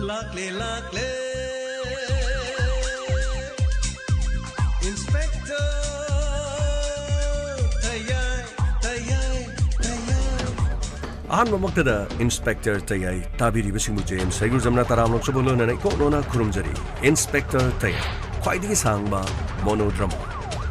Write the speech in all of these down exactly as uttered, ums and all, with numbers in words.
ꯂꯥꯛꯂꯦ, ꯂꯥꯛꯂꯦ, Inspector ꯇꯌꯥꯏ, ꯇꯌꯥꯏ, ꯇꯌꯥꯏ꯫ ꯑꯍꯥꯟꯕꯃꯛꯇꯗ Inspector ꯇꯌꯥꯏ ꯇꯥꯕꯤꯔꯤꯕꯁꯤꯡꯕꯨ J M ꯁꯩꯒꯨꯔꯖꯝꯅ ꯇꯔꯥꯝꯅ ꯑꯣꯛꯆꯕ ꯂꯣꯏꯅꯅ ꯏꯀꯣꯛ ꯅꯣꯟꯅ ꯈꯨꯔꯨꯝꯖꯔꯤ꯫ Inspector ꯇꯌꯥꯏ, ꯈ꯭ꯋꯥꯏꯗꯒꯤ ꯁꯥꯡꯕ monodrama,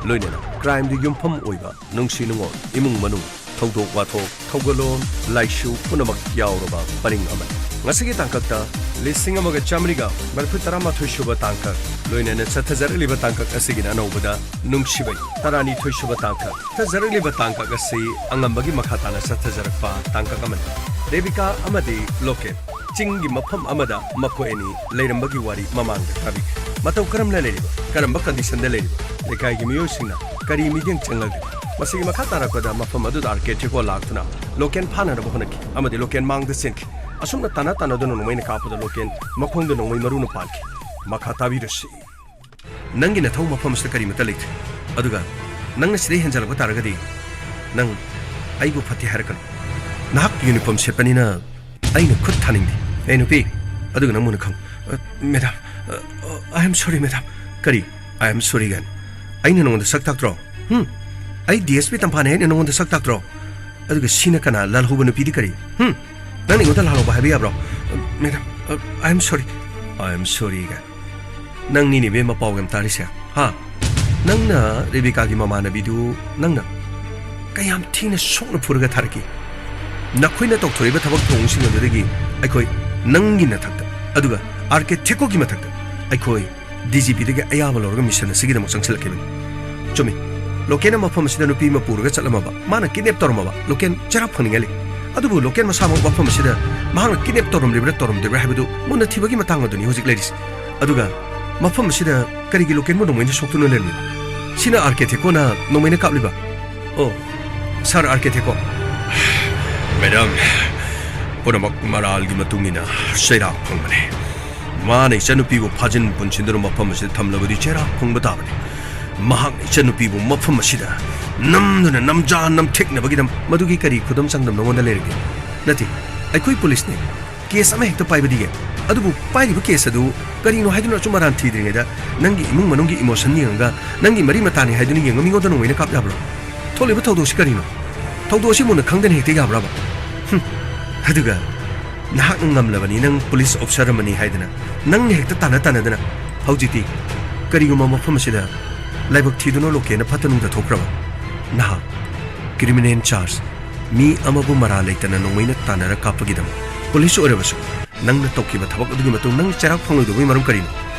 ꯂꯣꯏꯅꯅ crimeꯗ ꯌꯨꯝꯐꯝ ꯑꯣꯏꯕ ꯅꯨꯡꯁꯤ ꯅꯨꯡꯉꯣꯜ, ꯏꯃꯨꯡ ꯃꯅꯨꯡ, ꯊꯧꯗꯣꯛ ꯋꯥꯊꯣꯛ, ꯊꯧꯒꯜꯂꯣꯟ, ꯂꯥꯏꯁꯨ ꯄꯨꯝꯅꯃꯛ ꯌꯥꯎꯔꯕ ꯄꯔꯤꯡ ꯑꯃꯅꯤ꯫ ꯉꯁꯤꯒꯤ ꯇꯥꯡꯀꯛꯇ ꯂꯤꯁꯤꯡ ꯑꯃꯒ ꯆꯥꯃꯔꯤꯒ ꯃꯔꯤꯐꯨ ꯇꯔꯥꯃꯥꯊꯣꯏ ꯁꯨꯕ ꯇꯥꯡꯀꯛ, ꯂꯣꯏꯅꯅ ꯆꯠꯊꯖꯔꯛꯂꯤꯕ ꯇꯥꯡꯀꯛ ꯑꯁꯤꯒꯤꯅ ꯑꯅꯧꯕꯗ ꯅꯨꯡꯁꯤꯕꯩ ꯇꯔꯥꯅꯤꯊꯣꯏ ꯁꯨꯕ ꯇꯥꯡꯀꯛ꯫ ꯆꯠꯊꯖꯔꯛꯂꯤꯕ ꯇꯥꯡꯀꯛ ꯑꯁꯤ ꯑꯉꯝꯕꯒꯤ ꯃꯈꯥ ꯇꯥꯅ ꯆꯠꯊꯖꯔꯛꯄ ꯇꯥꯡꯀꯛ ꯑꯃꯅꯤ꯫ ꯔꯦꯕꯤꯀꯥ ꯑꯃꯗꯤ ꯂꯣꯀꯦꯟ ꯆꯤꯡꯒꯤ ꯃꯐꯝ ꯑꯃꯗ ꯃꯈꯣꯏ ꯑꯅꯤ ꯂꯩꯔꯝꯕꯒꯤ ꯋꯥꯔꯤ ꯃꯃꯥꯡꯗ ꯇꯥꯕꯤꯈ꯭ꯔꯦ꯫ ꯃꯇꯧ ꯀꯔꯝꯅ ꯂꯩꯔꯤꯕ, ꯀꯔꯝꯕ conditionꯗ ꯂꯩꯔꯤꯕ, ꯂꯩꯀꯥꯏꯒꯤ ꯃꯤꯑꯣꯏꯁꯤꯡꯅ ꯀꯔꯤ ꯃꯤꯠꯌꯦꯡ ꯆꯪꯂꯒꯦ? ꯃꯁꯤꯒꯤ ꯃꯈꯥ ꯇꯥꯔꯛꯄꯗ ꯃꯐꯝ ꯑꯗꯨꯗ ꯑꯥꯔ ꯀꯦ ꯊꯦꯀꯣ ꯂꯥꯛꯇꯨꯅ ꯂꯣꯀꯦꯟ ꯐꯥꯅꯅꯕ ꯍꯣꯠꯅꯈꯤ ꯑꯃꯗꯤ ꯂꯣꯀꯦꯟ ꯃꯥꯡꯗ ꯆꯦꯟꯈꯤ꯫ ꯑꯁꯨꯝꯅ ꯇꯥꯟꯅ ꯇꯥꯟꯅꯗꯨꯅ ꯅꯣꯡꯃꯩꯅ ꯀꯥꯞꯄꯗ ꯂꯣꯀꯦꯟ ꯃꯈꯣꯡꯗ ꯅꯣꯡꯃꯩ ꯃꯔꯨꯅ ꯄꯥꯟꯈꯤ꯫ ꯃꯈꯥ ꯇꯥꯕꯤꯔꯁꯤ꯫ ꯅꯪꯒꯤ ꯅꯊꯧ ꯃꯐꯝ ꯑꯁꯤꯗ ꯀꯔꯤꯃꯠꯇ ꯂꯩꯇ꯭ꯔꯦ꯫ ꯑꯗꯨꯒ ꯅꯪꯅ ꯁꯤꯗꯩ ꯍꯦꯟꯖꯜꯂꯛꯄ ꯇꯥꯔꯒꯗꯤ ꯅꯪ ꯑꯩꯕꯨ ꯐꯠꯇꯦ ꯍꯥꯏꯔꯛꯀꯅꯨ꯫ ꯅꯍꯥꯛ uniform ꯁꯦꯠꯄꯅꯤꯅ ꯑꯩꯅ ꯈꯨꯠ ꯊꯥꯅꯤꯡꯗꯦ꯫ ꯑꯦ ꯅꯨꯄꯤ, ꯑꯗꯨꯒ ꯅꯪ ꯃꯨꯟꯅ ꯈꯪꯉꯨ꯫ ꯑ, madam, ꯑ, ꯑ, I am sorry, madam꯫ ꯀꯔꯤ? "I am sorry" ꯒꯥꯏꯅ? ꯑꯩꯅ ꯅꯉꯣꯟꯗ ꯁꯛ ꯇꯥꯛꯇ꯭ꯔꯣ? ꯍꯨꯝ? ꯑꯩ ꯗꯤ ꯑꯦꯁ ꯄꯤ ꯇꯝꯐꯥꯅꯦ ꯍꯥꯏꯅ ꯅꯉꯣꯟꯗ ꯁꯛ ꯇꯥꯛꯇ꯭ꯔꯣ? ꯑꯗꯨꯒ ꯁꯤꯅ ꯀꯅꯥ? ꯂꯥꯜꯍꯧꯕ ꯅꯨꯄꯤꯗꯤ ꯀꯔꯤ? ꯍꯨꯝ? ꯅꯪꯅ ꯑꯩꯉꯣꯟꯗ ꯂꯥꯜꯍꯧꯕ ꯍꯥꯏꯕ ꯌꯥꯕ꯭ꯔꯣ? "Madam, uh, I am sorry, I am sorry" ꯒꯥꯏꯅ꯫ ꯅꯪꯅꯤꯅꯦ ꯏꯕꯦꯝꯃ ꯄꯥꯎ ꯌꯥꯝ ꯇꯥꯔꯤꯁꯦ, ꯍꯥ? ꯅꯪꯅ ꯔꯦꯕꯤꯀꯥꯒꯤ ꯃꯃꯥꯟꯅꯕꯤꯗꯨ ꯅꯪꯅ ꯀꯌꯥꯝ ꯊꯤꯅ ꯁꯣꯛꯅ ꯐꯨꯔꯒ ꯊꯥꯔꯛꯈꯤ? ꯅꯈꯣꯏꯅ ꯇꯧꯊꯣꯔꯛꯏꯕ ꯊꯕꯛ ꯊꯧꯑꯣꯡꯁꯤꯡ ꯑꯗꯨꯗꯒꯤ ꯑꯩꯈꯣꯏ ꯅꯪꯒꯤ ꯅꯊꯛꯇ, ꯑꯗꯨꯒ ꯑꯥꯔ ꯀꯦ ꯊꯦꯀꯣꯒꯤ ꯃꯊꯛꯇ ꯑꯩꯈꯣꯏ ꯗꯤ ꯖꯤ ꯄꯤꯗꯒꯤ ꯑꯌꯥꯕ ꯂꯧꯔꯒ mission ꯑꯁꯤꯒꯤꯗꯃꯛ ꯆꯪꯁꯤꯜꯂꯛꯈꯤꯕꯅꯤ꯫ ꯆꯨꯝꯃꯤ, ꯂꯣꯀꯦꯟꯅ ꯃꯐꯝ ꯑꯁꯤꯗ ꯅꯨꯄꯤ ꯑꯃ ꯄꯨꯔꯒ ꯆꯠꯂꯝꯃꯕ, ꯃꯥꯅ kidnap ꯇꯧꯔꯝꯃꯕ, ꯂꯣꯀꯦꯟ ꯆꯩꯔꯥꯛ ꯐꯪꯅꯤꯡꯉꯥꯏ ꯂꯩ꯫ ꯑꯗꯨꯕꯨ ꯂꯣꯀꯦꯟ ꯃꯁꯥꯃꯛ ꯃꯐꯝ ꯑꯁꯤꯗ ꯃꯍꯥꯛꯅ kidnap ꯇꯧꯔꯝꯂꯤꯕ꯭ꯔꯥ ꯇꯧꯔꯝꯗ꯭ꯔꯤꯕ꯭ꯔꯥ ꯍꯥꯏꯕꯗꯨ ꯃꯨꯟꯅ ꯊꯤꯕꯒꯤ ꯃꯇꯥꯡ ꯑꯗꯨꯅꯤ ꯍꯧꯖꯤꯛ ꯂꯩꯔꯤꯁꯤ꯫ ꯑꯗꯨꯒ ꯃꯐꯝ ꯑꯁꯤꯗ ꯀꯔꯤꯒꯤ ꯂꯣꯀꯦꯟꯕꯨ ꯅꯣꯡꯃꯩꯅ ꯁꯣꯛꯇꯨꯅ ꯂꯩꯔꯝꯃꯤꯕ? ꯁꯤꯅ ꯑꯥꯔ ꯀꯦ ꯊꯦꯀꯣꯅ ꯅꯣꯡꯃꯩꯅ ꯀꯥꯞꯂꯤꯕ? ꯑꯣ, ꯁꯥꯔ ꯑꯥꯔ ꯀꯦ ꯊꯦꯀꯣ꯫ Madam, ꯄꯨꯝꯅꯃꯛ ꯃꯔꯥꯜꯒꯤ ꯃꯇꯨꯡ ꯏꯟꯅ ꯆꯩꯔꯥꯛ ꯐꯪꯕꯅꯤ꯫ ꯃꯥꯅ ꯏꯆꯟꯅꯨꯄꯤꯕꯨ ꯐꯥꯖꯤꯟ ꯄꯨꯟꯁꯤꯟꯗꯨꯅ ꯃꯐꯝ ꯑꯁꯤꯗ ꯊꯝꯂꯕꯗꯤ ꯆꯩꯔꯥꯛ ꯐꯪꯕ ꯇꯥꯕꯅꯤ꯫ ꯃꯍꯥꯛꯅ ꯏꯆꯟꯅꯨꯄꯤꯕꯨ ꯃꯐꯝ ꯑꯁꯤꯗ ꯅꯝꯗꯨꯅ ꯅꯝꯖꯥ ꯅꯝꯊꯦꯛꯅꯕꯒꯤꯗꯃꯛ ꯃꯗꯨꯒꯤ ꯀꯔꯤ ꯈꯨꯗꯝ ꯆꯥꯡꯗꯝ ꯅꯉꯣꯟꯗ ꯂꯩꯔꯒꯦ? ꯅꯠꯇꯦ, ꯑꯩꯈꯣꯏ ꯄꯨꯂꯤꯁꯅꯤ꯫ Case ꯑꯃ ꯍꯦꯛꯇ ꯄꯥꯏꯕꯗꯤ ꯌꯥꯏ꯫ ꯑꯗꯨꯕꯨ ꯄꯥꯏꯔꯤꯕ ꯀꯦꯁ ꯑꯗꯨ ꯀꯔꯤꯅꯣ ꯍꯥꯏꯗꯨꯅ ꯑꯆꯨꯝ ꯑꯔꯥꯟ ꯊꯤꯗ꯭ꯔꯤꯉꯩꯗ ꯅꯪꯒꯤ ꯏꯃꯨꯡ ꯃꯅꯨꯡꯒꯤ ꯏꯃꯣꯁꯟ ꯌꯦꯡꯉꯒ ꯅꯪꯒꯤ ꯃꯔꯤ ꯃꯇꯥꯅꯤ ꯍꯥꯏꯗꯨꯅ ꯌꯦꯡꯉ ꯃꯤꯉꯣꯟꯗ ꯅꯣꯡꯃꯩꯅ ꯀꯥꯞ ꯌꯥꯕ꯭ꯔꯣ? ꯊꯣꯛꯂꯤꯕ ꯊꯧꯗꯣꯛꯁꯤ ꯀꯔꯤꯅꯣ? ꯊꯧꯗꯣꯛ ꯑꯁꯤ ꯃꯨꯟꯅ ꯈꯪꯗꯅ ꯍꯦꯛꯇ ꯌꯥꯕ꯭ꯔꯕ? ꯍꯨꯝ꯫ ꯑꯗꯨꯒ ꯅꯍꯥꯛꯅ ꯉꯝꯂꯕꯅꯤ, ꯅꯪ ꯄꯨꯂꯤꯁ ꯑꯣꯐꯤꯁꯥꯔ ꯑꯃꯅꯤ ꯍꯥꯏꯗꯅ ꯅꯪꯅ ꯍꯦꯛꯇ ꯇꯥꯟꯅ ꯇꯥꯟꯅꯗꯅ ꯍꯧꯖꯤꯛꯇꯤ ꯀꯔꯤꯒꯨꯝꯕ ꯃꯐꯝ ꯑꯁꯤꯗ ꯂꯥꯏꯕꯛ ꯊꯤꯗꯨꯅ ꯂꯣꯀꯦꯟꯅ ꯐꯠꯇ ꯅꯨꯡꯗ ꯊꯣꯛꯈ꯭ꯔꯕ? ꯅꯍꯥꯛ ꯀ꯭ꯔꯤꯃꯤꯅꯦꯜ ꯆꯥꯔꯖ, ꯃꯤ ꯑꯃꯕꯨ ꯃꯔꯥꯜ ꯂꯩꯇꯅ ꯅꯣꯡꯃꯩꯅ ꯇꯥꯟꯅꯔ ꯀꯥꯞꯄꯒꯤꯗꯃꯛ ꯄꯨꯂꯤꯁ ꯑꯣꯏꯔꯕꯁꯨ ꯅꯪꯅ ꯇꯧꯈꯤꯕ ꯊꯕꯛ ꯑꯗꯨꯒꯤ ꯃꯇꯨꯡ ꯅꯪ ꯆꯩꯔꯥꯛ ꯐꯪꯂꯣꯏꯗꯧꯕꯒꯤ ꯃꯔꯝ ꯀꯔꯤꯅꯣ?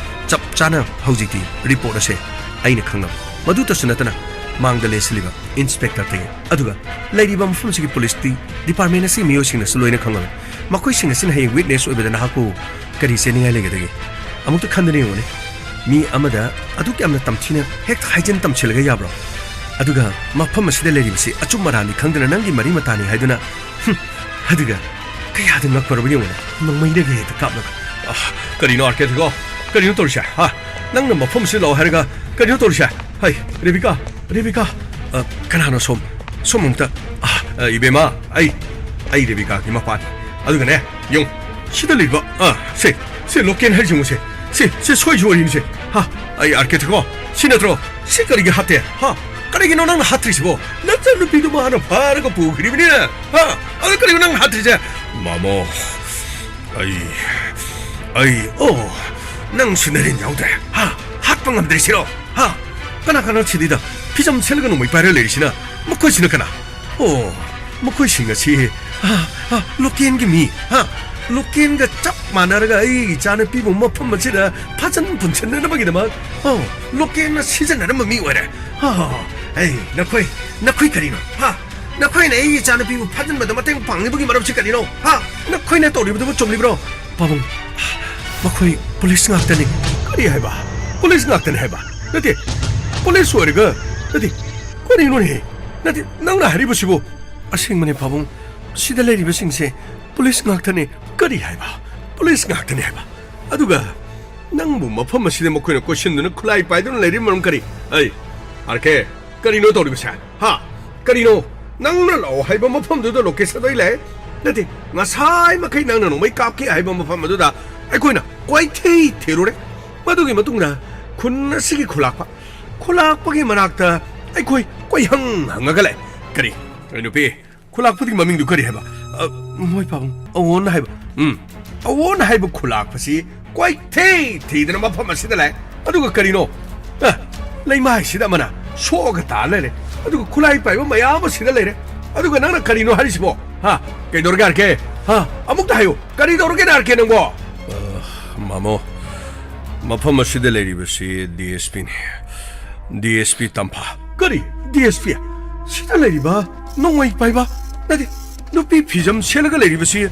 ꯆꯞ ꯆꯥꯅ ꯍꯧꯖꯤꯛꯇꯤ ꯔꯤꯄꯣꯔꯠ ꯑꯁꯦ ꯑꯩꯅ ꯈꯪꯂꯕ꯫ ꯃꯗꯨꯇꯁꯨ ꯅꯠꯇꯅ ꯃꯥꯡꯗ ꯂꯦꯟꯁꯤꯜꯂꯤꯕ ꯏꯟꯁꯄꯦꯛꯇꯔꯗꯒꯤ, ꯑꯗꯨꯒ ꯂꯩꯔꯤꯕ ꯃꯐꯝꯁꯤꯒꯤ ꯄꯨꯂꯤꯁꯇꯤ ꯗꯤꯄꯥꯔꯠꯃꯦꯟ ꯑꯁꯤꯒꯤ ꯃꯤꯑꯣꯏꯁꯤꯡꯅꯁꯨ ꯂꯣꯏꯅ ꯈꯪꯂꯕꯅꯤ꯫ ꯃꯈꯣꯏꯁꯤꯡ ꯑꯁꯤꯅ ꯍꯌꯦꯡ ꯋꯤꯠꯅꯦꯁ ꯑꯣꯏꯕꯗ ꯅꯍꯥꯛꯄꯨ ꯀꯔꯤ ꯆꯦꯟꯅꯤꯡꯉꯥꯏ ꯂꯩꯒꯗꯒꯦ? ꯑꯃꯨꯛꯇ ꯈꯟꯗꯨꯅ ꯌꯦꯡꯉꯨꯅꯦ꯫ ꯃꯤ ꯑꯃꯗ ꯑꯗꯨꯛ ꯌꯥꯝꯅ ꯇꯝꯊꯤꯅ ꯍꯦꯛꯇ ꯍꯥꯏꯖꯤꯟ ꯇꯝꯁꯤꯜꯂꯒ ꯌꯥꯕ꯭ꯔꯣ? ꯑꯗꯨꯒ ꯃꯐꯝ ꯑꯁꯤꯗ ꯂꯩꯔꯤꯕꯁꯤ ꯑꯆꯨꯝ ꯑꯔꯥꯟꯅꯤ ꯈꯪꯗꯅ ꯅꯪꯒꯤ ꯃꯔꯤ ꯃꯇꯥꯅꯤ ꯍꯥꯏꯗꯨꯅ, ꯍꯨꯝ, ꯑꯗꯨꯒ ꯀꯌꯥꯗ ꯉꯛꯄꯔꯕ ꯌꯦꯡꯉꯨꯅꯦ, ꯅꯣꯡꯃꯩꯅꯒ ꯍꯦꯛꯇ ꯀꯥꯞꯂꯒ꯫ ꯑ, ꯀꯔꯤꯅꯣ ꯑꯥꯔ ꯀꯦ ꯊꯤꯀꯣ? ꯀꯔꯤꯅꯣ ꯇꯧꯔꯤꯁꯦ? ꯍꯥ? ꯅꯪꯅ ꯃꯐꯝꯁꯤꯗ ꯂꯥꯛꯑꯣ ꯍꯥꯏꯔꯒ ꯀꯔꯤꯅꯣ ꯇꯧꯔꯤꯁꯦ? ꯍꯩ, ꯔꯦꯕꯤꯀꯥ, ꯔꯦꯕꯤꯀꯥ, ꯑ, ꯀꯅꯥꯅꯣ ꯁꯣꯝ? ꯁꯣꯝ ꯑꯃꯨꯛꯇ, ꯑ, ꯑ, ꯏꯕꯦꯝꯃ, ꯑꯩ, ꯑꯩ ꯔꯦꯕꯤꯀꯥꯒꯤ ꯃꯄꯥꯅꯤ꯫ ꯑꯗꯨꯒꯅꯦ, ꯌꯦꯡꯉꯨ, ꯁꯤꯗ ꯂꯩꯕ, ꯑ, ꯁꯦ, ꯁꯦ ꯂꯣꯀꯦꯟ ꯍꯥꯏꯁꯦ ꯌꯦꯡꯉꯨꯁꯦ꯫ ꯁꯦ, ꯁꯦ ꯁꯣꯏꯁꯨ ꯑꯣꯏꯔꯤꯅꯤꯁꯦ꯫ ꯍꯥ? ꯑꯩ ꯑꯥꯔ ꯀꯦ ꯊꯤꯀꯣ? ꯁꯤ ꯅꯠꯇ꯭ꯔꯣ? ꯁꯤ ꯀꯔꯤꯒꯤ ꯍꯥꯠꯇꯦ? ꯍꯥ? ꯀꯔꯤꯒꯤꯅꯣ ꯅꯪꯅ ꯍꯥꯠꯇ꯭ꯔꯤꯁꯤꯕꯣ? ꯅꯆꯟꯅꯨꯄꯤꯗꯨ ꯃꯥꯅ ꯐꯥꯔꯒ ꯄꯨꯈ꯭ꯔꯤꯕꯅꯤꯅꯦ꯫ ꯍꯥ? ꯑꯗꯨ ꯀꯔꯤꯒꯤꯅꯣ ꯅꯪꯅ ꯍꯥꯠꯇ꯭ꯔꯤꯁꯦ? ꯃꯥꯃꯣ, ꯑꯩ, ꯑꯩ, ꯑꯣ, ꯅꯪꯁꯨ ꯅꯔꯦꯟ ꯌꯥꯎꯗ꯭ꯔꯦ? ꯍꯥ? ꯍꯥꯠꯄ ꯉꯝꯗ꯭ꯔꯤꯁꯤꯔꯣ? ꯍꯥ? ꯀꯅꯥ ꯀꯅꯥ ꯁꯤꯗꯩꯗ ꯐꯤꯖꯝ ꯁꯦꯠꯂꯒ ꯅꯣꯡꯃꯩ ꯄꯥꯏꯔ ꯂꯩꯔꯤꯁꯤꯅ? ꯃꯈꯣꯏꯁꯤꯅ ꯀꯅꯥ? ꯑꯣ, ꯃꯈꯣꯏꯁꯤꯡ ꯑꯁꯤ, ꯑ, ꯑ, ꯂꯣꯀꯦꯟꯒꯤ ꯃꯤ, ꯍꯥ? ꯂꯣꯀꯦꯟꯒ ꯆꯞ ꯃꯥꯟꯅꯔꯒ ꯑꯩꯒꯤ ꯏꯆꯥꯅꯨꯄꯤꯕꯨ ꯃꯐꯝ ꯑꯁꯤꯗ ꯐꯥꯖꯟ ꯄꯨꯟꯁꯤꯟꯅꯅꯕꯒꯤꯗꯃꯛ, ꯑꯣ, ꯂꯣꯀꯦꯟꯅ ꯁꯤꯖꯤꯟꯅꯔꯝꯕ ꯃꯤ ꯑꯣꯏꯔꯦ꯫ ꯑ, ꯑꯩ, ꯅꯈꯣꯏ, ꯅꯈꯣꯏ ꯀꯔꯤꯅꯣ? ꯍꯥ? ꯅꯈꯣꯏꯅ ꯑꯩꯒꯤ ꯏꯆꯥꯅꯨꯄꯤꯕꯨ ꯐꯥꯖꯤꯟꯕꯗ ꯃꯇꯦꯡ ꯄꯥꯡꯂꯤꯕꯒꯤ ꯃꯔꯝꯁꯤ ꯀꯔꯤꯅꯣ? ꯍꯥ? ꯅꯈꯣꯏꯅ ꯇꯧꯔꯤꯕꯗꯨꯕꯨ ꯆꯨꯝꯂꯤꯕ꯭ꯔꯣ? ꯄꯥꯕꯨꯡ, ꯃꯈꯣꯏ ꯄꯨꯂꯤꯁ ꯉꯥꯛꯇꯅꯤ꯫ ꯀꯔꯤ ꯍꯥꯏꯕ? ꯄꯨꯂꯤꯁ ꯉꯥꯛꯇꯅꯤ ꯍꯥꯏꯕ? ꯅꯠꯇꯦ, ꯄꯨꯂꯤꯁ ꯑꯣꯏꯔꯒ, ꯅꯠꯇꯦ, ꯀꯔꯤꯅꯣꯅꯦ? ꯅꯠꯇꯦ, ꯅꯪꯅ ꯍꯥꯏꯔꯤꯕꯁꯤꯕꯨ? ꯑꯁꯦꯡꯕꯅꯦ ꯄꯥꯕꯨꯡ, ꯁꯤꯗ ꯂꯩꯔꯤꯕꯁꯤꯡꯁꯦ ꯄꯨꯂꯤꯁ ꯉꯥꯛꯇꯅꯤ꯫ ꯀꯔꯤ ꯍꯥꯏꯕ? ꯄꯨꯂꯤꯁ ꯉꯥꯛꯇꯅꯤ ꯍꯥꯏꯕ? ꯑꯗꯨꯒ ꯅꯪꯕꯨ ꯃꯐꯝ ꯑꯁꯤꯗ ꯃꯈꯣꯏꯅ ꯀꯣꯏꯁꯤꯟꯗꯨꯅ ꯈꯨꯠꯂꯥꯏ ꯄꯥꯏꯗꯨꯅ ꯂꯩꯔꯤꯕ ꯃꯔꯝ ꯀꯔꯤ? ꯑꯩ, ꯑꯥꯔ ꯀꯦ, ꯀꯔꯤꯅꯣ ꯇꯧꯔꯤꯕꯁꯦ? ꯍꯥ? ꯀꯔꯤꯅꯣ? ꯅꯪꯅ ꯂꯥꯛꯑꯣ ꯍꯥꯏꯕ ꯃꯐꯝꯗꯨꯗ ꯂꯣꯀꯦꯁꯟꯗꯣ ꯑꯩ ꯂꯩ? ꯅꯠꯇꯦ, ꯉꯁꯥꯏ ꯃꯈꯩ ꯅꯪꯅ ꯅꯣꯡꯃꯩ ꯀꯥꯞꯈꯤ ꯍꯥꯏꯕ ꯃꯐꯝ ꯑꯗꯨꯗ ꯑꯩꯈꯣꯏꯅ ꯀꯣꯏꯊꯤ ꯊꯤꯔꯨꯔꯦ꯫ ꯃꯗꯨꯒꯤ ꯃꯇꯨꯡꯗ ꯈꯨꯟ ꯑꯁꯤꯒꯤ ꯈꯨꯂꯥꯛꯄ, ꯈꯨꯂꯥꯛꯄꯒꯤ ꯃꯅꯥꯛꯇ ꯑꯩꯈꯣꯏ ꯀꯣꯏꯍꯪ ꯍꯪꯉꯒ ꯂꯩ꯫ "ꯀꯔꯤ, ꯑꯩ ꯅꯨꯄꯤ, ꯈꯨꯂꯥꯛꯄꯗꯨꯒꯤ ꯃꯃꯤꯡꯗꯨ ꯀꯔꯤ ꯍꯥꯏꯕ?" "ꯑ, ꯃꯣꯏ ꯄꯥꯕꯨꯡ, ꯑꯋꯣꯟ ꯍꯥꯏꯕ꯫" "ꯎꯝ, ꯑꯋꯣꯟ ꯍꯥꯏꯕ ꯈꯨꯂꯥꯛꯄꯁꯤ ꯀꯣꯏꯊꯤ ꯊꯤꯗꯅ ꯃꯐꯝ ꯑꯁꯤꯗ ꯂꯥꯛꯑꯦ꯫ ꯑꯗꯨꯒ ꯀꯔꯤꯅꯣ? ꯑ, ꯂꯩꯃꯥꯏꯁꯤꯗ ꯑꯃꯅ ꯁꯣꯛꯑꯒ ꯇꯥ ꯂꯩꯔꯦ꯫ ꯑꯗꯨꯒ ꯈꯨꯠꯂꯥꯏ ꯄꯥꯏꯕ ꯃꯌꯥꯝ ꯑꯃ ꯁꯤꯗ ꯂꯩꯔꯦ꯫ ꯑꯗꯨꯒ ꯅꯪꯅ ꯀꯔꯤꯅꯣ ꯍꯥꯏꯔꯤꯁꯤꯕꯣ? ꯍꯥ? ꯀꯩꯗꯧꯔꯒꯦ, ꯑꯥꯔ ꯀꯦ? ꯍꯥ? ꯑꯃꯨꯛꯇ ꯍꯥꯏꯌꯨ꯫ ꯀꯔꯤ ꯇꯧꯔꯒꯦ, ꯑꯥꯔ ꯀꯦ, ꯅꯪꯕꯣ?" "ꯑ, ꯃꯥꯃꯣ, ꯃꯐꯝ ꯑꯁꯤꯗ ꯂꯩꯔꯤꯕꯁꯤ ꯗꯤ ꯑꯦꯁ ꯄꯤꯅꯤ꯫ ꯗꯤ ꯑꯦꯁ ꯄꯤ ꯇꯝꯐꯥ꯫" "ꯀꯔꯤ? D S P? ꯁꯤꯗ ꯂꯩꯔꯤꯕ ꯅꯣꯡꯃꯩ ꯄꯥꯏꯕ, ꯅꯠꯇꯦ, ꯅꯨꯄꯤ ꯐꯤꯖꯝ ꯁꯦꯠꯂꯒ ꯂꯩꯔꯤꯕꯁꯤ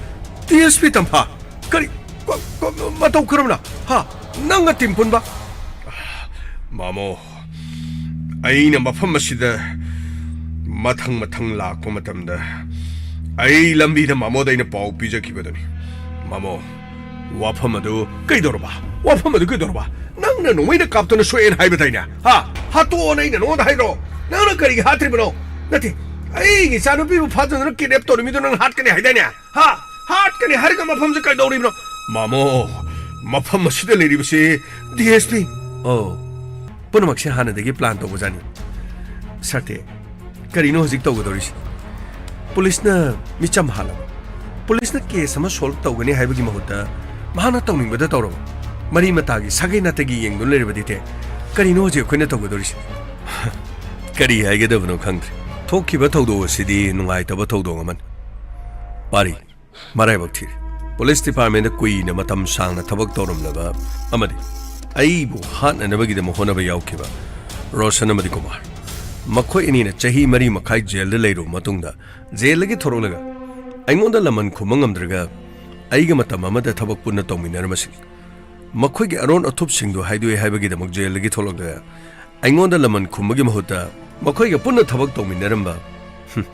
ꯗꯤ ꯑꯦꯁ ꯄꯤ ꯇꯝꯐꯥ? ꯀꯔꯤ? ꯀ-, ꯀ-, ꯃꯇꯧ ꯀꯔꯝꯅ? ꯍꯥ? ꯅꯪꯒ ꯇꯤꯝ ꯄꯨꯟꯕ?" "ꯃꯥꯃꯣ, ꯑꯩꯅ ꯃꯐꯝ ꯑꯁꯤꯗ ꯃꯊꯪ ꯃꯊꯪ ꯂꯥꯛꯄ ꯃꯇꯝꯗ ꯑꯩ ꯂꯝꯕꯤꯗ ꯃꯥꯃꯣꯗ ꯑꯩꯅ ꯄꯥꯎ ꯄꯤꯖꯈꯤꯕꯗꯨꯅꯤ꯫ ꯃꯥꯃꯣ, ꯋꯥꯐꯝ ꯑꯗꯨ ꯀꯩꯗꯧꯔꯕ? ꯋꯥꯐꯝ ꯑꯗꯨ ꯀꯩꯗꯧꯔꯕ? ꯅꯪꯅ ꯅꯣꯡꯃꯩꯅ ꯀꯥꯞꯇꯨꯅ ꯁꯣꯛꯑꯦꯅ ꯍꯥꯏꯕꯗꯥꯏꯅꯦ? ꯍꯥ? ꯍꯥꯠꯇꯣꯛꯑꯣꯅ ꯑꯩꯅ ꯅꯉꯣꯟꯗ ꯍꯥꯏꯔꯣ? ꯅꯪꯅ ꯀꯔꯤꯒꯤ ꯍꯥꯠꯇ꯭ꯔꯤꯕꯅꯣ? ꯅꯠꯇꯦ, ꯑꯩꯒꯤ ꯏꯆꯥꯅꯨꯄꯤꯕꯨ ꯐꯥꯖꯗꯨꯅ ꯀꯤꯗꯅꯦꯞ ꯇꯧꯔꯤꯃꯤꯗꯣ ꯅꯪ ꯍꯥꯠꯀꯅꯤ ꯍꯥꯏꯗꯥꯏꯅꯦ? ꯍꯥ? ꯍꯥꯠꯀꯅꯤ ꯍꯥꯏꯔꯒ ꯃꯐꯝꯁꯦ ꯀꯩꯗꯧꯔꯤꯕꯅꯣ?" "ꯃꯥꯃꯣ, ꯃꯐꯝ ꯑꯁꯤꯗ ꯂꯩꯔꯤꯕꯁꯤ ꯗꯤ ꯑꯦꯁ ꯄꯤ꯫" "ꯑꯣ, ꯄꯨꯝꯅꯃꯛꯁꯦ ꯍꯥꯟꯅꯗꯒꯤ ꯄ꯭ꯂꯥꯟ ꯇꯧꯕꯖꯥꯠꯅꯤ꯫" "ꯁꯥꯔ ꯇꯦ, ꯀꯔꯤꯅꯣ ꯍꯧꯖꯤꯛ ꯇꯧꯒꯗꯧꯔꯤꯁꯤ? ꯄꯨꯂꯤꯁꯅ ꯃꯤꯆꯝ ꯍꯥꯠꯂꯕ꯫ ꯄꯨꯂꯤꯁꯅ ꯀꯦꯁ ꯑꯃ ꯁꯣꯜꯕ ꯇꯧꯒꯅꯤ ꯍꯥꯏꯕꯒꯤ ꯃꯍꯨꯠꯇ ꯃꯍꯥꯛꯅ ꯇꯧꯅꯤꯡꯕꯗ ꯇꯧꯔꯕ꯫ ꯃꯔꯤ ꯃꯇꯥꯒꯤ ꯁꯥꯒꯩ ꯅꯥꯇꯩꯒꯤ ꯌꯦꯡꯗꯨꯅ ꯂꯩꯔꯕꯗꯤ ꯇꯦ, ꯀꯔꯤꯅꯣ ꯍꯧꯖꯤꯛ ꯑꯩꯈꯣꯏꯅ ꯇꯧꯒꯗꯧꯔꯤꯁꯤ?" "ꯀꯔꯤ ꯍꯥꯏꯒꯗꯕꯅꯣ ꯈꯪꯗ꯭ꯔꯦ꯫ ꯊꯣꯛꯈꯤꯕ ꯊꯧꯗꯣꯛ ꯑꯁꯤꯗꯤ ꯅꯨꯡꯉꯥꯏꯇꯕ ꯊꯧꯗꯣꯛ ꯑꯃꯅꯤ꯫" ꯄꯥꯔꯤ, ꯃꯔꯥꯏꯕꯛ ꯊꯤꯔꯦ꯫ ꯄꯨꯂꯤꯁ ꯗꯤꯄꯥꯔꯠꯃꯦꯟꯗ ꯀꯨꯏꯅ ꯃꯇꯝ ꯁꯥꯡꯅ ꯊꯕꯛ ꯇꯧꯔꯝꯂꯕ ꯑꯃꯗꯤ ꯑꯩꯕꯨ ꯍꯥꯠꯅꯅꯕꯒꯤꯗꯃꯛ ꯍꯣꯠꯅꯕ ꯌꯥꯎꯈꯤꯕ ꯔꯣꯁꯟ ꯑꯃꯗꯤ ꯀꯨꯃꯥꯔ, ꯃꯈꯣꯏ ꯑꯅꯤꯅ ꯆꯍꯤ ꯃꯔꯤ ꯃꯈꯥꯏ ꯖꯦꯜꯗ ꯂꯩꯔꯨꯕ ꯃꯇꯨꯡꯗ, ꯖꯦꯜꯗꯒꯤ ꯊꯣꯔꯛꯂꯒ ꯑꯩꯉꯣꯟꯗ ꯂꯃꯟ ꯈꯨꯝꯕ ꯉꯝꯗ꯭ꯔꯒ ꯑꯩꯒ ꯃꯇꯝ ꯑꯃꯗ ꯊꯕꯛ ꯄꯨꯟꯅ ꯇꯧꯃꯤꯟꯅꯔꯝꯕꯁꯤꯡ, ꯃꯈꯣꯏꯒꯤ ꯑꯔꯣꯟ ꯑꯊꯨꯞꯁꯤꯡꯗꯨ ꯍꯥꯏꯗꯣꯛꯑꯦ ꯍꯥꯏꯕꯒꯤꯗꯃꯛ ꯖꯦꯜꯗꯒꯤ ꯊꯣꯛꯂꯛꯂꯒ ꯑꯩꯉꯣꯟꯗ ꯂꯃꯟ ꯈꯨꯝꯕꯒꯤ ꯃꯍꯨꯠꯇ ꯃꯈꯣꯏꯒ ꯄꯨꯟꯅ ꯊꯕꯛ ꯇꯧꯃꯤꯟꯅꯔꯝꯕ, ꯍꯨꯝ,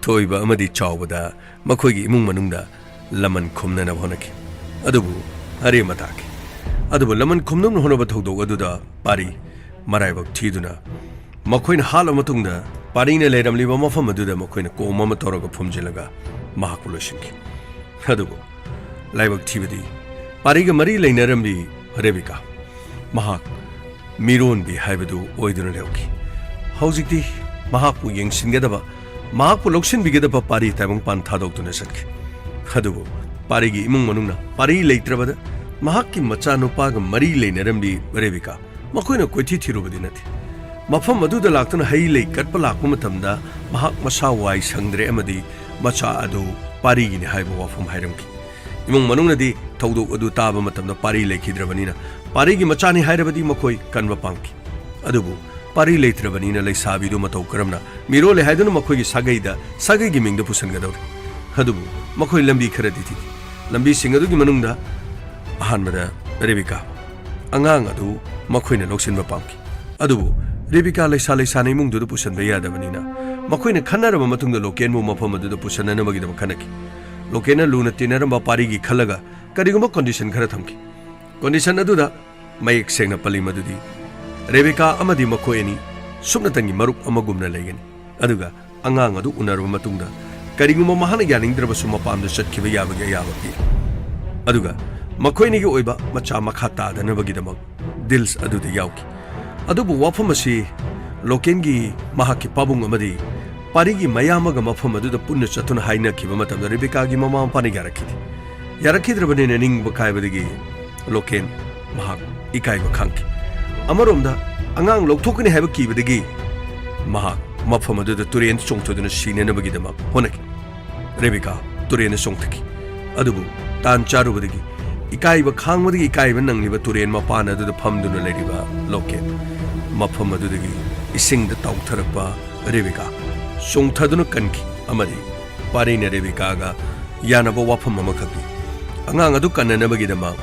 ꯊꯣꯏꯕ ꯑꯃꯗꯤ ꯆꯥꯎꯕꯗ ꯃꯈꯣꯏꯒꯤ ꯏꯃꯨꯡ ꯃꯅꯨꯡꯗ ꯂꯃꯟ ꯈꯨꯝꯅꯅꯕ ꯍꯣꯠꯅꯈꯤ꯫ ꯑꯗꯨꯕꯨ ꯑꯔꯦꯝꯕ ꯇꯥꯈꯤ꯫ ꯑꯗꯨꯕꯨ ꯂꯃꯟ ꯈꯨꯝꯅꯕ ꯍꯣꯠꯅꯕ ꯊꯧꯗꯣꯛ ꯑꯗꯨꯗ ꯄꯥꯔꯤ ꯃꯔꯥꯏꯕꯛ ꯊꯤꯗꯨꯅ ꯃꯈꯣꯏꯅ ꯍꯥꯠꯂꯕ ꯃꯇꯨꯡꯗ ꯄꯥꯔꯤꯅ ꯂꯩꯔꯝꯂꯤꯕ ꯃꯐꯝ ꯑꯗꯨꯗ ꯃꯈꯣꯏꯅ ꯀꯣꯝ ꯑꯃ ꯇꯧꯔꯒ ꯐꯨꯝꯖꯤꯜꯂꯒ ꯃꯍꯥꯛꯄꯨ ꯂꯣꯏꯁꯤꯟꯈꯤ꯫ ꯑꯗꯨꯕꯨ ꯂꯥꯏꯕꯛ ꯊꯤꯕꯗꯤ ꯄꯥꯔꯤꯒ ꯃꯔꯤ ꯂꯩꯅꯔꯝꯕꯤ ꯔꯦꯕꯤꯀꯥ, ꯃꯍꯥꯛ ꯃꯤꯔꯣꯟꯕꯤ ꯍꯥꯏꯕꯗꯨ ꯑꯣꯏꯗꯨꯅ ꯂꯩꯍꯧꯈꯤ꯫ ꯍꯧꯖꯤꯛꯇꯤ ꯃꯍꯥꯛꯄꯨ ꯌꯦꯡꯁꯤꯟꯒꯗꯕ, ꯃꯍꯥꯛꯄꯨ ꯂꯧꯁꯤꯟꯕꯤꯒꯗꯕ ꯄꯥꯔꯤ ꯇꯥꯏꯕꯪꯄꯥꯟ ꯊꯥꯗꯣꯛꯇꯨꯅ ꯆꯠꯈꯤ꯫ ꯑꯗꯨꯕꯨ ꯄꯥꯔꯤꯒꯤ ꯏꯃꯨꯡ ꯃꯅꯨꯡꯅ ꯄꯥꯔꯤ ꯂꯩꯇ꯭ꯔꯕꯗ ꯃꯍꯥꯛꯀꯤ ꯃꯆꯥꯅꯨꯄꯥꯒ ꯃꯔꯤ ꯂꯩꯅꯔꯝꯕꯤ ꯔꯦꯕꯤꯀꯥ ꯃꯈꯣꯏꯅ ꯀꯣꯏꯊꯤ ꯊꯤꯔꯨꯕꯗꯤ ꯅꯠꯇꯦ꯫ ꯃꯐꯝ ꯑꯗꯨꯗ ꯂꯥꯛꯇꯨꯅ ꯍꯩ ꯂꯩ ꯀꯠꯄ ꯂꯥꯛꯄ ꯃꯇꯝꯗ ꯃꯍꯥꯛ ꯃꯁꯥ ꯋꯥꯏ ꯁꯪꯗ꯭ꯔꯦ ꯑꯃꯗꯤ ꯃꯆꯥ ꯑꯗꯨ ꯄꯥꯔꯤꯒꯤꯅꯤ ꯍꯥꯏꯕ ꯋꯥꯐꯝ ꯍꯥꯏꯔꯝꯈꯤ꯫ ꯏꯃꯨꯡ ꯃꯅꯨꯡꯅꯗꯤ ꯊꯧꯗꯣꯛ ꯑꯗꯨ ꯇꯥꯕ ꯃꯇꯝꯗ ꯄꯥꯔꯤ ꯂꯩꯈꯤꯗ꯭ꯔꯕꯅꯤꯅ ꯄꯥꯔꯤꯒꯤ ꯃꯆꯥꯅꯤ ꯍꯥꯏꯔꯕꯗꯤ ꯃꯈꯣꯏ ꯀꯟꯕ ꯄꯥꯝꯈꯤ꯫ ꯑꯗꯨꯕꯨ ꯄꯥꯔꯤ ꯂꯩꯇ꯭ꯔꯕꯅꯤꯅ ꯂꯩꯁꯥꯕꯤꯗꯨ ꯃꯇꯧ ꯀꯔꯝꯅ ꯃꯤꯔꯣꯜꯂꯦ ꯍꯥꯏꯗꯨꯅ ꯃꯈꯣꯏꯒꯤ ꯁꯥꯒꯩꯗ ꯁꯥꯒꯩꯒꯤ ꯃꯤꯡꯗ ꯄꯨꯁꯤꯟꯒꯗꯧꯔꯤ? ꯑꯗꯨꯕꯨ ꯃꯈꯣꯏ ꯂꯝꯕꯤ ꯈꯔꯗꯤ ꯊꯤꯈꯤ꯫ ꯂꯝꯕꯤꯁꯤꯡ ꯑꯗꯨꯒꯤ ꯃꯅꯨꯡꯗ ꯑꯍꯥꯟꯕꯗ ꯔꯦꯕꯤꯀꯥ, ꯑꯉꯥꯡ ꯑꯗꯨ ꯃꯈꯣꯏꯅ ꯂꯧꯁꯤꯟꯕ ꯄꯥꯝꯈꯤ꯫ ꯑꯗꯨꯕꯨ ꯔꯦꯕꯤꯀꯥ ꯂꯩꯁꯥ ꯂꯩꯁꯥꯅ ꯏꯃꯨꯡꯗꯨꯗ ꯄꯨꯁꯤꯟꯕ ꯌꯥꯗꯕꯅꯤꯅ ꯃꯈꯣꯏꯅ ꯈꯟꯅꯔꯕ ꯃꯇꯨꯡꯗ ꯂꯣꯀꯦꯟꯕꯨ ꯃꯐꯝ ꯑꯗꯨꯗ ꯄꯨꯁꯤꯟꯅꯅꯕꯒꯤꯗꯃꯛ ꯈꯟꯅꯈꯤ꯫ ꯂꯣꯀꯦꯟꯅ ꯂꯨꯅ ꯇꯤꯟꯅꯔꯝꯕ ꯄꯥꯔꯤꯒꯤ ꯈꯜꯂꯒ ꯀꯔꯤꯒꯨꯝꯕ ꯀꯣꯟꯗꯤꯁꯟ ꯈꯔ ꯊꯝꯈꯤ꯫ ꯀꯣꯟꯗꯤꯁꯟ ꯑꯗꯨꯗ ꯃꯌꯦꯛ ꯁꯦꯡꯅ ꯄꯜꯂꯤ ꯃꯗꯨꯗꯤ ꯔꯦꯕꯤꯀꯥ ꯑꯃꯗꯤ ꯃꯈꯣꯏ ꯑꯅꯤ ꯁꯨꯞꯅꯇꯪꯒꯤ ꯃꯔꯨꯞ ꯑꯃꯒꯨꯝꯅ ꯂꯩꯒꯅꯤ꯫ ꯑꯗꯨꯒ ꯑꯉꯥꯡ ꯑꯗꯨ ꯎꯅꯔꯕ ꯃꯇꯨꯡꯗ ꯀꯔꯤꯒꯨꯝꯕ ꯃꯍꯥꯛꯅ ꯌꯥꯅꯤꯡꯗ꯭ꯔꯕꯁꯨ ꯃꯄꯥꯝꯗ ꯆꯠꯈꯤꯕ ꯌꯥꯕꯒꯤ ꯑꯌꯥꯕ ꯄꯤ꯫ ꯑꯗꯨꯒ ꯃꯈꯣꯏ ꯑꯅꯤꯒꯤ ꯑꯣꯏꯕ ꯃꯆꯥ ꯃꯈꯥ ꯇꯥꯗꯅꯕꯒꯤꯗꯃꯛ ꯗꯤꯜꯁ ꯑꯗꯨꯗ ꯌꯥꯎꯈꯤ꯫ ꯑꯗꯨꯕꯨ ꯋꯥꯐꯝ ꯑꯁꯤ ꯂꯣꯀꯦꯟꯒꯤ ꯃꯍꯥꯛꯀꯤ ꯄꯥꯕꯨꯡ ꯑꯃꯗꯤ ꯄꯥꯔꯤꯒꯤ ꯃꯌꯥꯝꯕꯒ ꯃꯐꯝ ꯑꯗꯨꯗ ꯄꯨꯟꯅ ꯆꯠꯇꯨꯅ ꯍꯥꯏꯅꯈꯤꯕ ꯃꯇꯝꯗ ꯔꯦꯕꯤꯀꯥꯒꯤ ꯃꯃꯥ ꯃꯄꯥꯅ ꯌꯥꯔꯛꯈꯤꯗꯦ꯫ ꯌꯥꯔꯛꯈꯤꯗ꯭ꯔꯕꯅꯤꯅ ꯅꯤꯡꯕ ꯀꯥꯏꯕꯗꯒꯤ ꯂꯣꯀꯦꯟ ꯃꯍꯥꯛ ꯏꯀꯥꯏꯕ ꯈꯥꯡꯈꯤ꯫ ꯑꯃꯔꯣꯝꯗ ꯑꯉꯥꯡ ꯂꯧꯊꯣꯛꯀꯅꯤ ꯍꯥꯏꯕ ꯀꯤꯕꯗꯒꯤ ꯃꯍꯥꯛ ꯃꯐꯝ ꯑꯗꯨꯗ ꯇꯨꯔꯦꯟ ꯆꯣꯡꯊꯗꯨꯅ ꯁꯤꯅꯅꯕꯒꯤꯗꯃꯛ ꯍꯣꯠꯅꯈꯤ꯫ ꯔꯦꯕꯤꯀꯥ ꯇꯨꯔꯦꯟꯗ ꯆꯣꯡꯊꯈꯤ꯫ ꯑꯗꯨꯕꯨ ꯇꯥꯟ ꯆꯥꯔꯨꯕꯗꯒꯤ ꯏꯀꯥꯏꯕ ꯈꯥꯡꯕꯗꯒꯤ ꯏꯀꯥꯏꯕ ꯅꯪꯂꯤꯕ ꯇꯨꯔꯦꯟ ꯃꯄꯥꯟ ꯑꯗꯨꯗ ꯐꯝꯗꯨꯅ ꯂꯩꯔꯤꯕ ꯂꯣꯀꯦꯟ ꯃꯐꯝ ꯑꯗꯨꯗꯒꯤ ꯏꯁꯤꯡꯗ ꯇꯥꯎꯊꯔꯛꯄ ꯔꯦꯕꯤꯀꯥ ꯆꯣꯡꯊꯗꯨꯅ ꯀꯟꯈꯤ ꯑꯃꯗꯤ ꯄꯥꯔꯤꯅ ꯔꯦꯕꯤꯀꯥꯒ ꯌꯥꯅꯕ ꯋꯥꯐꯝ ꯑꯃꯈꯛꯅꯤ꯫ ꯑꯉꯥꯡ ꯑꯗꯨ ꯀꯟꯅꯅꯕꯒꯤꯗꯃꯛ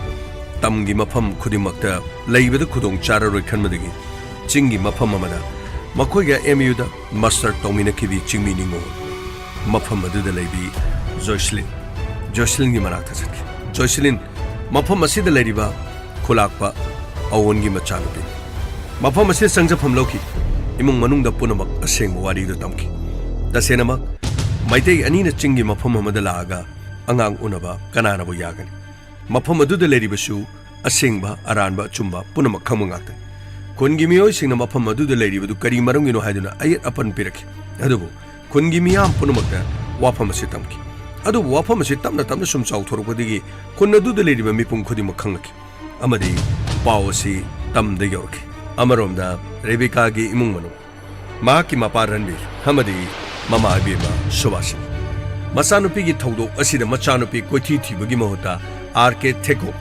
ꯇꯝꯒꯤ ꯃꯐꯝ ꯈꯨꯗꯤꯡꯃꯛꯇ ꯂꯩꯕꯗ ꯈꯨꯗꯣꯡ ꯆꯥꯔꯔꯣꯏ ꯈꯟꯕꯗꯒꯤ ꯆꯤꯡꯒꯤ ꯃꯐꯝ ꯑꯃꯗ ꯃꯈꯣꯏꯒ ꯑꯦꯝ ꯌꯨꯗ ꯃꯥꯁꯇꯔ ꯇꯧꯃꯤꯟꯅꯈꯤꯕꯤ ꯆꯤꯡꯃꯤ ꯅꯤꯉꯣꯜ ꯃꯐꯝ ꯑꯗꯨꯗ ꯂꯩꯕꯤ ꯖꯣꯏꯁꯂꯤꯟ, ꯖꯣꯏꯁꯂꯤꯟꯒꯤ ꯃꯅꯥꯛꯇ ꯆꯠꯈꯤ꯫ ꯖꯣꯏꯁꯂꯤꯟ ꯃꯐꯝ ꯑꯁꯤꯗ ꯂꯩꯔꯤꯕ ꯈꯨꯂꯥꯛꯄ ꯑꯋꯣꯟꯒꯤ ꯃꯆꯥꯅꯨꯄꯤꯅꯤ꯫ ꯃꯐꯝ ꯑꯁꯤꯗ ꯆꯪꯖꯐꯝ ꯂꯧꯈꯤ꯫ ꯏꯃꯨꯡ ꯃꯅꯨꯡꯗ ꯄꯨꯝꯅꯃꯛ ꯑꯁꯦꯡꯕ ꯋꯥꯔꯤꯗꯨ ꯇꯝꯈꯤ꯫ ꯇꯁꯦꯡꯅꯃꯛ ꯃꯩꯇꯩ ꯑꯅꯤꯅ ꯆꯤꯡꯒꯤ ꯃꯐꯝ ꯑꯃꯗ ꯂꯥꯛꯑꯒ ꯑꯉꯥꯡ ꯎꯅꯕ ꯀꯅꯥꯅꯕꯨ ꯌꯥꯒꯅꯤ? ꯃꯐꯝ ꯑꯗꯨꯗ ꯂꯩꯔꯤꯕꯁꯨ ꯑꯁꯦꯡꯕ, ꯑꯔꯥꯟꯕ, ꯑꯆꯨꯝꯕ ꯄꯨꯝꯅꯃꯛ ꯈꯪꯕ ꯉꯥꯛꯇꯅꯤ꯫ ꯈꯨꯟꯒꯤ ꯃꯤꯑꯣꯏꯁꯤꯡꯅ ꯃꯐꯝ ꯑꯗꯨꯗ ꯂꯩꯔꯤꯕꯗꯨ ꯀꯔꯤ ꯃꯔꯝꯒꯤꯅꯣ ꯍꯥꯏꯗꯨꯅ ꯑꯌꯦꯠ ꯑꯄꯟ ꯄꯤꯔꯛꯈꯤ꯫ ꯑꯗꯨꯕꯨ ꯈꯨꯟꯒꯤ ꯃꯤꯌꯥꯝ ꯄꯨꯝꯅꯃꯛꯇ ꯋꯥꯐꯝ ꯑꯁꯤ ꯇꯝꯈꯤ꯫ ꯑꯗꯨꯕꯨ ꯋꯥꯐꯝ ꯑꯁꯤ ꯇꯞꯅ ꯇꯞꯅ ꯁꯨꯝ ꯆꯥꯎꯊꯣꯔꯛꯄꯗꯒꯤ ꯈꯨꯟ ꯑꯗꯨꯗ ꯂꯩꯔꯤꯕ ꯃꯤꯄꯨꯝ ꯈꯨꯗꯤꯡꯃꯛ ꯈꯪꯂꯛꯈꯤ꯫ ꯑꯃꯗꯤ ꯄꯥꯎ ꯑꯁꯤ ꯇꯝꯗ ꯌꯧꯔꯛꯈꯤ꯫ ꯑꯃꯔꯣꯝꯗ ꯔꯦꯕꯤꯀꯥꯒꯤ ꯏꯃꯨꯡ ꯃꯅꯨꯡ, ꯃꯍꯥꯛꯀꯤ ꯃꯄꯥ ꯔꯟꯕꯤꯔ ꯑꯃꯗꯤ ꯃꯃꯥ ꯏꯕꯦꯝꯃ ꯁꯨꯕꯥꯁꯤꯅꯤ꯫ ꯃꯆꯥꯅꯨꯄꯤꯒꯤ ꯊꯧꯗꯣꯛ ꯑꯁꯤꯗ ꯃꯆꯥꯅꯨꯄꯤ ꯀꯣꯏꯊꯤ ꯊꯤꯕꯒꯤ ꯃꯍꯨꯠꯇ ꯑꯥꯔ ꯀꯦ ꯊꯦꯀꯣ,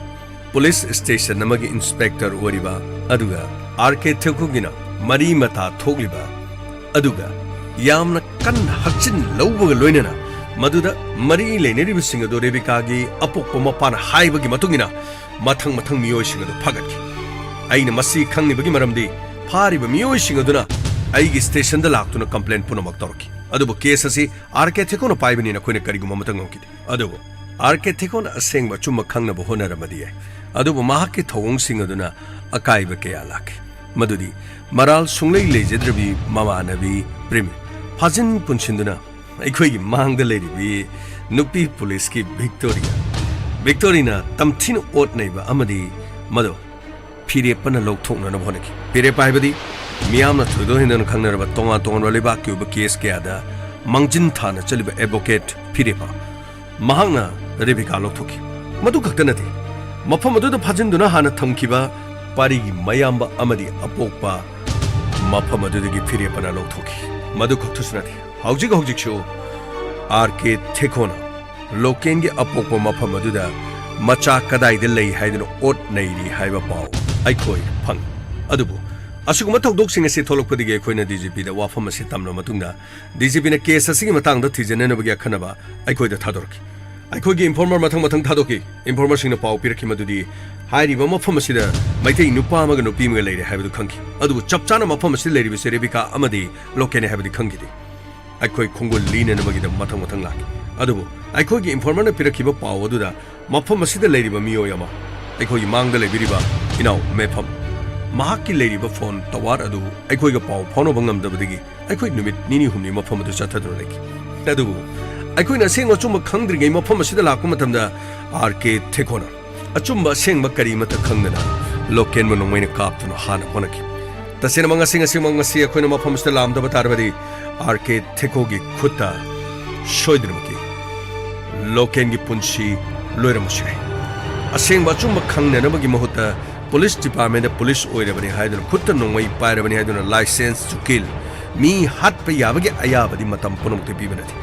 ꯄꯨꯂꯤꯁ ꯁ꯭ꯇꯦꯁꯟ ꯑꯃꯒꯤ ꯏꯟꯁꯄꯦꯛꯇꯔ ꯑꯣꯏꯔꯤꯕ, ꯑꯗꯨꯒ ꯑꯥꯔ ꯀꯦ ꯊꯦꯀꯣꯒꯤꯅ ꯃꯔꯤ ꯃꯇꯥ ꯊꯣꯛꯂꯤꯕ, ꯑꯗꯨꯒ ꯌꯥꯝꯅ ꯀꯟꯅ ꯍꯛꯆꯤꯟ ꯂꯧꯕꯒ ꯂꯣꯏꯅꯅ ꯃꯗꯨꯗ ꯃꯔꯤ ꯂꯩꯅꯔꯤꯕꯁꯤꯡ ꯑꯗꯨ ꯔꯦꯕꯤꯀꯥꯒꯤ ꯑꯄꯣꯛꯄ ꯃꯄꯥꯅ ꯍꯥꯏꯕꯒꯤ ꯃꯇꯨꯡ ꯏꯟꯅ ꯃꯊꯪ ꯃꯊꯪ ꯃꯤꯑꯣꯏꯁꯤꯡ ꯑꯗꯨ ꯐꯥꯒꯠꯈꯤ꯫ ꯑꯩꯅ ꯃꯁꯤ ꯈꯪꯂꯤꯕꯒꯤ ꯃꯔꯝꯗꯤ ꯐꯥꯔꯤꯕ ꯃꯤꯑꯣꯏꯁꯤꯡ ꯑꯗꯨꯅ ꯑꯩꯒꯤ ꯁ꯭ꯇꯦꯁꯟꯗ ꯂꯥꯛꯇꯨꯅ ꯀꯝꯄ꯭ꯂꯦꯟ ꯄꯨꯝꯅꯃꯛ ꯇꯧꯔꯛꯈꯤ꯫ ꯑꯗꯨꯕꯨ ꯀꯦꯁ ꯑꯁꯤ ꯑꯥꯔ ꯀꯦ ꯊꯦꯀꯣꯅ ꯄꯥꯏꯕꯅꯤꯅ ꯑꯩꯈꯣꯏꯅ ꯀꯔꯤꯒꯨꯝꯕ ꯑꯃꯠꯇ ꯉꯝꯈꯤꯗꯦ꯫ ꯑꯗꯨꯕꯨ ꯑꯥꯔ ꯀꯦ ꯊꯦꯀꯣꯅ ꯑꯁꯦꯡꯕ ꯑꯆꯨꯝꯕ ꯈꯪꯅꯕ ꯍꯣꯠꯅꯔꯝꯃꯗꯤ ꯌꯥꯏ꯫ ꯑꯗꯨꯕꯨ ꯃꯍꯥꯛꯀꯤ ꯊꯧꯑꯣꯡꯁꯤꯡ ꯑꯗꯨꯅ ꯑꯀꯥꯏꯕ ꯀꯌꯥ ꯂꯥꯛꯈꯤ꯫ ꯃꯗꯨꯗꯤ ꯃꯔꯥꯜ ꯁꯨꯡꯂꯩ ꯂꯩꯖꯗ꯭ꯔꯕꯤ ꯃꯃꯥꯟꯅꯕꯤ ꯄ꯭ꯔꯤꯃꯤ ꯐꯥꯖꯤꯟ ꯄꯨꯟꯁꯤꯟꯗꯨꯅ ꯑꯩꯈꯣꯏꯒꯤ ꯃꯥꯡꯗ ꯂꯩꯔꯤꯕꯤ ꯅꯨꯄꯤ ꯄꯨꯂꯤꯁꯀꯤ ꯚꯤꯛꯇꯣꯔꯤꯌꯥ, ꯚꯤꯛꯇꯣꯔꯤꯅ ꯇꯝꯊꯤꯅ ꯑꯣꯠ ꯅꯩꯕ ꯑꯃꯗꯤ ꯃꯗꯨ ꯐꯤꯔꯦꯞꯄꯅ ꯂꯧꯊꯣꯛꯅꯅꯕ ꯍꯣꯠꯅꯈꯤ꯫ ꯐꯤꯔꯦꯞꯄ ꯍꯥꯏꯕꯗꯤ ꯃꯤꯌꯥꯝꯅ ꯊꯣꯏꯗꯣꯛ ꯍꯦꯟꯗꯣꯛꯅ ꯈꯪꯅꯔꯕ ꯇꯣꯉꯥꯟ ꯇꯣꯉꯥꯟꯕ ꯂꯩꯕꯥꯛꯀꯤ ꯑꯣꯏꯕ ꯀꯦꯁ ꯀꯌꯥꯗ ꯃꯥꯡꯖꯤꯟ ꯊꯥꯅ ꯆꯠꯂꯤꯕ ꯑꯦꯗꯚꯣꯀꯦꯠ ꯐꯤꯔꯦꯞꯄ꯫ ꯃꯍꯥꯛꯅ ꯔꯦꯕꯤꯀꯥ ꯂꯧꯊꯣꯛꯈꯤ꯫ ꯃꯗꯨ ꯈꯛꯇ ꯅꯠꯇꯦ, ꯃꯐꯝ ꯑꯗꯨꯗ ꯐꯥꯖꯤꯟꯗꯨꯅ ꯍꯥꯟꯅ ꯊꯝꯈꯤꯕ ꯄꯥꯔꯤꯒꯤ ꯃꯌꯥꯝꯕ ꯑꯃꯗꯤ ꯑꯄꯣꯛꯄ ꯃꯐꯝ ꯑꯗꯨꯗꯒꯤ ꯐꯤꯔꯦꯞꯄꯅ ꯂꯧꯊꯣꯛꯈꯤ꯫ ꯃꯗꯨ ꯈꯛꯇꯁꯨ ꯅꯠꯇꯦ, ꯍꯧꯖꯤꯛ ꯍꯧꯖꯤꯛꯁꯨ ꯑꯥꯔ ꯀꯦ ꯊꯦꯀꯣꯅ ꯂꯣꯀꯦꯟꯒꯤ ꯑꯄꯣꯛꯄ ꯃꯐꯝ ꯑꯗꯨꯗ ꯃꯆꯥ ꯀꯗꯥꯏꯗ ꯂꯩ ꯍꯥꯏꯗꯨꯅ ꯑꯣꯠ ꯅꯩꯔꯤ ꯍꯥꯏꯕ ꯄꯥꯎ ꯑꯩꯈꯣꯏ ꯐꯪꯏ꯫ ꯑꯗꯨꯕꯨ ꯑꯁꯤꯒꯨꯝꯕ ꯊꯧꯗꯣꯛꯁꯤꯡ ꯑꯁꯤ ꯊꯣꯛꯂꯛꯄꯗꯒꯤ ꯑꯩꯈꯣꯏꯅ ꯗꯤ ꯖꯤ ꯄꯤꯗ ꯋꯥꯐꯝ ꯑꯁꯤ ꯇꯝꯂꯕ ꯃꯇꯨꯡꯗ, ꯗꯤ ꯖꯤ ꯄꯤꯅ ꯀꯦꯁ ꯑꯁꯤꯒꯤ ꯃꯇꯥꯡꯗ ꯊꯤꯖꯤꯟꯅꯅꯕꯒꯤ ꯑꯈꯟꯅꯕ ꯑꯩꯈꯣꯏꯗ ꯊꯥꯗꯣꯔꯛꯈꯤ꯫ ꯑꯩꯈꯣꯏꯒꯤ ꯏꯟꯐꯣꯔꯃꯔ ꯃꯊꯪ ꯃꯊꯪ ꯊꯥꯗꯣꯛꯈꯤ꯫ ꯏꯟꯐꯣꯔꯃꯔꯁꯤꯡꯅ ꯄꯥꯎ ꯄꯤꯔꯛꯈꯤ ꯃꯗꯨꯗꯤ ꯍꯥꯏꯔꯤꯕ ꯃꯐꯝ ꯑꯁꯤꯗ ꯃꯩꯇꯩ ꯅꯨꯄꯥ ꯑꯃꯒ ꯅꯨꯄꯤ ꯑꯃꯒ ꯂꯩꯔꯦ ꯍꯥꯏꯕꯗꯨ ꯈꯪꯈꯤ꯫ ꯑꯗꯨꯕꯨ ꯆꯞ ꯆꯥꯅ ꯃꯐꯝ ꯑꯁꯤꯗ ꯂꯩꯔꯤꯕꯁꯤ ꯔꯦꯕꯤꯀꯥ ꯑꯃꯗꯤ ꯂꯣꯀꯦꯟꯅꯤ ꯍꯥꯏꯕꯗꯤ ꯈꯪꯈꯤꯗꯦ꯫ ꯑꯩꯈꯣꯏ ꯈꯣꯡꯒꯨꯜ ꯂꯤꯅꯅꯕꯒꯤꯗꯃꯛ ꯃꯊꯪ ꯃꯊꯪ ꯂꯥꯛꯈꯤ꯫ ꯑꯗꯨꯕꯨ ꯑꯩꯈꯣꯏꯒꯤ ꯏꯟꯐꯣꯔꯃꯔꯅ ꯄꯤꯔꯛꯈꯤꯕ ꯄꯥꯎ ꯑꯗꯨꯗ ꯃꯐꯝ ꯑꯁꯤꯗ ꯂꯩꯔꯤꯕ ꯃꯤꯑꯣꯏ ꯑꯃ, ꯑꯩꯈꯣꯏꯒꯤ ꯃꯥꯡꯗ ꯂꯩꯕꯤꯔꯤꯕ ꯏꯅꯥꯎ ꯃꯦꯐꯝ, ꯃꯍꯥꯛꯀꯤ ꯂꯩꯔꯤꯕ ꯐꯣꯟ ꯇꯋꯥꯔ ꯑꯗꯨ ꯑꯩꯈꯣꯏꯒ ꯄꯥꯎ ꯐꯥꯎꯅꯕ ꯉꯝꯗꯕꯗꯒꯤ ꯑꯩꯈꯣꯏ ꯅꯨꯃꯤꯠ ꯅꯤꯅꯤ ꯍꯨꯝꯅꯤ ꯃꯐꯝ ꯑꯗꯨ ꯆꯠꯊꯗꯨꯅ ꯂꯩꯈꯤ꯫ ꯑꯗꯨꯕꯨ ꯑꯩꯈꯣꯏꯅ ꯑꯁꯦꯡꯕ ꯑꯆꯨꯝꯕ ꯈꯪꯗ꯭ꯔꯤꯉꯩ ꯃꯐꯝ ꯑꯁꯤꯗ ꯂꯥꯛꯄ ꯃꯇꯝꯗ ꯑꯥꯔ ꯀꯦ ꯊꯦꯀꯣꯅ ꯑꯆꯨꯝꯕ ꯑꯁꯦꯡꯕ ꯀꯔꯤ ꯑꯃꯠꯇ ꯈꯪꯗꯅ ꯂꯣꯀꯦꯟꯕꯨ ꯅꯣꯡꯃꯩꯅ ꯀꯥꯞꯇꯨꯅ ꯍꯥꯠꯅꯕ ꯍꯣꯠꯅꯈꯤ꯫ ꯇꯁꯦꯡꯅꯃꯛ ꯉꯁꯤ, ꯉꯁꯤꯃꯛ ꯉꯁꯤ ꯑꯩꯈꯣꯏꯅ ꯃꯐꯝ ꯑꯁꯤꯗ ꯂꯥꯛꯂꯝꯗꯕ ꯇꯥꯔꯕꯗꯤ, ꯑꯥꯔ ꯀꯦ ꯊꯦꯀꯣꯒꯤ ꯈꯨꯠꯇ ꯁꯣꯏꯗꯅꯃꯛꯀꯤ ꯂꯣꯀꯦꯟꯒꯤ ꯄꯨꯟꯁꯤ ꯂꯣꯏꯔꯝꯕꯁꯨ ꯌꯥꯏ꯫ ꯑꯁꯦꯡꯕ ꯑꯆꯨꯝꯕ ꯈꯪꯅꯅꯕꯒꯤ ꯃꯍꯨꯠꯇ ꯄꯨꯂꯤꯁ ꯗꯤꯄꯥꯔꯠꯃꯦꯟꯗ ꯄꯨꯂꯤꯁ ꯑꯣꯏꯔꯕꯅꯤ ꯍꯥꯏꯗꯨꯅ, ꯈꯨꯠꯇ ꯅꯣꯡꯃꯩ ꯄꯥꯏꯔꯕꯅꯤ ꯍꯥꯏꯗꯨꯅ license to kill, ꯃꯤ ꯍꯥꯠꯄ ꯌꯥꯕꯒꯤ ꯑꯌꯥꯕꯗꯤ ꯃꯇꯝ ꯄꯨꯝꯅꯃꯛꯇ ꯄꯤꯕ ꯅꯠꯇꯦ꯫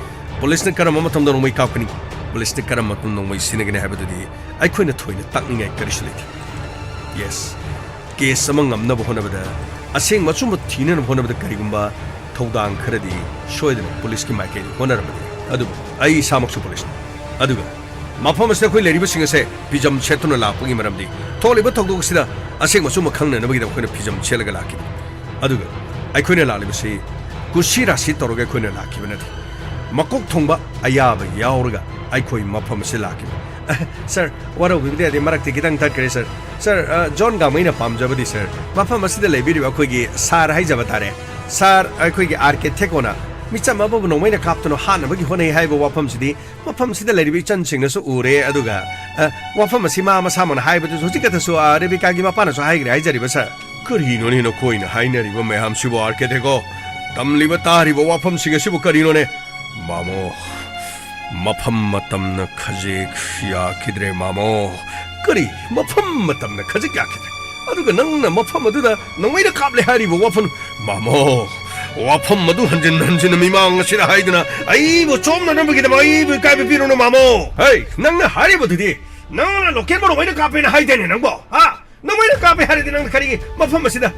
ꯄꯨꯂꯤꯁꯅ ꯀꯔꯝꯕ ꯃꯇꯝꯗ ꯅꯣꯡꯃꯩ ꯀꯥꯞꯀꯅꯤ, ꯄꯨꯂꯤꯁꯅ ꯀꯔꯝꯕ ꯃꯇꯝꯗ ꯅꯣꯡꯃꯩ ꯁꯤꯖꯤꯟꯅꯒꯅꯤ ꯍꯥꯏꯕꯗꯨꯗꯤ ꯑꯩꯈꯣꯏꯅ ꯊꯣꯏꯅ ꯇꯥꯛꯅꯤꯡꯉꯥꯏ ꯀꯔꯤꯁꯨ ꯂꯩꯇꯦ꯫ Yes, ꯀꯦꯁ ꯑꯃ ꯉꯝꯅꯕ ꯍꯣꯠꯅꯕꯗ, ꯑꯁꯦꯡꯕ ꯑꯆꯨꯝꯕ ꯊꯤꯅꯅꯕ ꯍꯣꯠꯅꯕꯗ ꯀꯔꯤꯒꯨꯝꯕ ꯊꯧꯗꯥꯡ ꯈꯔꯗꯤ ꯁꯣꯏꯗꯅ ꯄꯨꯂꯤꯁꯀꯤ ꯃꯥꯏꯀꯩꯗ ꯍꯣꯠꯅꯔꯝꯕꯅꯤ꯫ ꯑꯗꯨꯕꯨ ꯑꯩ ꯏꯁꯥꯃꯛꯁꯨ ꯄꯨꯂꯤꯁꯅꯤ꯫ ꯑꯗꯨꯒ ꯃꯐꯝ ꯑꯁꯤꯗ ꯑꯩꯈꯣꯏ ꯂꯩꯔꯤꯕꯁꯤꯡ ꯑꯁꯦ ꯐꯤꯖꯝ ꯁꯦꯠꯇꯨꯅ ꯂꯥꯛꯄꯒꯤ ꯃꯔꯝꯗꯤ, ꯊꯣꯛꯂꯤꯕ ꯊꯧꯗꯣꯛ ꯑꯁꯤꯗ ꯑꯁꯦꯡꯕ ꯑꯆꯨꯝꯕ ꯈꯪꯅꯅꯕꯒꯤꯗꯃꯛ ꯑꯩꯈꯣꯏꯅ ꯐꯤꯖꯝ ꯁꯦꯠꯂꯒ ꯂꯥꯛꯈꯤꯕꯅꯤ꯫ ꯑꯗꯨꯒ ꯑꯩꯈꯣꯏꯅ ꯂꯥꯛꯂꯤꯕꯁꯤ ꯀꯨꯁꯤ ꯔꯥꯁꯤ ꯇꯧꯔꯒ ꯑꯩꯈꯣꯏꯅ ꯂꯥꯛꯈꯤꯕ ꯅꯠꯇꯦ꯫ ꯃꯀꯣꯛ ꯊꯣꯡꯕ ꯑꯌꯥꯕ ꯌꯥꯎꯔꯒ ꯑꯩꯈꯣꯏ ꯃꯐꯝ ꯑꯁꯤꯗ ꯂꯥꯛꯈꯤꯕꯅꯤ꯫ ꯑ, ꯁꯥꯔ, ꯋꯥꯔꯧꯕꯤꯕꯗꯤ ꯌꯥꯗꯦ, ꯃꯔꯛꯇ ꯈꯤꯇꯪ ꯇꯠꯈ꯭ꯔꯦ, ꯁꯥꯔ꯫ ꯁꯥꯔ, ꯑ, ꯖꯣꯟ ꯒꯥꯃꯩꯅ ꯄꯥꯝꯖꯕꯗꯤ, ꯁꯥꯔ, ꯃꯐꯝ ꯑꯁꯤꯗ ꯂꯩꯕꯤꯔꯤꯕ ꯑꯩꯈꯣꯏꯒꯤ ꯁꯥꯔ ꯍꯥꯏꯖꯕ ꯇꯥꯔꯦ, ꯁꯥꯔ, ꯑꯩꯈꯣꯏꯒꯤ ꯑꯥꯔ ꯀꯦ ꯊꯦꯀꯣꯅ ꯃꯤꯆꯝ ꯑꯃꯕꯨ ꯅꯣꯡꯃꯩꯅ ꯀꯥꯞꯇꯨꯅ ꯍꯥꯠꯅꯕꯒꯤ ꯍꯣꯠꯅꯩ ꯍꯥꯏꯕ ꯋꯥꯐꯝꯁꯤꯗꯤ ꯃꯐꯝꯁꯤꯗ ꯂꯩꯔꯤꯕ ꯏꯆꯟꯁꯤꯡꯅꯁꯨ ꯎꯔꯦ꯫ ꯑꯗꯨꯒ, ꯑ, ꯋꯥꯐꯝ ꯑꯁꯤ ꯃꯥ ꯃꯁꯥꯃꯛꯅ ꯍꯥꯏꯕꯗꯨꯁꯨ ꯍꯧꯖꯤꯛ ꯈꯛꯇꯁꯨ, ꯑ, ꯔꯦꯕꯤꯀꯥꯒꯤ ꯃꯄꯥꯅꯁꯨ ꯍꯥꯏꯈ꯭ꯔꯦ ꯍꯥꯏꯖꯔꯤꯕ, ꯁꯥꯔ꯫ ꯀꯔꯤꯅꯣꯅꯦ ꯅꯈꯣꯏꯅ ꯍꯥꯏꯅꯔꯤꯕ ꯃꯌꯥꯝꯁꯤꯕꯨ, ꯑꯥꯔ ꯀꯦ ꯊꯦꯀꯣ? ꯇꯝꯂꯤꯕ ꯇꯥꯔꯤꯕ ꯋꯥꯐꯝꯁꯤꯡ ꯑꯁꯤꯕꯨ ꯀꯔꯤꯅꯣꯅꯦ? ꯃꯥꯃꯣ, ꯃꯐꯝ ꯃꯇꯝꯅ ꯈꯖꯤꯛ ꯌꯥꯈꯤꯗ꯭ꯔꯦ, ꯃꯥꯃꯣ꯫ ꯀꯔꯤ? ꯃꯐꯝ ꯃꯇꯝꯅ ꯈꯖꯤꯛ ꯌꯥꯈꯤꯗ꯭ꯔꯦ? ꯑꯗꯨꯒ ꯅꯪꯅ ꯃꯐꯝ ꯑꯗꯨꯗ ꯅꯣꯡꯃꯩꯅ ꯀꯥꯞꯂꯦ ꯍꯥꯏꯔꯤꯕ ꯋꯥꯐꯝ? ꯃꯥꯃꯣ, ꯋꯥꯐꯝ ꯑꯗꯨ ꯍꯟꯖꯤꯟ ꯍꯟꯖꯤꯟꯅ ꯃꯤꯃꯥꯡ ꯑꯁꯤꯗ ꯍꯥꯏꯗꯨꯅ ꯑꯩꯕꯨ ꯆꯣꯝꯅꯅꯕꯒꯤꯗꯃꯛ ꯑꯩꯕꯨ ꯏꯀꯥꯏꯕ ꯄꯤꯔꯨꯅꯨ, ꯃꯥꯃꯣ꯫ ꯍꯦ, ꯅꯪꯅ ꯍꯥꯏꯔꯤꯕꯗꯨꯗꯤ, ꯅꯪꯅ ꯂꯣꯀꯦꯜꯕꯨ ꯅꯣꯡꯃꯩꯅ ꯀꯥꯞꯄꯦꯅ ꯍꯥꯏꯗꯦꯅꯦ ꯅꯪꯕꯣ, ꯍꯥ? ꯅꯣꯡꯃꯩꯅ ꯀꯥꯞꯄꯦ ꯍꯥꯏꯔꯗꯤ ꯅꯪꯅ ꯀꯔꯤꯒꯤ ꯃꯐꯝ ꯑꯁꯤꯗ?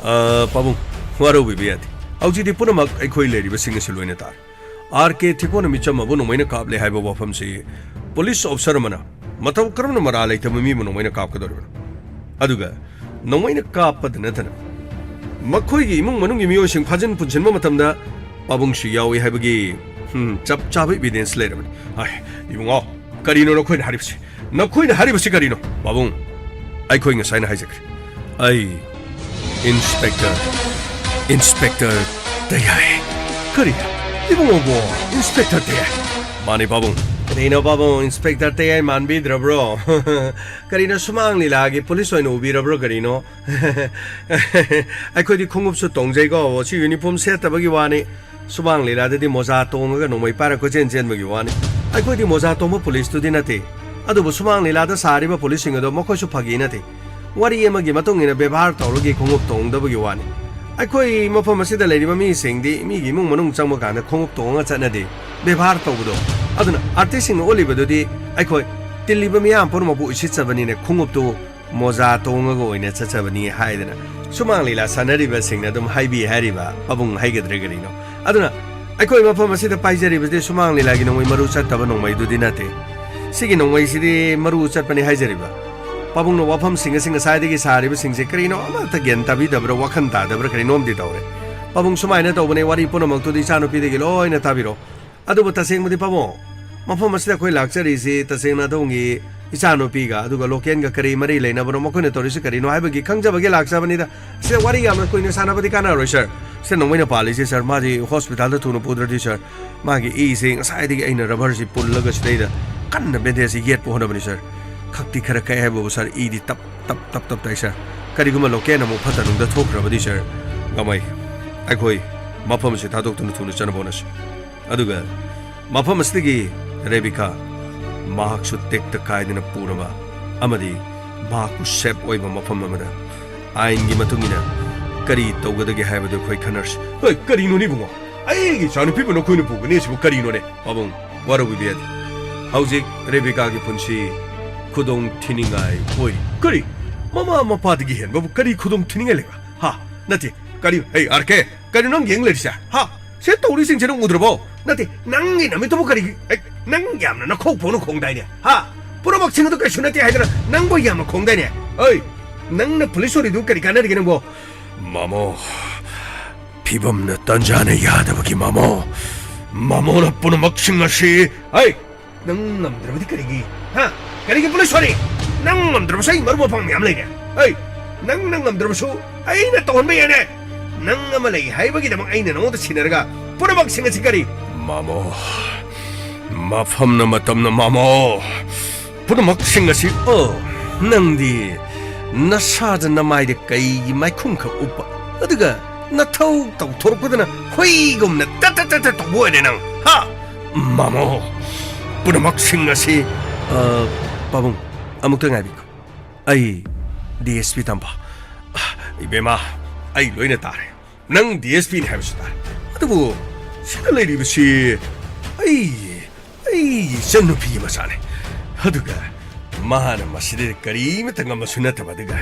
ꯑ, ꯄꯥꯕꯨꯡ, ꯋꯥꯔꯧꯕꯤꯕ ꯌꯥꯗꯦ꯫ ꯍꯧꯖꯤꯛꯇꯤ ꯄꯨꯝꯅꯃꯛ ꯑꯩꯈꯣꯏ ꯂꯩꯔꯤꯕꯁꯤꯡ ꯑꯁꯤ ꯂꯣꯏꯅ ꯇꯥꯔꯦ꯫ ꯑꯥꯔ ꯀꯦ ꯊꯦꯀꯣꯅ ꯃꯤꯆꯝ ꯑꯃꯕꯨ ꯅꯣꯡꯃꯩꯅ ꯀꯥꯞꯂꯦ ꯍꯥꯏꯕ ꯋꯥꯐꯝꯁꯤ ꯄꯨꯂꯤꯁ ꯑꯣꯐꯤꯁꯥꯔ ꯑꯃꯅ ꯃꯇꯧ ꯀꯔꯝꯅ ꯃꯔꯥꯜ ꯂꯩꯇꯕ ꯃꯤꯕꯨ ꯅꯣꯡꯃꯩꯅ ꯀꯥꯞꯀꯗꯧꯔꯤꯕꯅꯣ? ꯑꯗꯨꯒ ꯅꯣꯡꯃꯩꯅ ꯀꯥꯞꯄꯗ ꯅꯠꯇꯅ ꯃꯈꯣꯏꯒꯤ ꯏꯃꯨꯡ ꯃꯅꯨꯡꯒꯤ ꯃꯤꯑꯣꯏꯁꯤꯡ ꯐꯥꯖꯤꯟ ꯄꯨꯟꯁꯤꯟꯕ ꯃꯇꯝꯗ ꯄꯥꯕꯨꯡꯁꯨ ꯌꯥꯎꯏ ꯍꯥꯏꯕꯒꯤ, ꯍꯝ, ꯆꯞ ꯆꯥꯕ ꯏꯕꯤꯗꯦꯟꯁ ꯂꯩꯔꯕꯅꯤ꯫ ꯑꯥꯏ, ꯏꯕꯨꯡꯉꯣ, ꯀꯔꯤꯅꯣ ꯅꯈꯣꯏꯅ ꯍꯥꯏꯔꯤꯕꯁꯤ? ꯅꯈꯣꯏꯅ ꯍꯥꯏꯔꯤꯕꯁꯤ ꯀꯔꯤꯅꯣ? ꯄꯥꯕꯨꯡ, ꯑꯩꯈꯣꯏ ꯉꯁꯥꯏꯅ ꯍꯥꯏꯖꯈ꯭ꯔꯦ꯫ ꯑꯩ ꯏꯟꯁꯄꯦꯛꯇꯔ, ꯏꯟꯁꯄꯦꯛꯇꯔ ꯇꯌꯥꯏ꯫ ꯀꯔꯤ? ꯏꯕꯨꯡꯉꯣꯕꯨ ꯏꯟꯁꯄꯦꯛꯇꯔ ꯇꯌꯥꯏ? ꯃꯥꯅꯤ ꯄꯥꯕꯨꯡ, ꯀꯩꯅꯣ ꯄꯥꯕꯨꯡ, ꯏꯟꯁꯄꯦꯛꯇꯔ ꯇꯌꯥꯏ ꯃꯥꯟꯕꯤꯗ꯭ꯔꯕ꯭ꯔꯣ? ꯀꯔꯤꯅꯣ, ꯁꯨꯃꯥꯡ ꯂꯤꯂꯥꯒꯤ ꯄꯨꯂꯤꯁ ꯑꯣꯏꯅ ꯎꯕꯤꯔꯕ꯭ꯔꯣ ꯀꯔꯤꯅꯣ? ꯑꯩꯈꯣꯏꯗꯤ ꯈꯣꯡꯎꯞꯁꯨ ꯇꯣꯡꯖꯩꯀꯣ, ꯁꯤ ꯌꯨꯅꯤꯐꯣꯔꯝ ꯁꯦꯠꯇꯕꯒꯤ ꯋꯥꯅꯤ꯫ ꯁꯨꯃꯥꯡ ꯂꯤꯂꯥꯗꯗꯤ ꯃꯣꯖꯥ ꯇꯣꯡꯉꯒ ꯅꯣꯡꯃꯩ ꯄꯥꯏꯔ ꯀꯣꯏꯆꯦꯟ ꯆꯦꯟꯕꯒꯤ ꯋꯥꯅꯤ꯫ ꯑꯩꯈꯣꯏꯗꯤ ꯃꯣꯖꯥ ꯇꯣꯡꯕ ꯄꯨꯂꯤꯁꯇꯨꯗꯤ ꯅꯠꯇꯦ꯫ ꯑꯗꯨꯕꯨ ꯁꯨꯃꯥꯡ ꯂꯤꯂꯥꯗ ꯁꯥꯔꯤꯕ ꯄꯨꯂꯤꯁꯁꯤꯡ ꯑꯗꯣ ꯃꯈꯣꯏꯁꯨ ꯐꯥꯒꯤ ꯅꯠꯇꯦ꯫ ꯋꯥꯔꯤ ꯑꯃꯒꯤ ꯃꯇꯨꯡ ꯏꯟꯅ ꯕꯦꯕꯥꯔ ꯇꯧꯔꯒꯤ ꯈꯣꯡꯎꯞ ꯇꯣꯡꯗꯕꯒꯤ ꯋꯥꯅꯤ꯫ ꯑꯩꯈꯣꯏ ꯃꯐꯝ ꯑꯁꯤꯗ ꯂꯩꯔꯤꯕ ꯃꯤꯁꯤꯡꯗꯤ ꯃꯤꯒꯤ ꯏꯃꯨꯡ ꯃꯅꯨꯡ ꯆꯪꯕ ꯀꯥꯟꯗ ꯈꯣꯡꯎꯞ ꯇꯣꯡꯉꯒ ꯆꯠꯅꯗꯦ, ꯕꯦꯕꯥꯔ ꯇꯧꯕꯗꯣ꯫ ꯑꯗꯨꯅ ꯑꯥꯔꯇꯤꯁꯁꯤꯡꯅ ꯎꯠꯂꯤꯕꯗꯨꯗꯤ ꯑꯩꯈꯣꯏ ꯇꯤꯜꯂꯤꯕ ꯃꯤꯌꯥꯝ ꯄꯨꯝꯅꯃꯛꯄꯨ ꯎꯁꯤꯠꯆꯕꯅꯤꯅ ꯈꯣꯡꯎꯞꯇꯨ ꯃꯣꯖꯥ ꯇꯣꯡꯉꯒ ꯑꯣꯏꯅ ꯆꯠꯆꯕꯅꯤ ꯍꯥꯏꯗꯅ ꯁꯨꯃꯥꯡ ꯂꯤꯂꯥ ꯁꯥꯟꯅꯔꯤꯕꯁꯤꯡꯅ ꯑꯗꯨꯝ ꯍꯥꯏꯕꯤ ꯍꯥꯏꯔꯤꯕ ꯄꯥꯕꯨꯡ ꯍꯥꯏꯒꯗ꯭ꯔꯥ ꯀꯔꯤꯅꯣ꯫ ꯑꯗꯨꯅ ꯑꯩꯈꯣꯏ ꯃꯐꯝ ꯑꯁꯤꯗ ꯄꯥꯏꯖꯔꯤꯕꯁꯤ ꯁꯨꯃꯥꯡ ꯂꯤꯂꯥꯒꯤ ꯅꯣꯡꯃꯩ ꯃꯔꯨ ꯆꯠꯇꯕ ꯅꯣꯡꯃꯩꯗꯨꯗꯤ ꯅꯠꯇꯦ꯫ ꯁꯤꯒꯤ ꯅꯣꯡꯃꯩꯁꯤꯗꯤ ꯃꯔꯨ ꯆꯠꯄꯅꯤ ꯍꯥꯏꯖꯔꯤꯕ꯫ ꯄꯥꯕꯨꯡꯅ ꯋꯥꯐꯝꯁꯤꯡ ꯑꯁꯤ ꯉꯁꯥꯏꯗꯒꯤ ꯁꯥꯔꯤꯕꯁꯤꯡꯁꯦ ꯀꯔꯤꯅꯣ ꯑꯃꯠꯇ ꯒ꯭ꯌꯥꯟ ꯇꯥꯕꯤꯗꯕ꯭ꯔꯥ, ꯋꯥꯈꯜ ꯇꯥꯗꯕ꯭ꯔꯥ, ꯀꯔꯤꯅꯣꯝꯗꯤ ꯇꯧꯔꯦ꯫ ꯄꯥꯕꯨꯡ, ꯁꯨꯃꯥꯏꯅ ꯇꯧꯕꯅꯦ, ꯋꯥꯔꯤ ꯄꯨꯝꯅꯃꯛꯇꯨꯗꯤ ꯏꯆꯥꯅꯨꯄꯤꯗꯒꯤ ꯂꯣꯏꯅ ꯇꯥꯕꯤꯔꯣ꯫ ꯑꯗꯨꯕꯨ ꯇꯁꯦꯡꯕꯗꯤ ꯄꯥꯕꯨꯡ, ꯃꯐꯝ ꯑꯁꯤꯗ ꯑꯩꯈꯣꯏ ꯂꯥꯛꯆꯔꯤꯁꯤ ꯇꯁꯦꯡꯅ ꯑꯗꯣꯝꯒꯤ ꯏꯆꯥꯅꯨꯄꯤꯒ ꯑꯗꯨꯒ ꯂꯣꯀꯦꯜꯒ ꯀꯔꯤ ꯃꯔꯤ ꯂꯩꯅꯕꯅꯣ, ꯃꯈꯣꯏꯅ ꯇꯧꯔꯤꯁꯤ ꯀꯔꯤꯅꯣ ꯍꯥꯏꯕꯒꯤ ꯈꯪꯖꯕꯒꯤ ꯂꯥꯛꯆꯕꯅꯤꯗ꯫ ꯁꯤꯗ ꯋꯥꯔꯤ ꯌꯥꯝꯅ ꯀꯨꯏꯅ ꯁꯥꯟꯅꯕꯗꯤ ꯀꯥꯟꯅꯔꯣꯏ, ꯁꯥꯔ꯫ ꯁꯤꯗ ꯅꯣꯡꯃꯩꯅ ꯄꯥꯜꯂꯤꯁꯦ, ꯁꯥꯔ, ꯃꯥꯁꯤ ꯍꯣꯁꯄꯤꯇꯥꯜꯗ ꯊꯨꯅ ꯄꯨꯗ꯭ꯔꯗꯤ, ꯁꯥꯔ, ꯃꯥꯒꯤ ꯏꯁꯦ ꯉꯁꯥꯏꯗꯒꯤ ꯑꯩꯅ ꯔꯕꯔꯁꯤ ꯄꯨꯜꯂꯒ ꯁꯤꯗꯩꯗ ꯀꯟꯅ ꯕꯦꯟꯗꯦꯖꯁꯤ ꯌꯦꯠꯄ ꯍꯣꯠꯅꯕꯅꯤ, ꯁꯥꯔ꯫ ꯈꯛꯇꯤ ꯈꯔ ꯀꯛꯑꯦ ꯍꯥꯏꯕꯕꯨ, ꯁꯥꯔ, ꯏꯗꯤ ꯇꯞ ꯇꯞ ꯇꯞ ꯇꯞ ꯇꯥꯏ, ꯁꯥꯔ꯫ ꯀꯔꯤꯒꯨꯝꯕ ꯂꯣꯀꯦꯜ ꯑꯃꯨꯛ ꯐꯠꯇ ꯅꯨꯡꯗ ꯊꯣꯛꯈ꯭ꯔꯕꯗꯤ, ꯁꯥꯔ, ꯒꯃꯩ, ꯑꯩꯈꯣꯏ ꯃꯐꯝ ꯑꯁꯤ ꯊꯥꯗꯣꯛꯇꯨꯅ ꯊꯨꯅ ꯆꯠꯅꯕ ꯍꯣꯠꯅꯁꯤ꯫ ꯑꯗꯨꯒ ꯃꯐꯝ ꯑꯁꯤꯗꯒꯤ ꯔꯦꯕꯤꯀꯥ ꯃꯍꯥꯛꯁꯨ ꯇꯦꯛꯇ ꯀꯥꯏꯗꯅ ꯄꯨꯅꯕ ꯑꯃꯗꯤ ꯃꯍꯥꯛꯄꯨ ꯁꯦꯐ ꯑꯣꯏꯕ ꯃꯐꯝ ꯑꯃꯗ ꯑꯥꯏꯟꯒꯤ ꯃꯇꯨꯡ ꯏꯟꯅ ꯀꯔꯤ ꯇꯧꯒꯗꯒꯦ ꯍꯥꯏꯕꯗꯨ ꯑꯩꯈꯣꯏ ꯈꯟꯅꯔꯁꯤ꯫ ꯍꯣꯏ, ꯀꯔꯤꯅꯣꯅꯦ ꯏꯕꯨꯡꯉꯣ? ꯑꯩꯒꯤ ꯏꯆꯥꯅꯨꯄꯤꯕꯨ ꯅꯈꯣꯏꯅ ꯄꯨꯒꯅꯤ ꯍꯥꯏꯁꯤꯕꯨ ꯀꯔꯤꯅꯣꯅꯦ? ꯄꯥꯕꯨꯡ, ꯋꯥꯔꯧꯕꯤꯕ ꯌꯥꯗꯦ꯫ ꯍꯧꯖꯤꯛ ꯔꯦꯕꯤꯀꯥꯒꯤ ꯄꯨꯟꯁꯤ ꯈꯨꯗꯣꯡ ꯊꯤꯅꯤꯡꯉꯥꯏ ꯑꯣꯏꯔꯤ꯫ ꯀꯔꯤ? ꯃꯃꯥ ꯃꯄꯥꯗꯒꯤ ꯍꯦꯟꯕꯕꯨ ꯀꯔꯤ ꯈꯨꯗꯣꯡ ꯊꯤꯅꯤꯡꯉꯥꯏ ꯂꯩꯕ? ꯍꯥ? ꯅꯠꯇꯦ, ꯀꯔꯤ? ꯑꯩ ꯑꯥꯔ ꯀꯦ, ꯀꯔꯤ ꯅꯪ ꯌꯦꯡ ꯂꯩꯔꯤꯁꯦ? ꯍꯥ? ꯁꯤ ꯇꯧꯔꯤꯁꯤꯡꯁꯦ ꯅꯪ ꯎꯗ꯭ꯔꯕꯣ? ꯅꯠꯇꯦ, ꯅꯪꯒꯤ ꯅꯃꯤꯠꯇꯨꯕꯨ ꯀꯔꯤ? ꯑꯩ, ꯅꯪ ꯌꯥꯝꯅ ꯅꯈꯣꯛ ꯐꯥꯎꯅ ꯈꯣꯡꯗꯥꯏꯅꯦ? ꯍꯥ? ꯄꯨꯝꯅꯃꯛꯁꯤꯡ ꯑꯗꯨ ꯀꯩꯁꯨ ꯅꯠꯇꯦ ꯍꯥꯏꯗꯅ ꯅꯪꯕꯨ ꯌꯥꯝꯅ ꯈꯣꯡꯗꯥꯏꯅꯦ? ꯑꯩ, ꯅꯪꯅ ꯄꯨꯂꯤꯁ ꯑꯣꯏꯔꯤꯗꯨ ꯀꯔꯤ ꯀꯥꯟꯅꯔꯤꯒꯦ ꯅꯪꯕꯣ? ꯃꯥꯃꯣ, ꯐꯤꯕꯝꯅ ꯇꯟꯖꯥꯅ ꯌꯥꯗꯕꯒꯤ ꯃꯥꯃꯣ꯫ ꯃꯥꯃꯣꯅ ꯄꯨꯝꯅꯃꯛꯁꯤꯡ ꯑꯁꯤ, ꯑꯩ, ꯅꯪ ꯉꯝꯗ꯭ꯔꯕꯗꯤ ꯀꯔꯤꯒꯤ? ꯍꯥ? ꯀꯔꯤꯒꯤ ꯄꯨꯂꯤꯁ ꯋꯥꯔꯤ? ꯅꯪ ꯉꯝꯗ꯭ꯔꯕꯁꯨ ꯑꯩ ꯃꯔꯨꯞ ꯃꯄꯥꯡ ꯃꯌꯥꯝ ꯂꯩꯔꯦ꯫ ꯑꯩ, ꯅꯪꯅ ꯉꯝꯗ꯭ꯔꯕꯁꯨ ꯑꯩꯅ ꯇꯧꯍꯟꯕ ꯌꯥꯏꯅꯦ꯫ ꯅꯪ ꯑꯃ ꯂꯩ ꯍꯥꯏꯕꯒꯤꯗꯃꯛ ꯑꯩꯅ ꯅꯉꯣꯟꯗ ꯁꯤꯟꯅꯔꯒ ꯄꯨꯝꯅꯃꯛꯁꯤꯡ ꯑꯁꯤ ꯀꯔꯤ? ꯃꯥꯃꯣ, ꯃꯐꯝꯅ ꯃꯇꯝꯅ ꯃꯥꯃꯣ ꯄꯨꯝꯅꯃꯛꯁꯤꯡ ꯑꯁꯤ, ꯑꯣ, ꯅꯪꯗꯤ ꯅꯁꯥꯗ ꯅꯃꯥꯏꯗ ꯀꯩꯒꯤ ꯃꯥꯏꯈꯨꯝꯈꯛ ꯎꯞꯄ, ꯑꯗꯨꯒ ꯅꯊꯧ ꯇꯧꯊꯣꯔꯛꯄꯗꯅ ꯍꯨꯏꯒꯨꯝꯅ ꯇꯠ ꯇꯠ ꯇꯠ ꯇꯠ ꯇꯧꯕ ꯑꯣꯏꯔꯦ ꯅꯪ, ꯍꯥ? ꯃꯥꯃꯣ, ꯄꯨꯝꯅꯃꯛꯁꯤꯡ ꯑꯁꯤ, ꯑ, ꯄꯥꯕꯨꯡ, ꯑꯃꯨꯛꯇ ꯉꯥꯏꯕꯤꯈꯣ꯫ ꯑꯩ ꯗꯤ ꯑꯦꯁ ꯄꯤ ꯇꯝꯕ꯫ ꯏꯕꯦꯝꯃ, ꯑꯩ ꯂꯣꯏꯅ ꯇꯥꯔꯦ꯫ ꯅꯪ ꯗꯤ ꯑꯦꯁ ꯄꯤꯅꯤ ꯍꯥꯏꯕꯁꯨ ꯇꯥꯔꯦ꯫ ꯑꯗꯨꯕꯨ ꯁꯤꯗ ꯂꯩꯔꯤꯕꯁꯤ ꯑꯩ, ꯑꯩꯒꯤ ꯏꯆꯟꯅꯨꯄꯤ ꯃꯆꯥꯅꯤ꯫ ꯑꯗꯨꯒ ꯃꯥꯅ ꯃꯁꯤꯗ ꯀꯔꯤꯃꯇ ꯉꯝꯕꯁꯨ ꯅꯠꯇꯕ, ꯑꯗꯨꯒ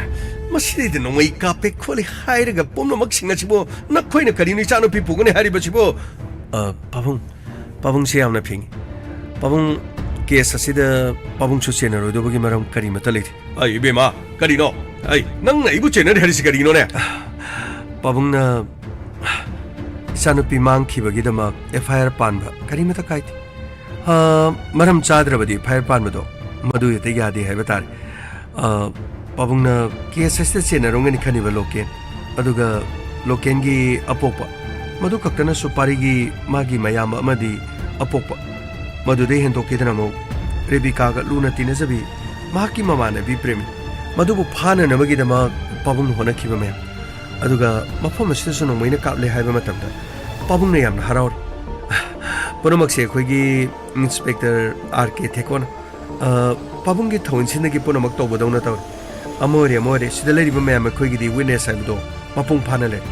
ꯃꯁꯤꯗꯩꯗ ꯅꯣꯡꯃꯩ ꯀꯥꯞꯄꯦ ꯈꯣꯠꯂꯦ ꯍꯥꯏꯔꯒ ꯄꯨꯝꯅꯃꯛꯁꯤꯡ ꯑꯁꯤꯕꯨ ꯅꯈꯣꯏꯅ ꯀꯔꯤꯅꯣ ꯏꯆꯥꯅꯨꯄꯤ ꯄꯨꯒꯅꯤ ꯍꯥꯏꯔꯤꯕꯁꯤꯕꯨ? ꯑ, ꯄꯥꯕꯨꯡ, ꯄꯥꯕꯨꯡꯁꯦ ꯌꯥꯝꯅ ꯐꯤꯡꯉꯤ꯫ ꯄꯥꯕꯨꯡ, ꯀꯦꯁ ꯑꯁꯤꯗ ꯄꯥꯕꯨꯡꯁꯨ ꯆꯦꯟꯅꯔꯣꯏꯗꯕꯒꯤ ꯃꯔꯝ ꯀꯔꯤꯃꯠꯇ ꯂꯩꯇꯦ꯫ ꯑꯩ, ꯏꯕꯦꯝꯃ, ꯀꯔꯤꯅꯣ? ꯑꯩ, ꯅꯪꯅ ꯑꯩꯕꯨ ꯆꯦꯟꯅꯔꯤ ꯍꯥꯏꯔꯤꯁꯤ ꯀꯔꯤꯅꯣꯅꯦ? ꯄꯥꯕꯨꯡꯅ ꯏꯆꯥꯅꯨꯄꯤ ꯃꯥꯡꯈꯤꯕꯒꯤꯗꯃꯛ ꯑꯦꯐ ꯑꯥꯏ ꯑꯥꯔ ꯄꯥꯟꯕ ꯀꯔꯤꯃꯠꯇ ꯀꯥꯏꯗꯦ꯫ ꯑ, ꯃꯔꯝ ꯆꯥꯗ꯭ꯔꯕꯗꯤ ꯑꯦꯐ ꯑꯥꯏ ꯑꯥꯔ ꯄꯥꯟꯕꯗꯣ ꯃꯗꯨ ꯍꯦꯛꯇ ꯌꯥꯗꯦ ꯍꯥꯏꯕ ꯇꯥꯔꯦ꯫ ꯑ, ꯄꯥꯕꯨꯡꯅ ꯀꯦꯁ ꯑꯁꯤꯗ ꯆꯦꯟꯅꯔꯝꯒꯅꯤ ꯈꯟꯅꯤꯕ ꯂꯣꯀꯦꯟ, ꯑꯗꯨꯒ ꯂꯣꯀꯦꯟꯒꯤ ꯑꯄꯣꯛꯄ, ꯃꯗꯨ ꯈꯛꯇꯅ ꯁꯨꯄꯥꯔꯤꯒꯤ ꯃꯥꯒꯤ ꯃꯌꯥꯝꯕ ꯑꯃꯗꯤ ꯑꯄꯣꯛꯄ, ꯃꯗꯨꯗꯩ ꯍꯦꯟꯗꯣꯛꯈꯤꯗꯅ ꯑꯃꯨꯛ ꯔꯦꯕꯤꯀꯥꯒ ꯂꯨꯅ ꯇꯤꯟꯅꯖꯕꯤ ꯃꯍꯥꯛꯀꯤ ꯃꯃꯥꯟꯅꯕꯤ ꯄ꯭ꯔꯦꯃꯤ, ꯃꯗꯨꯕꯨ ꯐꯥꯅꯅꯕꯒꯤꯗꯃꯛ ꯄꯥꯕꯨꯡꯅ ꯍꯣꯠꯅꯈꯤꯕ ꯃꯌꯥꯝ, ꯑꯗꯨꯒ ꯃꯐꯝ ꯑꯁꯤꯗꯁꯨ ꯅꯣꯡꯃꯩꯅ ꯀꯥꯞꯂꯦ ꯍꯥꯏꯕ ꯃꯇꯝꯗ ꯄꯥꯕꯨꯡꯅ ꯌꯥꯝꯅ ꯍꯔꯥꯎꯔꯤ꯫ ꯄꯨꯝꯅꯃꯛꯁꯦ ꯑꯩꯈꯣꯏꯒꯤ ꯏꯟꯁꯄꯦꯛꯇꯔ ꯑꯥꯔ ꯀꯦ ꯊꯦꯀꯣꯅ, ꯑ, ꯄꯥꯕꯨꯡꯒꯤ ꯊꯧꯑꯣꯏꯟꯁꯤꯟꯗꯒꯤ ꯄꯨꯝꯅꯃꯛ ꯇꯧꯕꯗꯧꯅ ꯇꯧꯔꯤ꯫ ꯑꯃ ꯑꯣꯏꯔꯦ, ꯑꯃ ꯑꯣꯏꯔꯦ, ꯁꯤꯗ ꯂꯩꯔꯤꯕ ꯃꯌꯥꯝ ꯑꯩꯈꯣꯏꯒꯤꯗꯤ ꯋꯤꯠꯅꯦꯁ ꯍꯥꯏꯕꯗꯣ ꯃꯄꯨꯡ ꯐꯥꯅ ꯂꯩꯔꯦ꯫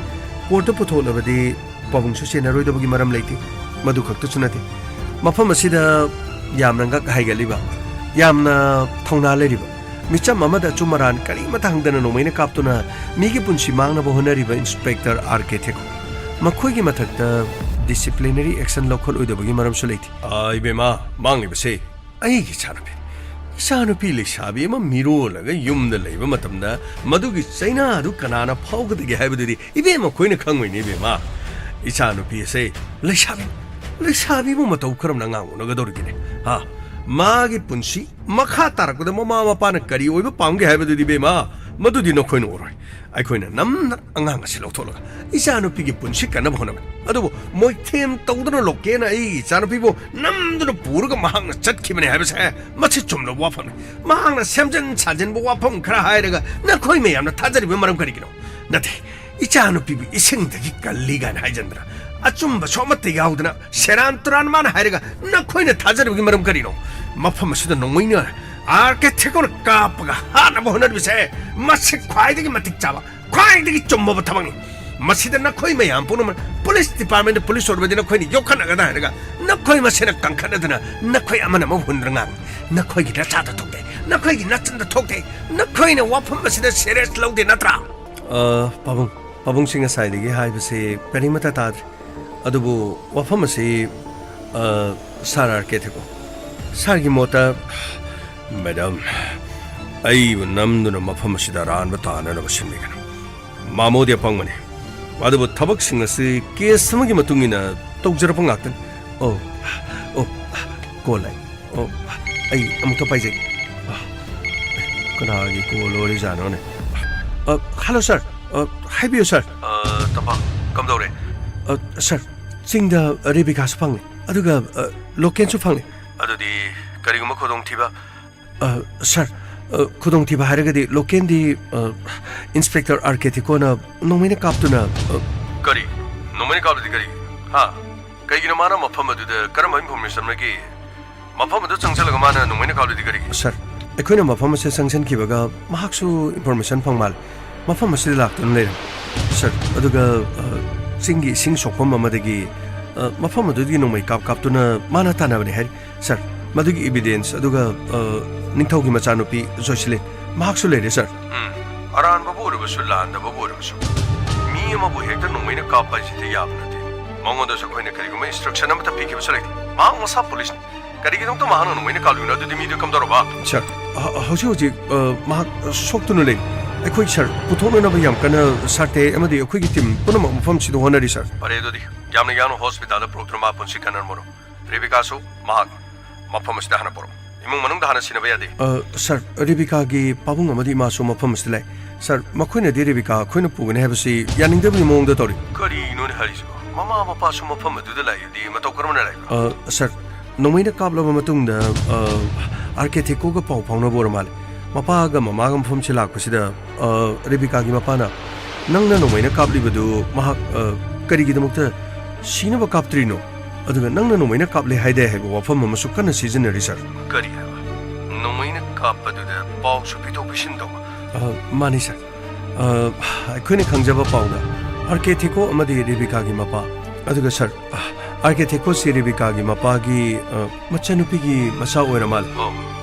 ꯀꯣꯔꯠꯇ ꯄꯨꯊꯣꯛꯂꯕꯗꯤ ꯄꯥꯕꯨꯡꯁꯨ ꯆꯦꯟꯅꯔꯣꯏꯗꯕꯒꯤ ꯃꯔꯝ ꯂꯩꯇꯦ꯫ ꯃꯗꯨ ꯈꯛꯇꯁꯨ ꯅꯠꯇꯦ, ꯃꯐꯝ ꯑꯁꯤꯗ ꯌꯥꯝꯅ ꯉꯛ ꯍꯥꯏꯒꯠꯂꯤꯕ, ꯌꯥꯝꯅ ꯊꯧꯅꯥ ꯂꯩꯔꯤꯕ, ꯃꯤꯆꯝ ꯑꯃꯗ ꯑꯆꯨꯝ ꯑꯔꯥꯟ ꯀꯔꯤꯃꯠꯇ ꯍꯪꯗꯅ ꯅꯣꯡꯃꯩꯅ ꯀꯥꯞꯇꯨꯅ ꯃꯤꯒꯤ ꯄꯨꯟꯁꯤ ꯃꯥꯡꯅꯕ ꯍꯣꯠꯅꯔꯤꯕ ꯏꯟꯁꯄꯦꯛꯇꯔ ꯑꯥꯔ ꯀꯦ ꯊꯦꯀꯣ, ꯃꯈꯣꯏꯒꯤ ꯃꯊꯛꯇ ꯗꯤꯁꯤꯄ꯭ꯂꯤꯅꯔꯤ ꯑꯦꯛꯁꯟ ꯂꯧꯈꯠꯂꯣꯏꯗꯕꯒꯤ ꯃꯔꯝꯁꯨ ꯂꯩꯇꯦ꯫ ꯑꯥ, ꯏꯕꯦꯝꯃ, ꯃꯥꯡꯂꯤꯕꯁꯦ ꯑꯩꯒꯤ ꯏꯆꯥꯅꯨꯄꯤ, ꯏꯆꯥꯅꯨꯄꯤ ꯂꯩꯁꯥꯕꯤ ꯑꯃ ꯃꯤꯔꯣꯜꯂꯒ ꯌꯨꯝꯗ ꯂꯩꯕ ꯃꯇꯝꯗ ꯃꯗꯨꯒꯤ ꯆꯩꯅꯥꯗꯨ ꯀꯅꯥꯅ ꯐꯥꯎꯒꯗꯒꯦ ꯍꯥꯏꯕꯗꯨꯗꯤ ꯏꯕꯦꯝꯃ ꯑꯩꯈꯣꯏꯅ ꯈꯪꯉꯣꯏꯅꯦ, ꯏꯕꯦꯝꯃ꯫ ꯏꯆꯥꯅꯨꯄꯤ ꯑꯁꯦ ꯂꯩꯁꯥꯕꯤ, ꯂꯩꯁꯥꯕꯤꯕꯨ ꯃꯇꯧ ꯀꯔꯝꯅ ꯑꯉꯥꯡ ꯑꯣꯟꯅꯒꯗꯧꯔꯤꯒꯦꯅꯦ? ꯍꯥ? ꯃꯥꯒꯤ ꯄꯨꯟꯁꯤ ꯃꯈꯥ ꯇꯥꯔꯛꯄꯗ ꯃꯃꯥ ꯃꯄꯥꯅ ꯀꯔꯤ ꯑꯣꯏꯕ ꯄꯥꯝꯒꯦ ꯍꯥꯏꯕꯗꯨꯗꯤ, ꯏꯕꯦꯝꯃ, ꯃꯗꯨꯗꯤ ꯅꯈꯣꯏꯅ ꯎꯔꯣꯏ꯫ ꯑꯩꯈꯣꯏꯅ ꯅꯝꯅ ꯑꯉꯥꯡ ꯑꯁꯤ ꯂꯧꯊꯣꯛꯂꯒ ꯏꯆꯥꯅꯨꯄꯤꯒꯤ ꯄꯨꯟꯁꯤ ꯀꯟꯅꯕ ꯍꯣꯠꯅꯕꯅꯤ꯫ ꯑꯗꯨꯕꯨ ꯃꯣꯏꯊꯦꯝ ꯇꯧꯗꯨꯅ ꯂꯣꯀꯦꯟꯅ ꯑꯩꯒꯤ ꯏꯆꯥꯅꯨꯄꯤꯕꯨ ꯅꯝꯗꯨꯅ ꯄꯨꯔꯒ ꯃꯍꯥꯛꯅ ꯆꯠꯈꯤꯕꯅꯤ ꯍꯥꯏꯕꯁꯦ ꯃꯁꯤ ꯆꯨꯝꯂꯕ ꯋꯥꯐꯝꯅꯤ꯫ ꯃꯍꯥꯛꯅ ꯁꯦꯝꯖꯤꯟ ꯁꯥꯖꯤꯟꯕ ꯋꯥꯐꯝ ꯈꯔ ꯍꯥꯏꯔꯒ ꯅꯈꯣꯏ ꯃꯌꯥꯝꯅ ꯊꯥꯖꯔꯤꯕ ꯃꯔꯝ ꯀꯔꯤꯒꯤꯅꯣ? ꯅꯠꯇꯦ, ꯏꯆꯥꯅꯨꯄꯤꯕꯨ ꯏꯁꯤꯡꯗꯒꯤ ꯀꯜꯂꯤ ꯀꯥꯏꯅ ꯍꯥꯏꯖꯤꯟꯗꯅ ꯑꯆꯨꯝꯕꯁꯨ ꯑꯃꯠꯇ ꯌꯥꯎꯗꯅ ꯁꯦꯔꯥꯟ ꯇꯨꯔꯥꯟ ꯃꯥꯅ ꯍꯥꯏꯔꯒ ꯅꯈꯣꯏꯅ ꯊꯥꯖꯔꯤꯕꯒꯤ ꯃꯔꯝ ꯀꯔꯤꯅꯣ? ꯃꯐꯝ ꯑꯁꯤꯗ ꯅꯣꯡꯃꯩꯅ ꯑꯥꯔ ꯀꯦ ꯊꯦꯀꯣꯅ ꯀꯥꯞꯄꯒ ꯍꯥꯠꯅꯕ ꯍꯣꯠꯅꯔꯤꯕꯁꯦ ꯃꯁꯤ ꯈ꯭ꯋꯥꯏꯗꯒꯤ ꯃꯇꯤꯛ ꯆꯥꯕ, ꯈ꯭ꯋꯥꯏꯗꯒꯤ ꯆꯨꯝꯃꯕ ꯊꯕꯛꯅꯤ꯫ ꯃꯁꯤꯗ ꯅꯈꯣꯏ ꯃꯌꯥꯝ ꯄꯨꯝꯅꯃꯛ ꯄꯨꯂꯤꯁ ꯗꯤꯄꯥꯔꯠꯃꯦꯟꯗ ꯄꯨꯂꯤꯁ ꯑꯣꯏꯔꯕꯗꯤ ꯅꯈꯣꯏꯅ ꯌꯣꯛꯈꯠꯅꯒꯗ꯭ꯔꯥ ꯍꯥꯏꯔꯒ ꯅꯈꯣꯏ ꯃꯁꯦꯟꯅ ꯀꯟꯈꯠꯅꯗꯅ ꯅꯈꯣꯏ ꯑꯃꯅ ꯑꯃꯕꯨ ꯍꯨꯟꯗꯨꯅ ꯉꯥꯡꯏ꯫ ꯅꯈꯣꯏꯒꯤ ꯅꯆꯥꯗ ꯊꯣꯛꯇꯦ, ꯅꯈꯣꯏꯒꯤ ꯅꯆꯟꯗ ꯊꯣꯛꯇꯦ, ꯅꯈꯣꯏꯅ ꯋꯥꯐꯝ ꯑꯁꯤꯗ ꯁꯦꯔꯤꯌꯁ ꯂꯧꯗꯦ ꯅꯠꯇ꯭ꯔꯥ? ꯑ, ꯄꯥꯕꯨꯡ, ꯄꯥꯕꯨꯡꯁꯤ ꯉꯁꯥꯏꯗꯒꯤ ꯍꯥꯏꯕꯁꯤ ꯀꯔꯤꯃꯠꯇ ꯇꯥꯗ꯭ꯔꯤ꯫ ꯑꯗꯨꯕꯨ ꯋꯥꯐꯝ ꯑꯁꯤ, ꯑ, ꯁꯥꯔ ꯑꯥꯔ ꯀꯦ ꯊꯦꯀꯣ, ꯁꯥꯔꯒꯤ ꯃꯣꯠꯇ꯫ ꯃꯦꯗꯥꯝ, ꯑꯩꯕꯨ ꯅꯝꯗꯨꯅ ꯃꯐꯝ ꯑꯁꯤꯗ ꯑꯔꯥꯟꯕ ꯇꯥꯅꯅꯕ ꯁꯤꯟꯕꯤꯒꯅꯨ꯫ ꯃꯥꯃꯣꯗꯤ ꯑꯄꯪꯕꯅꯤ꯫ ꯑꯗꯨꯕꯨ ꯊꯕꯛꯁꯤꯡ ꯑꯁꯤ ꯀꯦꯁ ꯑꯃꯒꯤ ꯃꯇꯨꯡ ꯏꯟꯅ ꯇꯧꯖꯔꯛꯄ ꯉꯥꯛꯇꯅꯤ꯫ ꯑꯣ, ꯑꯣ, ꯀꯣꯜ ꯂꯥꯛꯏ꯫ ꯑꯣ, ꯑꯩ ꯑꯃꯨꯛꯇ ꯄꯥꯏꯖꯒꯦ꯫ ꯑ, ꯀꯅꯥꯒꯤ ꯀꯣꯜ ꯑꯣꯏꯔꯤꯖꯥꯠꯅꯣꯅꯦ? ꯑ, ꯍꯜꯂꯣ ꯁꯥꯔ꯫ ꯑ, ꯍꯥꯏꯕꯤꯌꯨ ꯁꯥꯔ꯫ ꯑ, ꯇꯝꯐꯥ, ꯀꯝꯗꯧꯔꯦ? ꯑ, ꯁꯥꯔ, ꯆꯤꯡꯗ ꯔꯦꯕꯤꯀꯥꯁꯨ ꯐꯪꯂꯦ, ꯑꯗꯨꯒ, ꯑ, ꯂꯣꯀꯦꯟꯁꯨ ꯐꯪꯂꯦ꯫ ꯑꯗꯨꯗꯤ ꯀꯔꯤꯒꯨꯝꯕ ꯈꯨꯗꯣꯡꯊꯤꯕ? ꯑ, ꯁꯥꯔ, ꯑ, ꯈꯨꯗꯣꯡꯊꯤꯕ ꯍꯥꯏꯔꯒꯗꯤ ꯂꯣꯀꯦꯟꯗꯤ, ꯑ, ꯏꯟꯁꯄꯦꯛꯇꯔ ꯑꯥꯔ ꯀꯦ ꯊꯤꯀꯣꯅ ꯅꯣꯡꯃꯩꯅ ꯀꯥꯞꯇꯨꯅ, ꯑ, ꯀꯔꯤ? ꯅꯣꯡꯃꯩꯅ ꯀꯥꯞꯂꯗꯤ ꯀꯔꯤ? ꯍꯥ? ꯀꯩꯒꯤꯅꯣ ꯃꯥꯅ ꯃꯐꯝ ꯑꯗꯨꯗ ꯀꯔꯝꯕ ꯏꯟꯐꯣꯔꯃꯦꯁꯟ ꯑꯃꯒꯤ? ꯃꯐꯝ ꯑꯗꯨ ꯆꯪꯁꯤꯜꯂꯒ ꯃꯥꯅ ꯅꯣꯡꯃꯩꯅ ꯀꯥꯞꯂꯗꯤ ꯀꯔꯤꯒꯤ? ꯁꯥꯔ, ꯑꯩꯈꯣꯏꯅ ꯃꯐꯝ ꯑꯁꯤꯗ ꯆꯪꯁꯤꯟꯈꯤꯕꯒ ꯃꯍꯥꯛꯁꯨ ꯏꯟꯐꯣꯔꯃꯦꯁꯟ ꯐꯪ ꯃꯥꯜꯂꯦ꯫ ꯃꯐꯝ ꯑꯁꯤꯗ ꯂꯥꯛꯇꯨꯅ ꯂꯩꯔꯝꯃꯤ꯫ ꯁꯥꯔ, ꯑꯗꯨꯒ, ꯑ, ꯆꯤꯡꯒꯤ ꯏꯁꯤꯡ ꯁꯣꯛꯐꯝ ꯑꯃꯗꯒꯤ, ꯑ, ꯃꯐꯝ ꯑꯗꯨꯗꯒꯤ ꯅꯣꯡꯃꯩ ꯀꯥꯞ ꯀꯥꯞꯇꯨꯅ ꯃꯥꯅ ꯇꯥꯟꯅꯕꯅꯤ ꯍꯥꯏꯔꯤ꯫ ꯁꯥꯔ, ꯃꯗꯨꯒꯤ ꯏꯕꯤꯗꯦꯟꯁ ꯑꯗꯨꯒ, ꯑ, ꯅꯤꯡꯊꯧꯒꯤ ꯃꯆꯥꯅꯨꯄꯤ ꯖꯣꯏꯁꯤꯂꯤꯟ, ꯃꯍꯥꯛꯁꯨ ꯂꯩꯔꯦ, ꯁꯥꯔ꯫ ꯎꯝ, ꯑꯔꯥꯟꯕꯕꯨ ꯑꯣꯏꯔꯕꯁꯨ, ꯂꯥꯟꯗꯕꯕꯨ ꯑꯣꯏꯔꯕꯁꯨ, ꯃꯤ ꯑꯃꯕꯨ ꯍꯦꯛꯇ ꯅꯣꯡꯃꯩꯅ ꯀꯥꯞꯄ ꯍꯥꯏꯁꯤꯗꯤ ꯌꯥꯕ ꯅꯠꯇꯦ꯫ ꯃꯉꯣꯟꯗꯁꯨ ꯑꯩꯈꯣꯏꯅ ꯀꯔꯤꯒꯨꯝꯕ ꯏꯟꯁꯇ꯭ꯔꯛꯁꯟ ꯑꯃꯠꯇ ꯄꯤꯈꯤꯕꯁꯨ ꯂꯩꯇꯦ꯫ ꯃꯍꯥꯛ ꯃꯁꯥ ꯄꯨꯂꯤꯁꯅꯤ꯫ ꯀꯔꯤꯒꯤꯗꯃꯛꯇ ꯃꯍꯥꯛꯅ ꯅꯣꯡꯃꯩꯅ ꯀꯥꯞꯂꯤꯕꯅꯣ? ꯑꯗꯨꯗꯤ ꯃꯤꯗꯨ ꯀꯝꯗꯧꯔꯕ? ꯁꯥꯔ, ꯍ-, ꯍꯧꯖꯤꯛ ꯍꯧꯖꯤꯛ, ꯑ, ꯃꯍꯥꯛ ꯁꯣꯛꯇꯨꯅ ꯂꯩ꯫ ꯑꯩꯈꯣꯏ, ꯁꯥꯔ, ꯄꯨꯊꯣꯛꯅꯅꯕ ꯌꯥꯝ ꯀꯟꯅ ꯁꯥꯔ ꯇꯦ ꯑꯃꯗꯤ ꯑꯩꯈꯣꯏꯒꯤ ꯇꯤꯝ ꯄꯨꯝꯅꯃꯛ ꯃꯐꯝꯁꯤꯗ ꯍꯣꯠꯅꯔꯤ, ꯁꯥꯔ꯫ ꯐꯔꯦ, ꯑꯗꯨꯗꯤ ꯌꯥꯝꯅ ꯌꯥꯡꯅ ꯍꯣꯁꯄꯤꯇꯥꯜꯗ ꯄꯨꯔꯛꯇꯨꯅ ꯃꯥ ꯄꯨꯟꯁꯤ ꯀꯟꯅꯔꯝꯃꯣ꯫ ꯔꯦꯕꯤꯀꯥꯁꯨ ꯃꯍꯥꯛ ꯃꯐꯝ ꯑꯁꯤꯗ ꯍꯥꯟꯅ ꯄꯨꯔꯛꯎ꯫ ꯏꯃꯨꯡ ꯃꯅꯨꯡꯗ ꯍꯥꯟꯅ ꯁꯤꯟꯅꯕ ꯌꯥꯗꯦ꯫ ꯑ, ꯁꯥꯔ, ꯔꯦꯕꯤꯀꯥꯒꯤ ꯄꯥꯕꯨꯡ ꯑꯃꯗꯤ ꯏꯃꯥꯁꯨ ꯃꯐꯝ ꯑꯁꯤꯗ ꯂꯩ꯫ ꯁꯥꯔ, ꯃꯈꯣꯏꯅꯗꯤ ꯔꯦꯕꯤꯀꯥ ꯑꯩꯈꯣꯏꯅ ꯄꯨꯒꯅꯤ ꯍꯥꯏꯕꯁꯤ ꯌꯥꯅꯤꯡꯗꯕꯒꯤ ꯃꯑꯣꯡꯗ ꯇꯧꯔꯤ꯫ ꯀꯔꯤꯅꯣꯅꯦ ꯍꯥꯏꯔꯤꯁꯤꯕꯣ? ꯃꯃꯥ ꯃꯄꯥꯁꯨ ꯃꯐꯝ ꯑꯗꯨꯗ ꯂꯥꯛꯏꯗꯤ ꯃꯇꯧ ꯀꯔꯝꯅ ꯂꯥꯛꯏꯕ? ꯑ, ꯁꯥꯔ, ꯅꯣꯡꯃꯩꯅ ꯀꯥꯞꯂꯕ ꯃꯇꯨꯡꯗ, ꯑ, ꯑꯥꯔ ꯀꯦ ꯊꯦꯀꯣꯒ ꯄꯥꯎ ꯐꯥꯎꯅꯕ ꯑꯣꯏꯔ ꯃꯥꯜꯂꯦ꯫ ꯃꯄꯥꯒ ꯃꯃꯥꯒ ꯃꯐꯝꯁꯦ ꯂꯥꯛꯄꯁꯤꯗ, ꯑ, ꯔꯦꯕꯤꯀꯥꯒꯤ ꯃꯄꯥꯅ, "ꯅꯪꯅ ꯅꯣꯡꯃꯩꯅ ꯀꯥꯞꯂꯤꯕꯗꯨ ꯃꯍꯥꯛ, ꯑ, ꯀꯔꯤꯒꯤꯗꯃꯛꯇ ꯁꯤꯅꯕ ꯀꯥꯞꯇ꯭ꯔꯤꯅꯣ? ꯑꯗꯨꯒ ꯅꯪꯅ ꯅꯣꯡꯃꯩꯅ ꯀꯥꯞꯂꯦ ꯍꯥꯏꯗꯦ" ꯍꯥꯏꯕ ꯋꯥꯐꯝ ꯑꯃꯁꯨ ꯀꯟꯅ ꯁꯤꯖꯤꯟꯅꯔꯤ, ꯁꯥꯔ꯫ ꯀꯔꯤ ꯍꯥꯏꯕ? ꯅꯣꯡꯃꯩꯅ ꯀꯥꯞꯄꯗꯨꯗ ꯄꯥꯎꯁꯨ ꯄꯤꯊꯣꯛ ꯄꯤꯁꯤꯟ ꯇꯧꯕ? ꯑ, ꯃꯥꯅꯤ, ꯁꯥꯔ꯫ ꯑ, ꯑꯩꯈꯣꯏꯅ ꯈꯪꯖꯕ ꯄꯥꯎꯗ, ꯑꯥꯔ ꯀꯦ ꯊꯦꯀꯣ ꯑꯃꯗꯤ ꯔꯦꯕꯤꯀꯥꯒꯤ ꯃꯄꯥ, ꯑꯗꯨꯒ ꯁꯥꯔ, ꯑꯥꯔ ꯀꯦ ꯊꯦꯀꯣꯁꯤ ꯔꯦꯕꯤꯀꯥꯒꯤ ꯃꯄꯥꯒꯤ, ꯑ, ꯃꯆꯟꯅꯨꯄꯤꯒꯤ ꯃꯆꯥ ꯑꯣꯏꯔ ꯃꯥꯜꯂꯦ꯫ ꯑꯣ,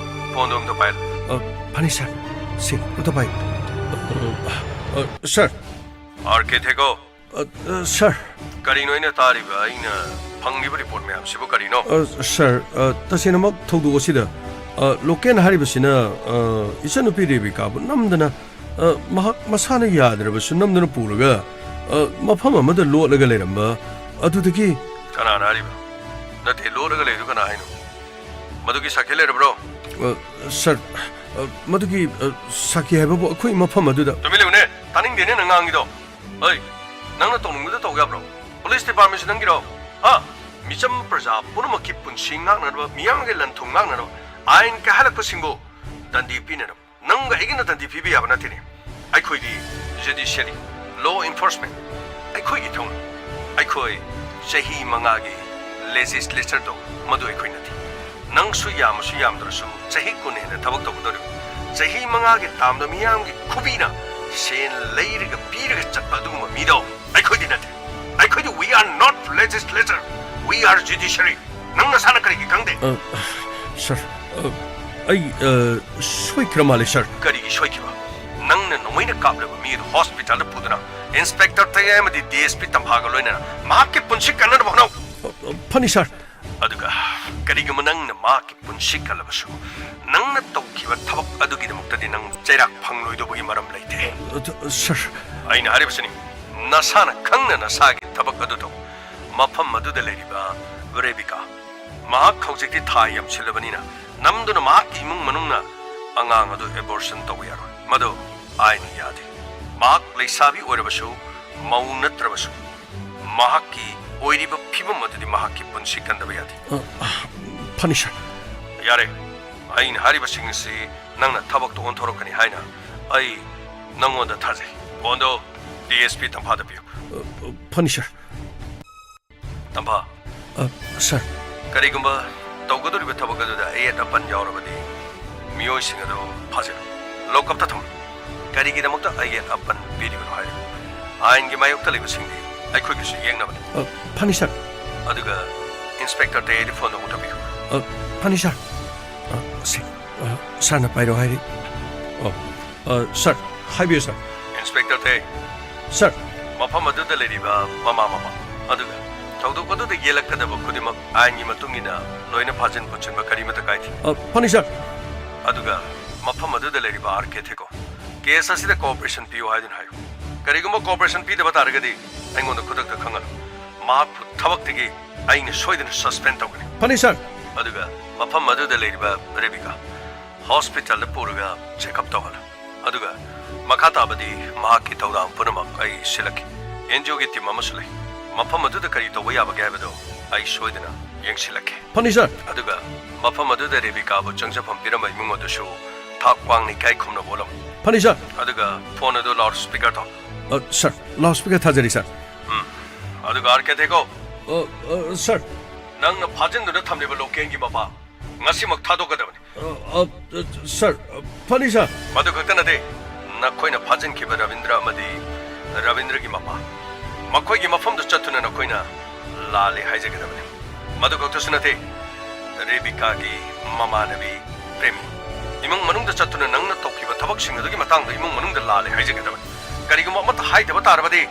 ꯐꯣꯟꯗꯣ ꯑꯝꯇ ꯄꯥꯏꯌꯨ꯫ ꯑ, ꯐꯅꯤ, ꯁꯥꯔ꯫ ꯁꯤ, ꯑꯝꯇ ꯄꯥꯏꯌꯨ꯫ ꯑ, ꯑ, ꯁꯥꯔ꯫ ꯑꯥꯔ ꯀꯦ ꯊꯦꯀꯣ꯫ ꯑ, ꯑ, ꯁꯥꯔ꯫ ꯀꯔꯤꯅꯣ ꯑꯩꯅ ꯇꯥꯔꯤꯕ, ꯑꯩꯅ ꯐꯪꯂꯤꯕ ꯔꯤꯄꯣꯔꯠ ꯃꯌꯥꯝꯁꯤꯕꯨ ꯀꯔꯤꯅꯣ? ꯑ, ꯁꯥꯔ, ꯑ, ꯇꯁꯦꯡꯅꯃꯛ ꯊꯧꯗꯣꯛ ꯑꯁꯤꯗ, ꯑ, ꯂꯣꯀꯦꯟ ꯍꯥꯏꯔꯤꯕꯁꯤꯅ, ꯑ, ꯏꯆꯟꯅꯨꯄꯤ ꯔꯦꯕꯤꯀꯥꯕꯨ ꯅꯝꯗꯅ, ꯑ, ꯃꯍꯥꯛ ꯃꯁꯥꯅ ꯌꯥꯗ꯭ꯔꯕꯁꯨ ꯅꯝꯗꯨꯅ ꯄꯨꯔꯒ, ꯑ, ꯃꯐꯝ ꯑꯃꯗ ꯂꯣꯠꯂꯒ ꯂꯩꯔꯝꯕ ꯑꯗꯨꯗꯒꯤ꯫ ꯀꯅꯥꯅ ꯍꯥꯏꯔꯤꯕ? ꯅꯠꯇꯦ, ꯂꯣꯠꯂꯒ ꯂꯩꯗꯨ ꯀꯅꯥ ꯍꯥꯏꯅꯣ? ꯃꯗꯨꯒꯤ ꯁꯥꯈꯤ ꯂꯩꯔꯕ꯭ꯔꯣ? ꯑ, ꯁꯥꯔ, ꯑ, ꯃꯗꯨꯒꯤ, ꯑ, ꯁꯥꯈꯤ ꯍꯥꯏꯕꯕꯨ ꯑꯩꯈꯣꯏ ꯃꯐꯝ ꯑꯗꯨꯗ꯫ ꯇꯨꯃꯤꯟ ꯂꯩꯌꯨꯅꯦ, ꯇꯥꯅꯤꯡꯗꯦꯅꯦ ꯅꯪ ꯉꯥꯡꯉꯤꯗꯣ꯫ ꯑꯩ, ꯅꯪꯅ ꯇꯧꯅꯤꯡꯕꯗ ꯇꯧ ꯌꯥꯕ꯭ꯔꯣ? ꯄꯨꯂꯤꯁ ꯗꯤꯄꯥꯔꯠꯃꯦꯟꯁꯤ ꯅꯪꯒꯤꯔꯣ? ꯍꯥ? ꯃꯤꯆꯝ ꯄ꯭ꯔꯖꯥ ꯄꯨꯝꯅꯃꯛꯀꯤ ꯄꯨꯟꯁꯤ ꯉꯥꯛꯅꯅꯕ, ꯃꯤꯌꯥꯝꯒꯤ ꯂꯟ ꯊꯨꯝ ꯉꯥꯛꯅꯅꯕ ꯑꯥꯏꯟ ꯀꯥꯏꯍꯜꯂꯛꯄꯁꯤꯡꯕꯨ ꯗꯟꯗꯤ ꯄꯤꯅꯅꯕ ꯅꯪꯒ ꯑꯩꯒꯅ ꯗꯟꯗꯤ ꯄꯤꯕ ꯌꯥꯕ ꯅꯠꯇꯦꯅꯦ꯫ ꯑꯩꯈꯣꯏꯗꯤ ꯖꯨꯗꯤꯁꯤꯌꯔꯤ, ꯂꯣ ꯏꯟꯐꯣꯔꯁꯃꯦꯟ, ꯑꯩꯈꯣꯏꯒꯤ ꯊꯧꯅ꯫ ꯑꯩꯈꯣꯏ ꯆꯍꯤ ꯃꯉꯥꯒꯤ ꯂꯦꯖꯤꯁꯂꯦꯆꯔꯗꯣ, ꯃꯗꯨ ꯑꯩꯈꯣꯏ ꯅꯠꯇꯦ꯫ ꯅꯪꯁꯨ ꯌꯥꯝꯃꯁꯨ ꯌꯥꯝꯗ꯭ꯔꯁꯨ ꯆꯍꯤ ꯀꯨꯟ ꯍꯦꯟꯅ ꯊꯕꯛ ꯇꯧꯒꯗꯧꯔꯤꯕ, ꯆꯍꯤ ꯃꯉꯥꯒꯤ ꯇꯥꯝꯗ ꯃꯤꯌꯥꯝꯒꯤ ꯈꯨꯕꯤꯅ ꯁꯦꯟ ꯂꯩꯔꯒ ꯄꯤꯔꯒ ꯆꯠꯄ ꯑꯗꯨꯒꯨꯝꯕ ꯃꯤꯗꯣ ꯑꯩꯈꯣꯏꯗꯤ ꯅꯠꯇꯦ꯫ ꯑꯩꯈꯣꯏꯗꯤ we are not legislature, we are judiciary. ꯅꯪ ꯅꯁꯥꯅ ꯀꯔꯤꯒꯤ ꯈꯪꯗꯦ? ꯑ, ꯁꯥꯔ, ꯑ, ꯑꯩ, ꯑ, ꯁꯣꯏꯈ꯭ꯔ ꯃꯥꯜꯂꯦ, ꯁꯥꯔ꯫ ꯀꯔꯤꯒꯤ ꯁꯣꯏꯈꯤꯕ? ꯅꯪꯅ ꯅꯣꯡꯃꯩꯅ ꯀꯥꯞꯂꯕ ꯃꯤ ꯑꯗꯨ ꯍꯣꯁꯄꯤꯇꯥꯜꯗ ꯄꯨꯗꯨꯅ ꯏꯟꯁꯄꯦꯛꯇꯔ ꯇꯌꯥꯏꯃꯗꯤ ꯗꯤ ꯑꯦꯁ ꯄꯤ ꯇꯝꯐꯥꯒ ꯂꯣꯏꯅꯅ ꯃꯍꯥꯛꯀꯤ ꯄꯨꯟꯁꯤ ꯀꯟꯅꯅꯕ ꯍꯣꯠꯅꯧ꯫ ꯑ, ꯑ, ꯐꯅꯤ, ꯁꯥꯔ꯫ ꯑꯗꯨꯒ ꯀꯔꯤꯒꯨꯝꯕ ꯅꯪꯅ ꯃꯍꯥꯛꯀꯤ ꯄꯨꯟꯁꯤ ꯀꯜꯂꯕꯁꯨ, ꯅꯪꯅ ꯇꯧꯈꯤꯕ ꯊꯕꯛ ꯑꯗꯨꯒꯤꯗꯃꯛꯇꯗꯤ ꯅꯪ ꯆꯩꯔꯥꯛ ꯐꯪꯂꯣꯏꯗꯧꯕꯒꯤ ꯃꯔꯝ ꯂꯩꯇꯦ꯫ ꯑ, ꯁꯥꯔ꯫ ꯑꯩꯅ ꯍꯥꯏꯔꯤꯕꯁꯤꯅꯤ, ꯅꯁꯥꯅ ꯈꯪꯅ ꯅꯁꯥꯒꯤ ꯊꯕꯛ ꯑꯗꯨ ꯇꯧ꯫ ꯃꯐꯝ ꯑꯗꯨꯗ ꯂꯩꯔꯤꯕ ꯔꯦꯕꯤꯀꯥ, ꯃꯍꯥꯛ ꯍꯧꯖꯤꯛꯇꯤ ꯊꯥ ꯌꯥꯝꯁꯤꯜꯂꯕꯅꯤꯅ, ꯅꯝꯗꯨꯅ ꯃꯍꯥꯛꯀꯤ ꯏꯃꯨꯡ ꯃꯅꯨꯡꯅ ꯑꯉꯥꯡ ꯑꯗꯨ ꯑꯦꯕꯣꯔꯁꯟ ꯇꯧꯕ ꯌꯥꯔꯣꯏ꯫ ꯃꯗꯨ ꯑꯥꯏꯟꯅ ꯌꯥꯗꯦ꯫ ꯃꯍꯥꯛ ꯂꯩꯁꯥꯕꯤ ꯑꯣꯏꯔꯕꯁꯨ, ꯃꯧ ꯅꯠꯇ꯭ꯔꯕꯁꯨ, ꯃꯍꯥꯛꯀꯤ ꯑꯣꯏꯔꯤꯕ ꯐꯤꯕꯝ ꯑꯗꯨꯗꯤ ꯃꯍꯥꯛꯀꯤ ꯄꯨꯟꯁꯤ ꯀꯟꯗꯕ ꯌꯥꯗꯦ꯫ ꯑ, ꯐꯅꯤ, ꯁꯥꯔ꯫ ꯌꯥꯔꯦ, ꯑꯩꯅ ꯍꯥꯏꯔꯤꯕꯁꯤꯡ ꯑꯁꯤ ꯅꯪꯅ ꯊꯕꯛꯇ ꯑꯣꯟꯊꯣꯔꯛꯀꯅꯤ ꯍꯥꯏꯅ ꯑꯩ ꯅꯪꯉꯣꯟꯗ ꯊꯥꯖꯩ꯫ ꯐꯣꯟꯗꯣ ꯗꯤ ꯑꯦꯁ ꯄꯤ ꯇꯝꯐꯥꯗ ꯄꯤꯌꯨ꯫ ꯑ, ꯑ, ꯐꯅꯤ, ꯁꯥꯔ꯫ ꯇꯝꯐꯥ꯫ ꯑ, ꯁꯥꯔ꯫ ꯀꯔꯤꯒꯨꯝꯕ ꯇꯧꯒꯗꯧꯔꯤꯕ ꯊꯕꯛ ꯑꯗꯨꯗ ꯑꯌꯦꯠ ꯑꯄꯟ ꯌꯥꯎꯔꯕꯗꯤ ꯃꯤꯑꯣꯏꯁꯤꯡ ꯑꯗꯨ ꯐꯥꯖꯤꯜꯂꯨ, ꯂꯣꯀꯞꯇ ꯊꯝꯃꯨ꯫ ꯀꯔꯤꯒꯤꯗꯃꯛꯇ ꯑꯌꯦꯠ ꯑꯄꯟ ꯄꯤꯔꯤꯕꯅꯣ ꯍꯥꯏꯔꯤ꯫ ꯑꯥꯏꯟꯒꯤ ꯃꯥꯌꯣꯛꯇ ꯂꯩꯕꯁꯤꯡꯗꯤ ꯑꯩꯈꯣꯏꯒꯤꯁꯨ ꯌꯦꯡꯅꯕꯅꯤ꯫ ꯑ, ꯐꯅꯤ, ꯁꯥꯔ꯫ ꯑꯗꯨꯒ ꯏꯟꯁꯄꯦꯛꯇꯔ ꯇꯦꯗꯤ ꯐꯣꯟꯗꯣ ꯑꯃꯨꯛ ꯊꯝꯕꯤꯌꯨ꯫ ꯑ, ꯐꯅꯤ, ꯁꯥꯔ꯫ ꯑ, ꯁꯤ, ꯑ, ꯁꯥꯔꯅ ꯄꯥꯏꯔꯣ ꯍꯥꯏꯔꯤ꯫ ꯑꯣ, ꯑ, ꯁꯥꯔ, ꯍꯥꯏꯕꯤꯌꯨ, ꯁꯥꯔ꯫ ꯏꯟꯁꯄꯦꯛꯇꯔ ꯇꯦ꯫ ꯁꯥꯔ꯫ ꯃꯐꯝ ꯑꯗꯨꯗ ꯂꯩꯔꯤꯕ ꯃꯃꯥ ꯃꯄꯥ ꯑꯗꯨꯒ ꯊꯧꯗꯣꯛ ꯑꯗꯨꯗ ꯌꯦꯜꯂꯛꯀꯗꯕ ꯈꯨꯗꯤꯡꯃꯛ ꯑꯥꯏꯟꯒꯤ ꯃꯇꯨꯡ ꯏꯟꯅ ꯂꯣꯏꯅ ꯐꯥꯖꯤꯟ ꯄꯨꯟꯁꯤꯟꯕ ꯀꯔꯤꯃꯠꯇ ꯀꯥꯏꯗꯦ꯫ ꯑ, ꯐꯅꯤ, ꯁꯥꯔ꯫ ꯑꯗꯨꯒ ꯃꯐꯝ ꯑꯗꯨꯗ ꯂꯩꯔꯤꯕ ꯑꯥꯔ ꯀꯦ ꯊꯦꯀꯣ, ꯀꯦꯁ ꯑꯁꯤꯗ ꯀꯣꯑꯣꯄꯔꯦꯁꯟ ꯄꯤꯌꯨ ꯍꯥꯏꯗꯨꯅ ꯍꯥꯏꯌꯨ꯫ ꯀꯔꯤꯒꯨꯝꯕ ꯀꯣꯑꯣꯄꯔꯦꯁꯟ ꯄꯤꯗꯕ ꯇꯥꯔꯒꯗꯤ ꯑꯩꯉꯣꯟꯗ ꯈꯨꯗꯛꯇ ꯈꯪꯍꯜꯂꯨ꯫ ꯃꯍꯥꯛꯄꯨ ꯊꯕꯛꯇꯒꯤ ꯑꯩꯅ ꯁꯣꯏꯗꯅ ꯁꯁꯄꯦꯟ ꯇꯧꯒꯅꯤ꯫ ꯐꯅꯤ, ꯁꯥꯔ꯫ ꯑꯗꯨꯒ ꯃꯐꯝ ꯑꯗꯨꯗ ꯂꯩꯔꯤꯕ ꯔꯦꯕꯤꯀꯥ ꯍꯣꯁꯄꯤꯇꯥꯜꯗ ꯄꯨꯔꯒ ꯆꯦꯛꯑꯞ ꯇꯧꯍꯜꯂꯨ꯫ ꯑꯗꯨꯒ ꯃꯈꯥ ꯇꯥꯕꯗꯤ ꯃꯍꯥꯛꯀꯤ ꯊꯧꯗꯥꯡ ꯄꯨꯝꯅꯃꯛ ꯑꯩ ꯁꯤꯜꯂꯛꯀꯦ꯫ ꯑꯦꯟ ꯖꯤ ꯑꯣꯒꯤ ꯇꯤꯝ ꯑꯃꯁꯨ ꯂꯩ꯫ ꯃꯐꯝ ꯑꯗꯨꯗ ꯀꯔꯤ ꯇꯧꯕ ꯌꯥꯕꯒꯦ ꯍꯥꯏꯕꯗꯨ ꯑꯩ ꯁꯣꯏꯗꯅ ꯌꯦꯡꯁꯤꯜꯂꯛꯀꯦ꯫ ꯐꯅꯤ, ꯁꯥꯔ꯫ ꯑꯗꯨꯒ ꯃꯐꯝ ꯑꯗꯨꯗ ꯔꯦꯕꯤꯀꯥꯕꯨ ꯆꯪꯖꯐꯝ ꯄꯤꯔꯝꯕ ꯏꯃꯨꯡ ꯑꯗꯨꯁꯨ ꯊꯥꯛ ꯋꯥꯡꯅ ꯏꯀꯥꯏ ꯈꯨꯝꯅꯕ ꯎꯠꯂꯝꯃꯨ꯫ ꯐꯅꯤ, ꯁꯥꯔ꯫ ꯑꯗꯨꯒ ꯐꯣꯟ ꯑꯗꯨ ꯂꯥꯎꯗ ꯁ꯭ꯄꯤꯀꯔ ꯊꯥꯎ꯫ ꯑ, ꯁꯥꯔ, ꯂꯥꯎꯗ ꯁ꯭ꯄꯤꯀꯔ ꯊꯥꯖꯔꯤ, ꯁꯥꯔ꯫ ꯎꯝ꯫ ꯑꯗꯨꯒ ꯑꯥꯔ ꯀꯦ ꯊꯦꯀꯣ, ꯑ, ꯑ, ꯁꯥꯔ꯫ ꯅꯪꯅ ꯐꯥꯖꯤꯟꯗꯨꯅ ꯊꯝꯂꯤꯕ ꯂꯣꯀꯦꯟꯒꯤ ꯃꯄꯥ ꯉꯁꯤꯃꯛ ꯊꯥꯗꯣꯛꯀꯗꯕꯅꯤ꯫ ꯑ, ꯑ, ꯁꯥꯔ, ꯑ, ꯐꯅꯤ, ꯁꯥꯔ꯫ ꯃꯗꯨ ꯈꯛꯇ ꯅꯠꯇꯦ, ꯅꯈꯣꯏꯅ ꯐꯥꯖꯤꯟꯈꯤꯕ ꯔꯕꯤꯟꯗ꯭ꯔ ꯑꯃꯗꯤ ꯔꯕꯤꯟꯗ꯭ꯔꯒꯤ ꯃꯄꯥ, ꯃꯈꯣꯏꯒꯤ ꯃꯐꯝꯗ ꯆꯠꯇꯨꯅ ꯅꯈꯣꯏꯅ ꯂꯥꯜꯂꯦ ꯍꯥꯏꯖꯒꯗꯕꯅꯤ꯫ ꯃꯗꯨ ꯈꯛꯇꯁꯨ ꯅꯠꯇꯦ, ꯔꯦꯕꯤꯀꯥꯒꯤ ꯃꯃꯥꯟꯅꯕꯤ ꯄ꯭ꯔꯦꯃꯤ, ꯏꯃꯨꯡ ꯃꯅꯨꯡꯗ ꯆꯠꯇꯨꯅ ꯅꯪꯅ ꯇꯧꯈꯤꯕ ꯊꯕꯛꯁꯤꯡ ꯑꯗꯨꯒꯤ ꯃꯇꯥꯡꯗ ꯏꯃꯨꯡ ꯃꯅꯨꯡꯗ ꯂꯥꯜꯂꯦ ꯍꯥꯏꯖꯒꯗꯕꯅꯤ꯫ ꯀꯔꯤꯒꯨꯝꯕ ꯑꯃꯠꯇ ꯍꯥꯏꯗꯕ ꯇꯥꯔꯕꯗꯤ,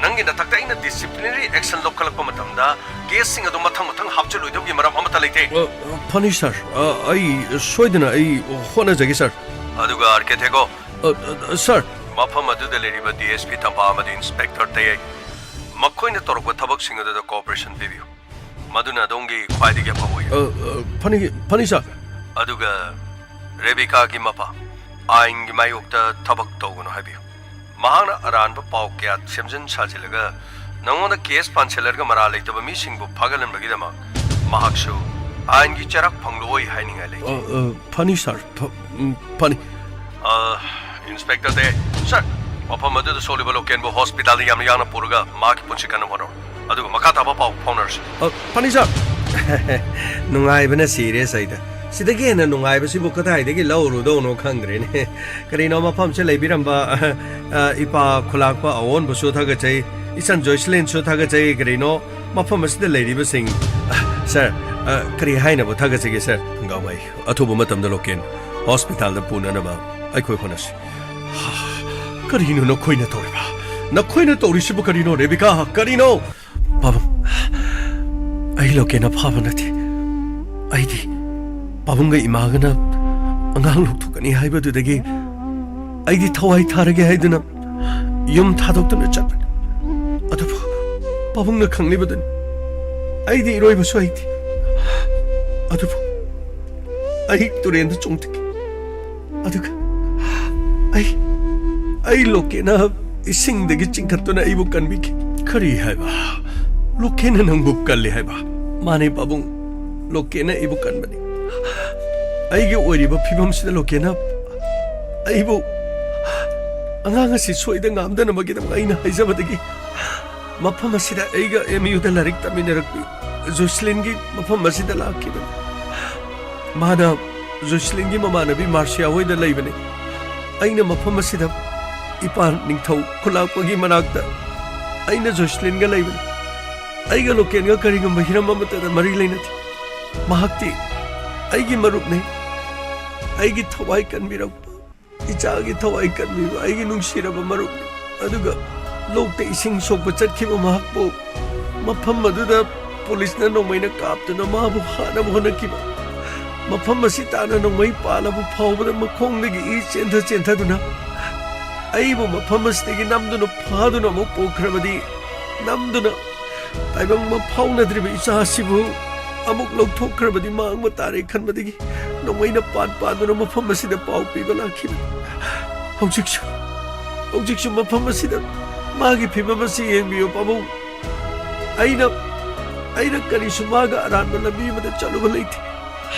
ꯅꯪꯒꯤ ꯅꯊꯛꯇ ꯑꯩꯅ ꯗꯤꯁꯤꯄ꯭ꯂꯤꯅꯔꯤ ꯑꯦꯛꯁꯟ ꯂꯧꯈꯠꯂꯛꯄ ꯃꯇꯝꯗ ꯀꯦꯁꯁꯤꯡ ꯑꯗꯨ ꯃꯊꯪ ꯃꯊꯪ ꯍꯥꯞꯆꯤꯜꯂꯣꯏꯗꯕꯒꯤ ꯃꯔꯝ ꯑꯃꯠꯇ ꯂꯩꯇꯦ꯫ ꯑ, ꯑ, ꯐꯅꯤ, ꯁꯥꯔ꯫ ꯑ, ꯑꯩ ꯁꯣꯏꯗꯅ ꯑꯩ ꯍꯣꯠꯅꯖꯒꯦ, ꯁꯥꯔ꯫ ꯑꯗꯨꯒ ꯑꯥꯔ ꯀꯦ ꯊꯦꯒꯣ꯫ ꯑ, ꯑ, ꯁꯥꯔ꯫ ꯃꯐꯝ ꯑꯗꯨꯗ ꯂꯩꯔꯤꯕ ꯗꯤ ꯑꯦꯁ ꯄꯤ ꯇꯝꯐꯥ ꯑꯃꯗꯤ ꯏꯟꯁꯄꯦꯛꯇꯔ ꯇꯌꯩ, ꯃꯈꯣꯏꯅ ꯇꯧꯔꯛꯄ ꯊꯕꯛꯁꯤꯡ ꯑꯗꯨꯗ ꯀꯣꯑꯣꯄꯔꯦꯁꯟ ꯄꯤꯕꯤꯌꯨ꯫ ꯃꯗꯨꯅ ꯑꯗꯣꯝꯒꯤ ꯈ꯭ꯋꯥꯏꯗꯒꯤ ꯑꯐꯕ ꯑꯣꯏꯒꯅꯤ꯫ ꯑ, ꯑ, ꯐꯅꯤ, ꯐꯅꯤ, ꯁꯥꯔ꯫ ꯑꯗꯨꯒ ꯔꯦꯕꯤꯀꯥꯒꯤ ꯃꯄꯥ, ꯑꯥꯏꯟꯒꯤ ꯃꯥꯌꯣꯛꯇ ꯊꯕꯛ ꯇꯧꯒꯅꯨ ꯍꯥꯏꯕꯤꯌꯨ꯫ ꯃꯍꯥꯛꯅ ꯑꯔꯥꯟꯕ ꯄꯥꯎ ꯀꯌꯥ ꯁꯦꯝꯖꯤꯟ ꯁꯥꯖꯤꯜꯂꯒ ꯅꯉꯣꯟꯗ ꯀꯦꯁ ꯄꯥꯟꯁꯤꯜꯂꯔꯒ ꯃꯔꯥꯜ ꯂꯩꯇꯕ ꯃꯤꯁꯤꯡꯕꯨ ꯐꯥꯒꯠꯍꯟꯕꯒꯤꯗꯃꯛ ꯃꯍꯥꯛꯁꯨ ꯑꯥꯏꯟꯒꯤ ꯆꯩꯔꯥꯛ ꯐꯪꯂꯣꯏ ꯍꯥꯏꯅꯤꯡꯉꯥꯏ ꯂꯩꯇꯦ꯫ ꯑ, ꯑ, ꯐꯅꯤ, ꯁꯥꯔ꯫ ꯐ-, ꯎꯝ, ꯐꯅꯤ꯫ ꯑ, ꯏꯟꯁꯄꯦꯛꯇꯔ ꯗꯦ, ꯁꯥꯔ, ꯃꯐꯝ ꯑꯗꯨꯗ ꯁꯣꯛꯂꯤꯕ ꯂꯣꯀꯦꯟꯕꯨ ꯍꯣꯁꯄꯤꯇꯥꯜꯗ ꯌꯥꯝꯅ ꯌꯥꯡꯅ ꯄꯨꯔꯒ ꯃꯍꯥꯛꯀꯤ ꯄꯨꯟꯁꯤ ꯀꯟꯅꯕ ꯍꯣꯠꯅꯔꯣ꯫ ꯑꯗꯨꯒ ꯃꯈꯥ ꯇꯥꯕ ꯄꯥꯎ ꯐꯥꯎꯅꯔꯁꯤ꯫ ꯑ, ꯐꯅꯤ, ꯁꯥꯔ꯫ ꯅꯨꯡꯉꯥꯏꯕꯅ ꯁꯤꯔꯦ ꯁꯩꯗ꯫ ꯁꯤꯗꯒꯤ ꯍꯦꯟꯅ ꯅꯨꯡꯉꯥꯏꯕꯁꯤꯕꯨ ꯀꯗꯥꯏꯗꯒꯤ ꯂꯧꯔꯨꯗꯧꯅꯣ ꯈꯪꯗ꯭ꯔꯦꯅꯦ꯫ ꯀꯔꯤꯅꯣ, ꯃꯐꯝꯁꯦ ꯂꯩꯕꯤꯔꯝꯕ, ꯑ, ꯏꯄꯥ ꯈꯨꯂꯥꯛꯄ ꯑꯑꯣꯟꯕꯁꯨ ꯊꯥꯒꯠꯆꯩ, ꯏꯆꯟ ꯖꯣꯏꯁꯂꯤꯟꯁꯨ ꯊꯥꯒꯠꯆꯩ꯫ ꯀꯔꯤꯅꯣ, ꯃꯐꯝ ꯑꯁꯤꯗ ꯂꯩꯔꯤꯕꯁꯤꯡ, ꯑ, ꯁꯥꯔ, ꯑ, ꯀꯔꯤ ꯍꯥꯏꯅꯕ ꯊꯥꯒꯠꯆꯒꯦ, ꯁꯥꯔ? ꯒꯥꯎꯃꯩ, ꯑꯊꯨꯕ ꯃꯇꯝꯗ ꯂꯣꯀꯦꯟ ꯍꯣꯁꯄꯤꯇꯥꯜꯗ ꯄꯨꯅꯅꯕ ꯑꯩꯈꯣꯏ ꯍꯣꯠꯅꯁꯤ꯫ ꯀꯔꯤꯅꯣ ꯅꯈꯣꯏꯅ ꯇꯧꯔꯤꯕ? ꯅꯈꯣꯏꯅ ꯇꯧꯔꯤꯁꯤꯕꯨ ꯀꯔꯤꯅꯣ, ꯔꯦꯕꯤꯀꯥ? ꯀꯔꯤꯅꯣ? ꯄꯥꯕꯨꯡ, ꯑꯩ ꯂꯣꯀꯦꯟ ꯑꯐꯥꯕ ꯅꯠꯇꯦ꯫ ꯑꯩꯗꯤ ꯄꯥꯕꯨꯡꯒ ꯏꯃꯥꯒꯅ ꯑꯉꯥꯡ ꯂꯧꯊꯣꯛꯀꯅꯤ ꯍꯥꯏꯕꯗꯨꯗꯒꯤ ꯑꯩꯗꯤ ꯊꯋꯥꯏ ꯊꯥꯔꯒꯦ ꯍꯥꯏꯗꯨꯅ ꯌꯨꯝ ꯊꯥꯗꯣꯛꯇꯨꯅ ꯆꯠꯄꯅꯤ꯫ ꯑꯗꯨꯕꯨ ꯄꯥꯕꯨꯡꯅ ꯈꯪꯂꯤꯕꯗꯨꯅꯤ, ꯑꯩꯗꯤ ꯏꯔꯣꯏꯕꯁꯨ ꯍꯩꯇꯦ꯫ ꯑꯗꯨꯕꯨ ꯑꯩ ꯇꯨꯔꯦꯟꯗ ꯆꯣꯡꯊꯈꯤ꯫ ꯑꯗꯨꯒ ꯑꯩ, ꯑꯩ ꯂꯣꯀꯦꯟꯅ ꯏꯁꯤꯡꯗꯒꯤ ꯆꯤꯡꯈꯠꯇꯨꯅ ꯑꯩꯕꯨ ꯀꯟꯕꯤꯈꯤ꯫ ꯀꯔꯤ ꯍꯥꯏꯕ? ꯂꯣꯀꯦꯟꯅ ꯅꯪꯕꯨ ꯀꯜꯂꯤ ꯍꯥꯏꯕ? ꯃꯥꯅꯦ ꯄꯥꯕꯨꯡ, ꯂꯣꯀꯦꯟꯅ ꯑꯩꯕꯨ ꯀꯟꯕꯅꯤ꯫ ꯑꯩꯒꯤ ꯑꯣꯏꯔꯤꯕ ꯐꯤꯕꯝꯁꯤꯗ ꯂꯣꯀꯦꯟꯅ ꯑꯩꯕꯨ, ꯑꯉꯥꯡ ꯑꯁꯤ ꯁꯣꯏꯗ ꯉꯥꯝꯗꯅꯕꯒꯤꯗꯃꯛ ꯑꯩꯅ ꯍꯥꯏꯖꯕꯗꯒꯤ ꯃꯐꯝ ꯑꯁꯤꯗ ꯑꯩꯒ ꯑꯦꯝ ꯌꯨꯗ ꯂꯥꯏꯔꯤꯛ ꯇꯝꯃꯤꯟꯅꯔꯛꯄꯤ ꯖꯣꯁꯂꯤꯟꯒꯤ ꯃꯐꯝ ꯑꯁꯤꯗ ꯂꯥꯛꯈꯤꯕꯅꯤ꯫ ꯃꯥꯅ ꯖꯣꯁꯂꯤꯟꯒꯤ ꯃꯃꯥꯟꯅꯕꯤ ꯃꯥꯔꯁꯤꯌꯥ ꯍꯣꯏꯗ ꯂꯩꯕꯅꯤ꯫ ꯑꯩꯅ ꯃꯐꯝ ꯑꯁꯤꯗ ꯏꯄꯥ ꯅꯤꯡꯊꯧ ꯈꯨꯂꯥꯛꯄꯒꯤ ꯃꯅꯥꯛꯇ ꯑꯩꯅ ꯖꯣꯁꯂꯤꯟꯒ ꯂꯩꯕꯅꯤ꯫ ꯑꯩꯒ ꯂꯣꯀꯦꯟꯒ ꯀꯔꯤꯒꯨꯝꯕ ꯍꯤꯔꯝ ꯑꯃꯠꯇꯗ ꯃꯔꯤ ꯂꯩꯅꯗꯦ꯫ ꯃꯍꯥꯛꯇꯤ ꯑꯩꯒꯤ ꯃꯔꯨꯞꯅꯤ, ꯑꯩꯒꯤ ꯊꯋꯥꯏ ꯀꯟꯕꯤꯔꯛꯄ, ꯏꯆꯥꯒꯤ ꯊꯋꯥꯏ ꯀꯟꯕꯤꯕ ꯑꯩꯒꯤ ꯅꯨꯡꯁꯤꯔꯕ ꯃꯔꯨꯞꯅꯤ꯫ ꯑꯗꯨꯒ ꯂꯣꯛꯇ ꯏꯁꯤꯡ ꯁꯣꯛꯄ ꯆꯠꯈꯤꯕ ꯃꯍꯥꯛꯄꯨ ꯃꯐꯝ ꯑꯗꯨꯗ ꯄꯨꯂꯤꯁꯅ ꯅꯣꯡꯃꯩꯅ ꯀꯥꯞꯇꯨꯅ ꯃꯥꯕꯨ ꯍꯥꯠꯅꯕ ꯍꯣꯠꯅꯈꯤꯕ, ꯃꯐꯝ ꯑꯁꯤ ꯇꯥꯟꯅ ꯅꯣꯡꯃꯩ ꯄꯥꯜꯂꯕ ꯐꯥꯎꯕꯗ ꯃꯈꯣꯡꯗꯒꯤ ꯏ ꯆꯦꯟꯊ ꯆꯦꯟꯊꯗꯨꯅ ꯑꯩꯕꯨ ꯃꯐꯝ ꯑꯁꯤꯗꯒꯤ ꯅꯝꯗꯨꯅ ꯐꯥꯗꯨꯅ ꯑꯃꯨꯛ ꯄꯨꯈ꯭ꯔꯕꯗꯤ, ꯅꯝꯗꯨꯅ ꯇꯥꯏꯕꯪ ꯑꯃ ꯐꯥꯎꯅꯗ꯭ꯔꯤꯕ ꯏꯆꯥ ꯑꯁꯤꯕꯨ ꯑꯃꯨꯛ ꯂꯧꯊꯣꯛꯈ꯭ꯔꯕꯗꯤ ꯃꯥꯡꯕ ꯇꯥꯔꯦ ꯈꯟꯕꯗꯒꯤ ꯅꯣꯡꯃꯩꯅ ꯄꯥꯟ ꯄꯥꯟꯗꯨꯅ ꯃꯐꯝ ꯑꯁꯤꯗ ꯄꯥꯎ ꯄꯤꯕ ꯂꯥꯛꯈꯤꯕꯅꯤ꯫ ꯍꯧꯖꯤꯛꯁꯨ, ꯍꯧꯖꯤꯛꯁꯨ ꯃꯐꯝ ꯑꯁꯤꯗ ꯃꯥꯒꯤ ꯐꯤꯕꯝ ꯑꯁꯤ ꯌꯦꯡꯕꯤꯌꯨ ꯄꯥꯕꯨꯡ꯫ ꯑꯩꯅ, ꯑꯩꯅ ꯀꯔꯤꯁꯨ ꯃꯥꯒ ꯑꯔꯥꯟꯕ ꯂꯝꯕꯤ ꯑꯃꯗ ꯆꯠꯂꯨꯕ ꯂꯩꯇꯦ꯫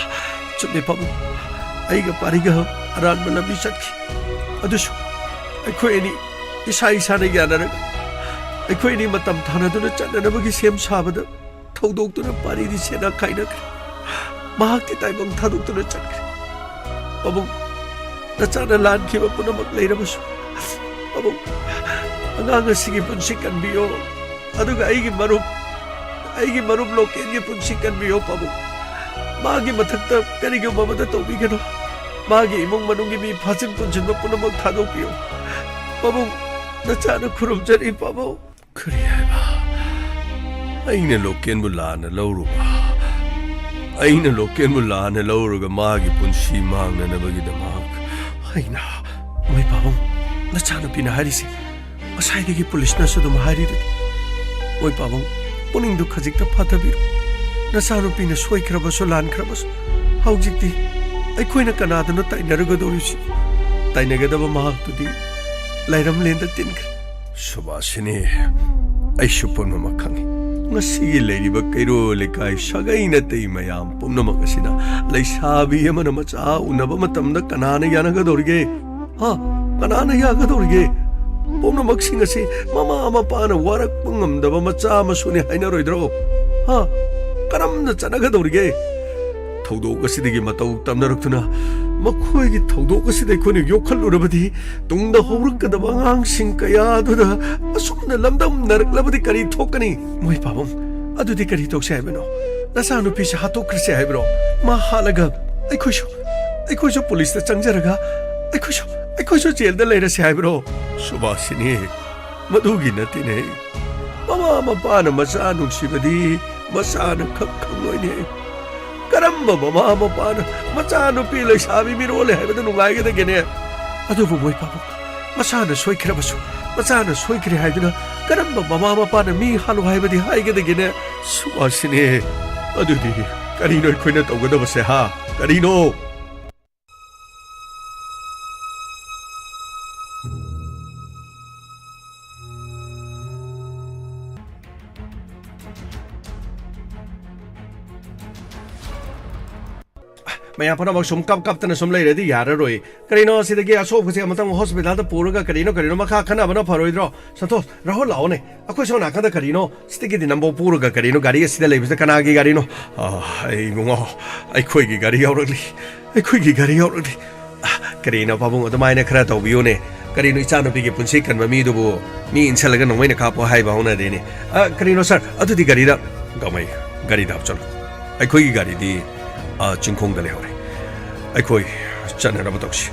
ꯆꯨꯝꯃꯤ ꯄꯥꯕꯨꯡ, ꯑꯩꯒ ꯄꯥꯔꯤꯒ ꯑꯔꯥꯟꯕ ꯂꯝꯕꯤ ꯆꯠꯈꯤ꯫ ꯑꯗꯨꯁꯨ ꯑꯩꯈꯣꯏ ꯑꯅꯤ ꯏꯁꯥ ꯏꯁꯥꯅ ꯌꯥꯅꯔꯒ ꯑꯩꯈꯣꯏ ꯑꯅꯤ ꯃꯇꯝ ꯊꯥꯅꯗꯨꯅ ꯆꯠꯅꯅꯕꯒꯤ ꯁꯦꯝ ꯁꯥꯕꯗ ꯊꯧꯗꯣꯛꯇꯨꯅ ꯄꯥꯔꯤꯗꯤ ꯁꯦꯟꯅ ꯈꯥꯏꯅꯈ꯭ꯔꯦ꯫ ꯃꯍꯥꯛꯇꯤ ꯇꯥꯏꯕꯪ ꯊꯥꯗꯣꯛꯇꯨꯅ ꯆꯠꯈ꯭ꯔꯦ꯫ ꯄꯥꯕꯨꯡ, ꯅꯆꯥꯅ ꯂꯥꯟꯈꯤꯕ ꯄꯨꯝꯅꯃꯛ ꯂꯩꯔꯕꯁꯨ, ꯄꯥꯕꯨꯡ, ꯑꯉꯥꯡ ꯑꯁꯤꯒꯤ ꯄꯨꯟꯁꯤ ꯀꯟꯕꯤꯌꯣ꯫ ꯑꯗꯨꯒ ꯑꯩꯒꯤ ꯃꯔꯨꯞ, ꯑꯩꯒꯤ ꯃꯔꯨꯞ ꯂꯣꯀꯦꯟꯒꯤ ꯄꯨꯟꯁꯤ ꯀꯟꯕꯤꯌꯣ ꯄꯥꯕꯨꯡ꯫ ꯃꯥꯒꯤ ꯃꯊꯛꯇ ꯀꯔꯤꯒꯨꯝꯕ ꯑꯃꯗ ꯇꯧꯕꯤꯒꯅꯨ꯫ ꯃꯥꯒꯤ ꯏꯃꯨꯡ ꯃꯅꯨꯡꯒꯤ ꯃꯤ ꯐꯥꯖꯤꯟ ꯄꯨꯟꯁꯤꯟꯕ ꯄꯨꯝꯅꯃꯛ ꯊꯥꯗꯣꯛꯄꯤꯌꯨ꯫ ꯄꯥꯕꯨꯡ, ꯅꯆꯥꯅ ꯈꯨꯔꯨꯝꯖꯔꯤ ꯄꯥꯕꯨꯡ꯫ ꯀꯔꯤ ꯍꯥꯏꯕ? ꯑꯩꯅ ꯂꯣꯀꯦꯟꯕꯨ ꯂꯥꯟꯅ ꯂꯧꯔꯨꯕ? ꯑꯩꯅ ꯂꯣꯀꯦꯟꯕꯨ ꯂꯥꯟꯅ ꯂꯧꯔꯒ ꯃꯥꯒꯤ ꯄꯨꯟꯁꯤ ꯃꯥꯡꯅꯅꯕꯒꯤꯗꯃꯛ? ꯑꯩꯅ, ꯃꯣꯏ ꯄꯥꯕꯨꯡ, ꯅꯆꯥꯅꯨꯄꯤꯅ ꯍꯥꯏꯔꯤꯁꯦ ꯉꯁꯥꯏꯗꯒꯤ ꯄꯨꯂꯤꯁꯅꯁꯨ ꯑꯗꯨꯝ ꯍꯥꯏꯔꯤꯗꯨꯅꯤ꯫ ꯃꯣꯏ ꯄꯥꯕꯨꯡ, ꯄꯨꯛꯅꯤꯡꯗꯨ ꯈꯖꯤꯛꯇ ꯐꯊꯕꯤꯔꯨ꯫ ꯅꯆꯥꯅꯨꯄꯤꯅ ꯁꯣꯏꯈ꯭ꯔꯕꯁꯨ ꯂꯥꯟꯈ꯭ꯔꯕꯁꯨ ꯍꯧꯖꯤꯛꯇꯤ ꯑꯩꯈꯣꯏꯅ ꯀꯅꯥꯗꯅꯣ ꯇꯥꯏꯅꯔꯨꯒꯗꯧꯔꯤꯁꯤ? ꯇꯥꯏꯅꯒꯗꯕ ꯃꯍꯥꯛꯇꯨꯗꯤ ꯂꯥꯏꯔꯝꯂꯦꯟꯗ ꯇꯤꯟꯈ꯭ꯔꯦ꯫ ꯁꯨꯕꯥꯁꯤꯅꯤ, ꯑꯩꯁꯨ ꯄꯨꯝꯅꯃꯛ ꯈꯪꯏ꯫ ꯉꯁꯤꯒꯤ ꯂꯩꯔꯤꯕ ꯀꯩꯔꯣꯜ ꯂꯩꯀꯥꯏ ꯁꯥꯒꯩ ꯅꯥꯇꯩ ꯃꯌꯥꯝ ꯄꯨꯝꯅꯃꯛ ꯑꯁꯤꯅ ꯂꯩꯁꯥꯕꯤ ꯑꯃꯅ ꯃꯆꯥ ꯎꯅꯕ ꯃꯇꯝꯗ ꯀꯅꯥꯅ ꯌꯥꯅꯒꯗꯧꯔꯤꯒꯦ? ꯍꯥ? ꯀꯅꯥꯅ ꯌꯥꯒꯗꯧꯔꯤꯒꯦ? ꯄꯨꯝꯅꯃꯛꯁꯤꯡ ꯑꯁꯤ ꯃꯃꯥ ꯃꯄꯥꯅ ꯋꯥꯔꯛꯄ ꯉꯝꯗꯕ ꯃꯆꯥ ꯃꯁꯨꯅꯤ ꯍꯥꯏꯅꯔꯣꯏꯗ꯭ꯔꯣ? ꯍꯥ? ꯀꯔꯝꯅ ꯆꯠꯅꯒꯗꯧꯔꯤꯒꯦ? ꯊꯧꯗꯣꯛ ꯑꯁꯤꯗꯒꯤ ꯃꯇꯧ ꯇꯝꯅꯔꯛꯇꯨꯅ ꯃꯈꯣꯏꯒꯤ ꯊꯧꯗꯣꯛ ꯑꯁꯤꯗ ꯑꯩꯈꯣꯏꯅ ꯌꯣꯛꯈꯠꯂꯨꯔꯕꯗꯤ ꯇꯨꯡꯗ ꯍꯧꯔꯛꯀꯗꯕ ꯑꯉꯥꯡꯁꯤꯡ ꯀꯌꯥ ꯑꯗꯨꯗ ꯑꯁꯨꯝꯅ ꯂꯝꯗꯝꯅꯔꯛꯂꯕꯗꯤ ꯀꯔꯤ ꯊꯣꯛꯀꯅꯤ? ꯃꯣꯏ ꯄꯥꯕꯨꯡ, ꯑꯗꯨꯗꯤ ꯀꯔꯤ ꯇꯧꯁꯦ ꯍꯥꯏꯕꯅꯣ? ꯅꯆꯥꯅꯨꯄꯤꯁꯦ ꯍꯥꯠꯇꯣꯛꯈ꯭ꯔꯁꯦ ꯍꯥꯏꯕ꯭ꯔꯣ? ꯃꯥ ꯍꯥꯠꯂꯒ ꯑꯩꯈꯣꯏꯁꯨ, ꯑꯩꯈꯣꯏꯁꯨ ꯄꯨꯂꯤꯁꯇ ꯆꯪꯖꯔꯒ ꯑꯩꯈꯣꯏꯁꯨ, ꯑꯩꯈꯣꯏꯁꯨ ꯖꯦꯜꯗ ꯂꯩꯔꯁꯦ ꯍꯥꯏꯕ꯭ꯔꯣ? ꯁꯨꯕꯥꯁꯤꯅꯤ, ꯃꯗꯨꯒꯤ ꯅꯠꯇꯦꯅꯦ꯫ ꯃꯃꯥ ꯃꯄꯥꯅ ꯃꯆꯥ ꯅꯨꯡꯁꯤꯕꯗꯤ ꯃꯆꯥꯅ ꯈꯛ ꯈꯪꯂꯣꯏꯅꯦ꯫ ꯀꯔꯝꯕ ꯃꯃꯥ ꯃꯄꯥꯅ ꯃꯆꯥꯅꯨꯄꯤ ꯂꯩꯁꯥꯕꯤ ꯃꯤꯔꯣꯜꯂꯦ ꯍꯥꯏꯕꯗ ꯅꯨꯡꯉꯥꯏꯒꯗꯒꯦꯅꯦ? ꯑꯗꯨꯕꯨ ꯃꯣꯏ ꯄꯥꯕꯨꯡ, ꯃꯆꯥꯅ ꯁꯣꯏꯈ꯭ꯔꯕꯁꯨ, ꯃꯆꯥꯅ ꯁꯣꯏꯈ꯭ꯔꯦ ꯍꯥꯏꯗꯨꯅ ꯀꯔꯝꯕ ꯃꯃꯥ ꯃꯄꯥꯅ ꯃꯤ ꯍꯥꯠꯂꯨ ꯍꯥꯏꯕꯗꯤ ꯍꯥꯏꯒꯗꯒꯦꯅꯦ? ꯁꯨꯕꯥꯁꯤꯅꯤ, ꯑꯗꯨꯗꯤ ꯀꯔꯤꯅꯣ ꯑꯩꯈꯣꯏꯅ ꯇꯧꯒꯗꯕꯁꯦ, ꯍꯥ? ꯀꯔꯤꯅꯣ? ꯃꯌꯥꯝ ꯄꯨꯝꯅꯃꯛ ꯁꯨꯝ ꯀꯞ ꯀꯞꯇꯅ ꯁꯨꯝ ꯂꯩꯔꯗꯤ ꯌꯥꯔꯔꯣꯏ꯫ ꯀꯔꯤꯅꯣ, ꯁꯤꯗꯒꯤ ꯑꯁꯣꯛꯄꯁꯦ ꯑꯃꯇꯪ ꯍꯣꯁꯄꯤꯇꯥꯜꯗ ꯄꯨꯔꯒ ꯀꯔꯤꯅꯣ ꯀꯔꯤꯅꯣ ꯃꯈꯥ ꯈꯟꯅꯕꯅ ꯐꯔꯣꯏꯗ꯭ꯔꯣ? ꯁꯟꯇꯣꯁ, ꯔꯥꯍꯨꯜ, ꯂꯥꯛꯑꯣꯅꯦ꯫ ꯑꯩꯈꯣꯏ ꯁꯣꯝ ꯅꯥꯀꯟꯗ ꯀꯔꯤꯅꯣ? ꯁꯤꯗꯒꯤꯗꯤ ꯅꯝꯕꯣ ꯄꯨꯔꯒ ꯀꯔꯤꯅꯣ? ꯒꯥꯔꯤ ꯑꯁꯤꯗ ꯂꯩꯕꯁꯤꯗ ꯀꯅꯥꯒꯤ ꯒꯥꯔꯤꯅꯣ? ꯑꯥ, ꯑꯩ ꯏꯕꯨꯡꯉꯣ, ꯑꯩꯈꯣꯏꯒꯤ ꯒꯥꯔꯤ ꯌꯥꯎꯔꯛꯂꯤ꯫ ꯑꯩꯈꯣꯏꯒꯤ ꯒꯥꯔꯤ ꯌꯥꯎꯔꯛꯂꯤ꯫ ꯑꯥ, ꯀꯔꯤꯅꯣ ꯄꯥꯕꯨꯡ, ꯑꯗꯨꯃꯥꯏꯅ ꯈꯔ ꯇꯧꯕꯤꯌꯨꯅꯦ꯫ ꯀꯔꯤꯅꯣ ꯏꯆꯥꯅꯨꯄꯤꯒꯤ ꯄꯨꯟꯁꯤ ꯀꯟꯕ ꯃꯤꯗꯨꯕꯨ ꯃꯤ ꯏꯟꯁꯤꯜꯂꯒ ꯅꯣꯡꯃꯩꯅ ꯀꯥꯞꯄꯣ ꯍꯥꯏꯕ ꯍꯧꯅꯗꯦꯅꯦ꯫ ꯑꯥ, ꯀꯔꯤꯅꯣ ꯁꯥꯔ? ꯑꯗꯨꯗꯤ ꯒꯥꯔꯤꯗ, ꯒꯥꯃꯩ, ꯒꯥꯔꯤꯗ ꯍꯥꯞꯆꯜꯂꯣ꯫ ꯑꯩꯈꯣꯏꯒꯤ ꯒꯥꯔꯤꯗꯤ, ꯑꯥ, ꯆꯤꯡꯈꯣꯡꯗ ꯂꯩꯍꯧꯔꯦ꯫ ꯑꯩꯈꯣꯏ ꯆꯠꯅꯅꯕ ꯇꯧꯁꯤ꯫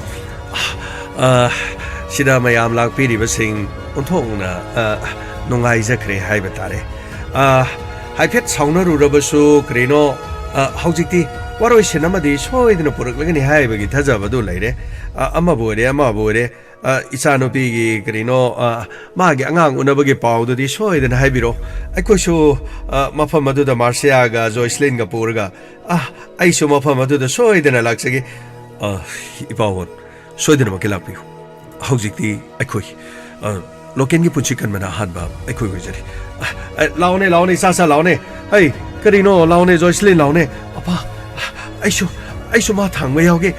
ꯑꯥ, ꯁꯤꯗ ꯃꯌꯥꯝ ꯂꯥꯛꯄꯤꯔꯤꯕꯁꯤꯡ ꯑꯣꯟꯊꯣꯛꯅ, ꯑꯥ, ꯅꯨꯡꯉꯥꯏꯖꯈ꯭ꯔꯦ ꯍꯥꯏꯕ ꯇꯥꯔꯦ꯫ ꯑꯥ, ꯍꯥꯏꯐꯦꯠ ꯁꯥꯎꯅꯔꯨꯔꯕꯁꯨ ꯀꯔꯤꯅꯣ, ꯑꯥ, ꯍꯧꯖꯤꯛꯇꯤ ꯋꯥꯔꯣꯏꯁꯤꯟ ꯑꯃꯗꯤ ꯁꯣꯏꯗꯅ ꯄꯨꯔꯛꯂꯒꯅꯤ ꯍꯥꯏꯕꯒꯤ ꯊꯥꯖꯕꯗꯨ ꯂꯩꯔꯦ꯫ ꯑꯥ, ꯑꯃꯕꯨ ꯑꯣꯏꯔꯦ, ꯑꯃꯕꯨ ꯑꯣꯏꯔꯦ, ꯑꯥ, ꯏꯆꯥꯅꯨꯄꯤꯒꯤ ꯀꯔꯤꯅꯣ, ꯑꯥ, ꯃꯥꯒꯤ ꯑꯉꯥꯡ ꯎꯅꯕꯒꯤ ꯄꯥꯎꯗꯨꯗꯤ ꯁꯣꯏꯗꯅ ꯍꯥꯏꯕꯤꯔꯣ꯫ ꯑꯩꯈꯣꯏꯁꯨ, ꯑꯥ, ꯃꯐꯝ ꯑꯗꯨꯗ ꯃꯥꯔꯁꯤꯌꯥꯒ ꯖꯣꯏꯁꯂꯤꯟꯒ ꯄꯨꯔꯒ, ꯑꯥ, ꯑꯩꯁꯨ ꯃꯐꯝ ꯑꯗꯨꯗ ꯁꯣꯏꯗꯅ ꯂꯥꯛꯆꯒꯦ꯫ ꯑꯥ, ꯏꯄꯥꯍꯣꯟ, ꯁꯣꯏꯗꯅꯃꯛꯀꯤ ꯂꯥꯛꯄꯤꯌꯨ꯫ ꯍꯧꯖꯤꯛꯇꯤ ꯑꯩꯈꯣꯏ, ꯑ, ꯂꯣꯀꯦꯜꯒꯤ ꯄꯨꯟꯁꯤ ꯀꯟꯕꯅ ꯑꯍꯥꯟꯕ ꯑꯩꯈꯣꯏ ꯑꯣꯏꯖꯔꯤ꯫ ꯑ, ꯑ, ꯂꯥꯎꯅꯦ, ꯂꯥꯎꯅꯦ, ꯏꯆꯥ, ꯏꯆꯥ, ꯂꯥꯎꯅꯦ꯫ ꯍꯩ, ꯀꯔꯤꯅꯣ, ꯂꯥꯎꯅꯦ, ꯖꯣꯏꯁꯂꯤꯟ, ꯂꯥꯎꯅꯦ꯫ ꯑꯄꯥ, ꯑꯩꯁꯨ, ꯑꯩꯁꯨ ꯃꯥ ꯊꯥꯡꯕ ꯌꯥꯎꯒꯦ꯫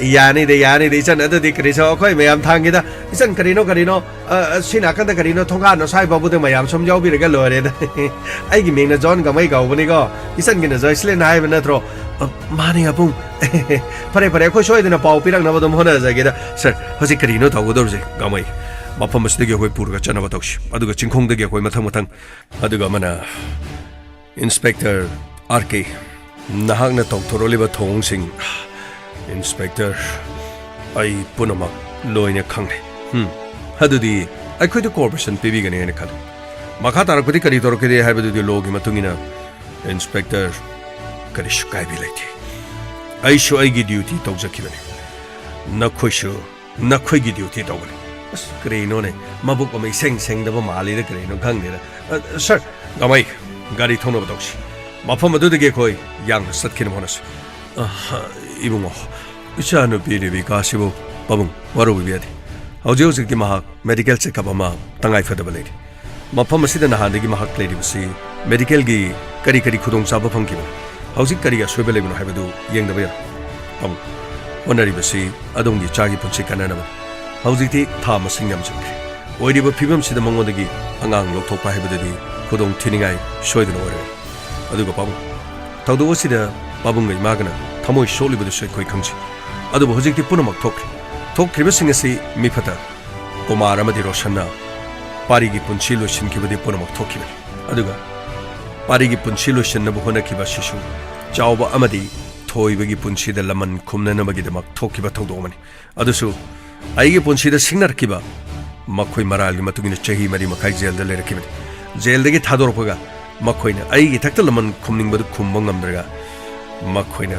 ꯌꯥꯅꯤꯗ, ꯌꯥꯅꯤꯗ, ꯏꯆꯟ, ꯑꯗꯨꯗꯤ ꯀꯔꯤꯁꯨ ꯑꯩꯈꯣꯏ ꯃꯌꯥꯝ ꯊꯥꯡꯒꯦꯗ꯫ ꯏꯆꯟ, ꯀꯔꯤꯅꯣ, ꯀꯔꯤꯅꯣ, ꯑ, ꯑ, ꯁꯤ ꯅꯥꯀꯟꯗ ꯀꯔꯤꯅꯣ, ꯊꯣꯡꯒꯥꯟ ꯑꯁ꯭ꯋꯥꯏ ꯐꯥꯎꯕꯗ ꯃꯌꯥꯝ ꯁꯨꯝ ꯌꯥꯎꯕꯤꯔꯒ ꯂꯣꯏꯔꯦꯗ꯫ ꯑꯩꯒꯤ ꯃꯤꯡꯅ ꯖꯣꯟ ꯒꯃꯩ ꯀꯧꯕꯅꯤꯀꯣ꯫ ꯏꯆꯟꯒꯤꯅ ꯖꯣꯏꯁꯂꯤꯟ ꯍꯥꯏꯕ ꯅꯠꯇ꯭ꯔꯣ? ꯑ, ꯃꯥꯅꯤ, ꯑꯕꯨꯡ꯫ ꯐꯔꯦ, ꯐꯔꯦ, ꯑꯩꯈꯣꯏ ꯁꯣꯏꯗꯅ ꯄꯥꯎ ꯄꯤꯔꯛꯅꯕ ꯑꯗꯨꯝ ꯍꯣꯠꯅꯖꯒꯦꯗ꯫ ꯁꯥꯔ, ꯍꯧꯖꯤꯛ ꯀꯔꯤꯅꯣ ꯇꯧꯒꯗꯧꯔꯤꯁꯦ, ꯒꯃꯩ? ꯃꯐꯝ ꯑꯁꯤꯗꯒꯤ ꯑꯩꯈꯣꯏ ꯄꯨꯔꯒ ꯆꯠꯅꯕ ꯇꯧꯁꯤ, ꯑꯗꯨꯒ ꯆꯤꯡꯈꯣꯡꯗꯒꯤ ꯑꯩꯈꯣꯏ ꯃꯊꯪ ꯃꯊꯪ꯫ ꯑꯗꯨꯒ ꯑꯃꯅ, ꯏꯟꯁꯄꯦꯛꯇꯔ ꯑꯥꯔ ꯀꯦ, ꯅꯍꯥꯛꯅ ꯇꯧꯊꯣꯔꯛꯂꯤꯕ ꯊꯧꯑꯣꯡꯁꯤꯡ, ꯏꯟꯁꯄꯦꯛꯇꯔ, ꯑꯩ ꯄꯨꯝꯅꯃꯛ ꯂꯣꯏꯅ ꯈꯪꯂꯦ꯫ ꯎꯝ, ꯑꯗꯨꯗꯤ ꯑꯩꯈꯣꯏꯗ ꯀꯣꯑꯣꯄꯔꯦꯁꯟ ꯄꯤꯕꯤꯒꯅꯤ ꯍꯥꯏꯅ ꯈꯜꯂꯤ꯫ ꯃꯈꯥ ꯇꯥꯔꯛꯄꯗꯤ ꯀꯔꯤ ꯇꯧꯔꯛꯀꯅꯤ ꯍꯥꯏꯕꯗꯨꯗꯤ ꯂꯣꯒꯤ ꯃꯇꯨꯡ ꯏꯟꯅ, ꯏꯟꯁꯄꯦꯛꯇꯔ, ꯀꯔꯤꯁꯨ ꯀꯥꯏꯕ ꯂꯩꯇꯦ꯫ ꯑꯩꯁꯨ ꯑꯩꯒꯤ ꯗ꯭ꯌꯨꯇꯤ ꯇꯧꯖꯈꯤꯕꯅꯤ꯫ ꯅꯈꯣꯏꯁꯨ ꯅꯈꯣꯏꯒꯤ ꯗ꯭ꯌꯨꯇꯤ ꯇꯧꯒꯅꯤ꯫ ꯑꯁ, ꯀꯔꯤꯅꯣꯅꯦ? ꯃꯕꯨꯛ ꯑꯃ ꯏꯁꯦꯡ ꯁꯦꯡꯗꯕ ꯃꯥꯜꯂꯤꯗ, ꯀꯔꯤꯅꯣ ꯈꯪꯗꯦꯗ꯫ ꯑ, ꯁꯥꯔ, ꯒꯃꯩ, ꯒꯥꯔꯤ ꯊꯧꯅꯕ ꯇꯧꯁꯤ꯫ ꯃꯐꯝ ꯑꯗꯨꯗꯒꯤ ꯑꯩꯈꯣꯏ ꯌꯥꯡꯅ ꯆꯠꯈꯤꯅꯕ ꯍꯣꯠꯅꯁꯤ꯫ ꯑ, ꯏꯕꯨꯡꯉꯣ, ꯏꯆꯥꯅꯨꯄꯤ ꯔꯦꯕꯤꯀꯥꯁꯤꯕꯨ ꯄꯥꯕꯨꯡ ꯋꯥꯔꯧꯕꯤꯕ ꯌꯥꯗꯦ꯫ ꯍꯧꯖꯤꯛ ꯍꯧꯖꯤꯛꯇꯤ ꯃꯍꯥꯛ ꯃꯦꯗꯤꯀꯦꯜ ꯆꯦꯛꯑꯞ ꯑꯃ ꯇꯉꯥꯏ ꯐꯗꯕ ꯂꯩꯔꯤ꯫ ꯃꯐꯝ ꯑꯁꯤꯗ ꯅꯍꯥꯟꯗꯒꯤ ꯃꯍꯥꯛ ꯂꯩꯔꯤꯕꯁꯤ ꯃꯦꯗꯤꯀꯦꯜꯒꯤ ꯀꯔꯤ ꯀꯔꯤ ꯈꯨꯗꯣꯡꯆꯥꯕ ꯐꯪꯈꯤꯕꯅꯣ, ꯍꯧꯖꯤꯛ ꯀꯔꯤ ꯑꯁꯣꯏꯕ ꯂꯩꯕꯅꯣ ꯍꯥꯏꯕꯗꯨ ꯌꯦꯡꯗꯕ ꯌꯥꯔꯣꯏ꯫ ꯄꯥꯕꯨꯡ, ꯍꯣꯠꯅꯔꯤꯕꯁꯤ ꯑꯗꯣꯝꯒꯤ ꯏꯆꯥꯒꯤ ꯄꯨꯟꯁꯤ ꯀꯟꯅꯅꯕꯅꯤ꯫ ꯍꯧꯖꯤꯛꯇꯤ ꯊꯥ ꯃꯁꯤꯡ ꯌꯥꯝꯁꯤꯟꯈ꯭ꯔꯦ꯫ ꯑꯣꯏꯔꯤꯕ ꯐꯤꯕꯝꯁꯤꯗ ꯃꯉꯣꯟꯗꯒꯤ ꯑꯉꯥꯡ ꯂꯧꯊꯣꯛꯄ ꯍꯥꯏꯕꯗꯨꯗꯤ ꯈꯨꯗꯣꯡ ꯊꯤꯅꯤꯡꯉꯥꯏ ꯁꯣꯏꯗꯅ ꯑꯣꯏꯔꯒꯅꯤ꯫ ꯑꯗꯨꯒ ꯄꯥꯕꯨꯡ, ꯊꯧꯗꯣꯛ ꯑꯁꯤꯗ ꯄꯥꯕꯨꯡꯒ ꯏꯃꯥꯒꯅ ꯊꯃꯣꯏ ꯁꯣꯛꯂꯤꯕꯗꯨꯁꯨ ꯑꯩꯈꯣꯏ ꯈꯪꯖꯩ꯫ ꯑꯗꯨꯕꯨ ꯍꯧꯖꯤꯛꯇꯤ ꯄꯨꯝꯅꯃꯛ ꯊꯣꯛꯈ꯭ꯔꯦ꯫ ꯊꯣꯛꯈ꯭ꯔꯤꯕꯁꯤꯡ ꯑꯁꯤ ꯃꯤꯐꯠꯇ ꯀꯨꯃꯥꯔ ꯑꯃꯗꯤ ꯔꯣꯁꯟꯅ ꯄꯥꯔꯤꯒꯤ ꯄꯨꯟꯁꯤ ꯂꯣꯏꯁꯤꯟꯈꯤꯕꯗꯤ ꯄꯨꯝꯅꯃꯛ ꯊꯣꯛꯈꯤꯕꯅꯤ꯫ ꯑꯗꯨꯒ ꯄꯥꯔꯤꯒꯤ ꯄꯨꯟꯁꯤ ꯂꯣꯏꯁꯤꯟꯅꯕ ꯍꯣꯠꯅꯈꯤꯕ ꯑꯁꯤꯁꯨ ꯆꯥꯎꯕ ꯑꯃꯗꯤ ꯊꯣꯏꯕꯒꯤ ꯄꯨꯟꯁꯤꯗ ꯂꯃꯟ ꯈꯨꯝꯅꯅꯕꯒꯤꯗꯃꯛ ꯊꯣꯛꯈꯤꯕ ꯊꯧꯗꯣꯛ ꯑꯃꯅꯤ꯫ ꯑꯗꯨꯁꯨ ꯑꯩꯒꯤ ꯄꯨꯟꯁꯤꯗ ꯁꯤꯡꯅꯔꯛꯈꯤꯕ ꯃꯈꯣꯏ ꯃꯔꯥꯜꯒꯤ ꯃꯇꯨꯡ ꯏꯟꯅ ꯆꯍꯤ ꯃꯔꯤ ꯃꯈꯥꯏ ꯖꯦꯜꯗ ꯂꯩꯔꯛꯈꯤꯕꯅꯤ꯫ ꯖꯦꯜꯗꯒꯤ ꯊꯥꯗꯣꯔꯛꯄꯒ ꯃꯈꯣꯏꯅ ꯑꯩꯒꯤ ꯏꯊꯛꯇ ꯂꯃꯟ ꯈꯨꯝꯅꯤꯡꯕꯗꯨ ꯈꯨꯝꯕ ꯉꯝꯗ꯭ꯔꯒ ꯃꯈꯣꯏꯅ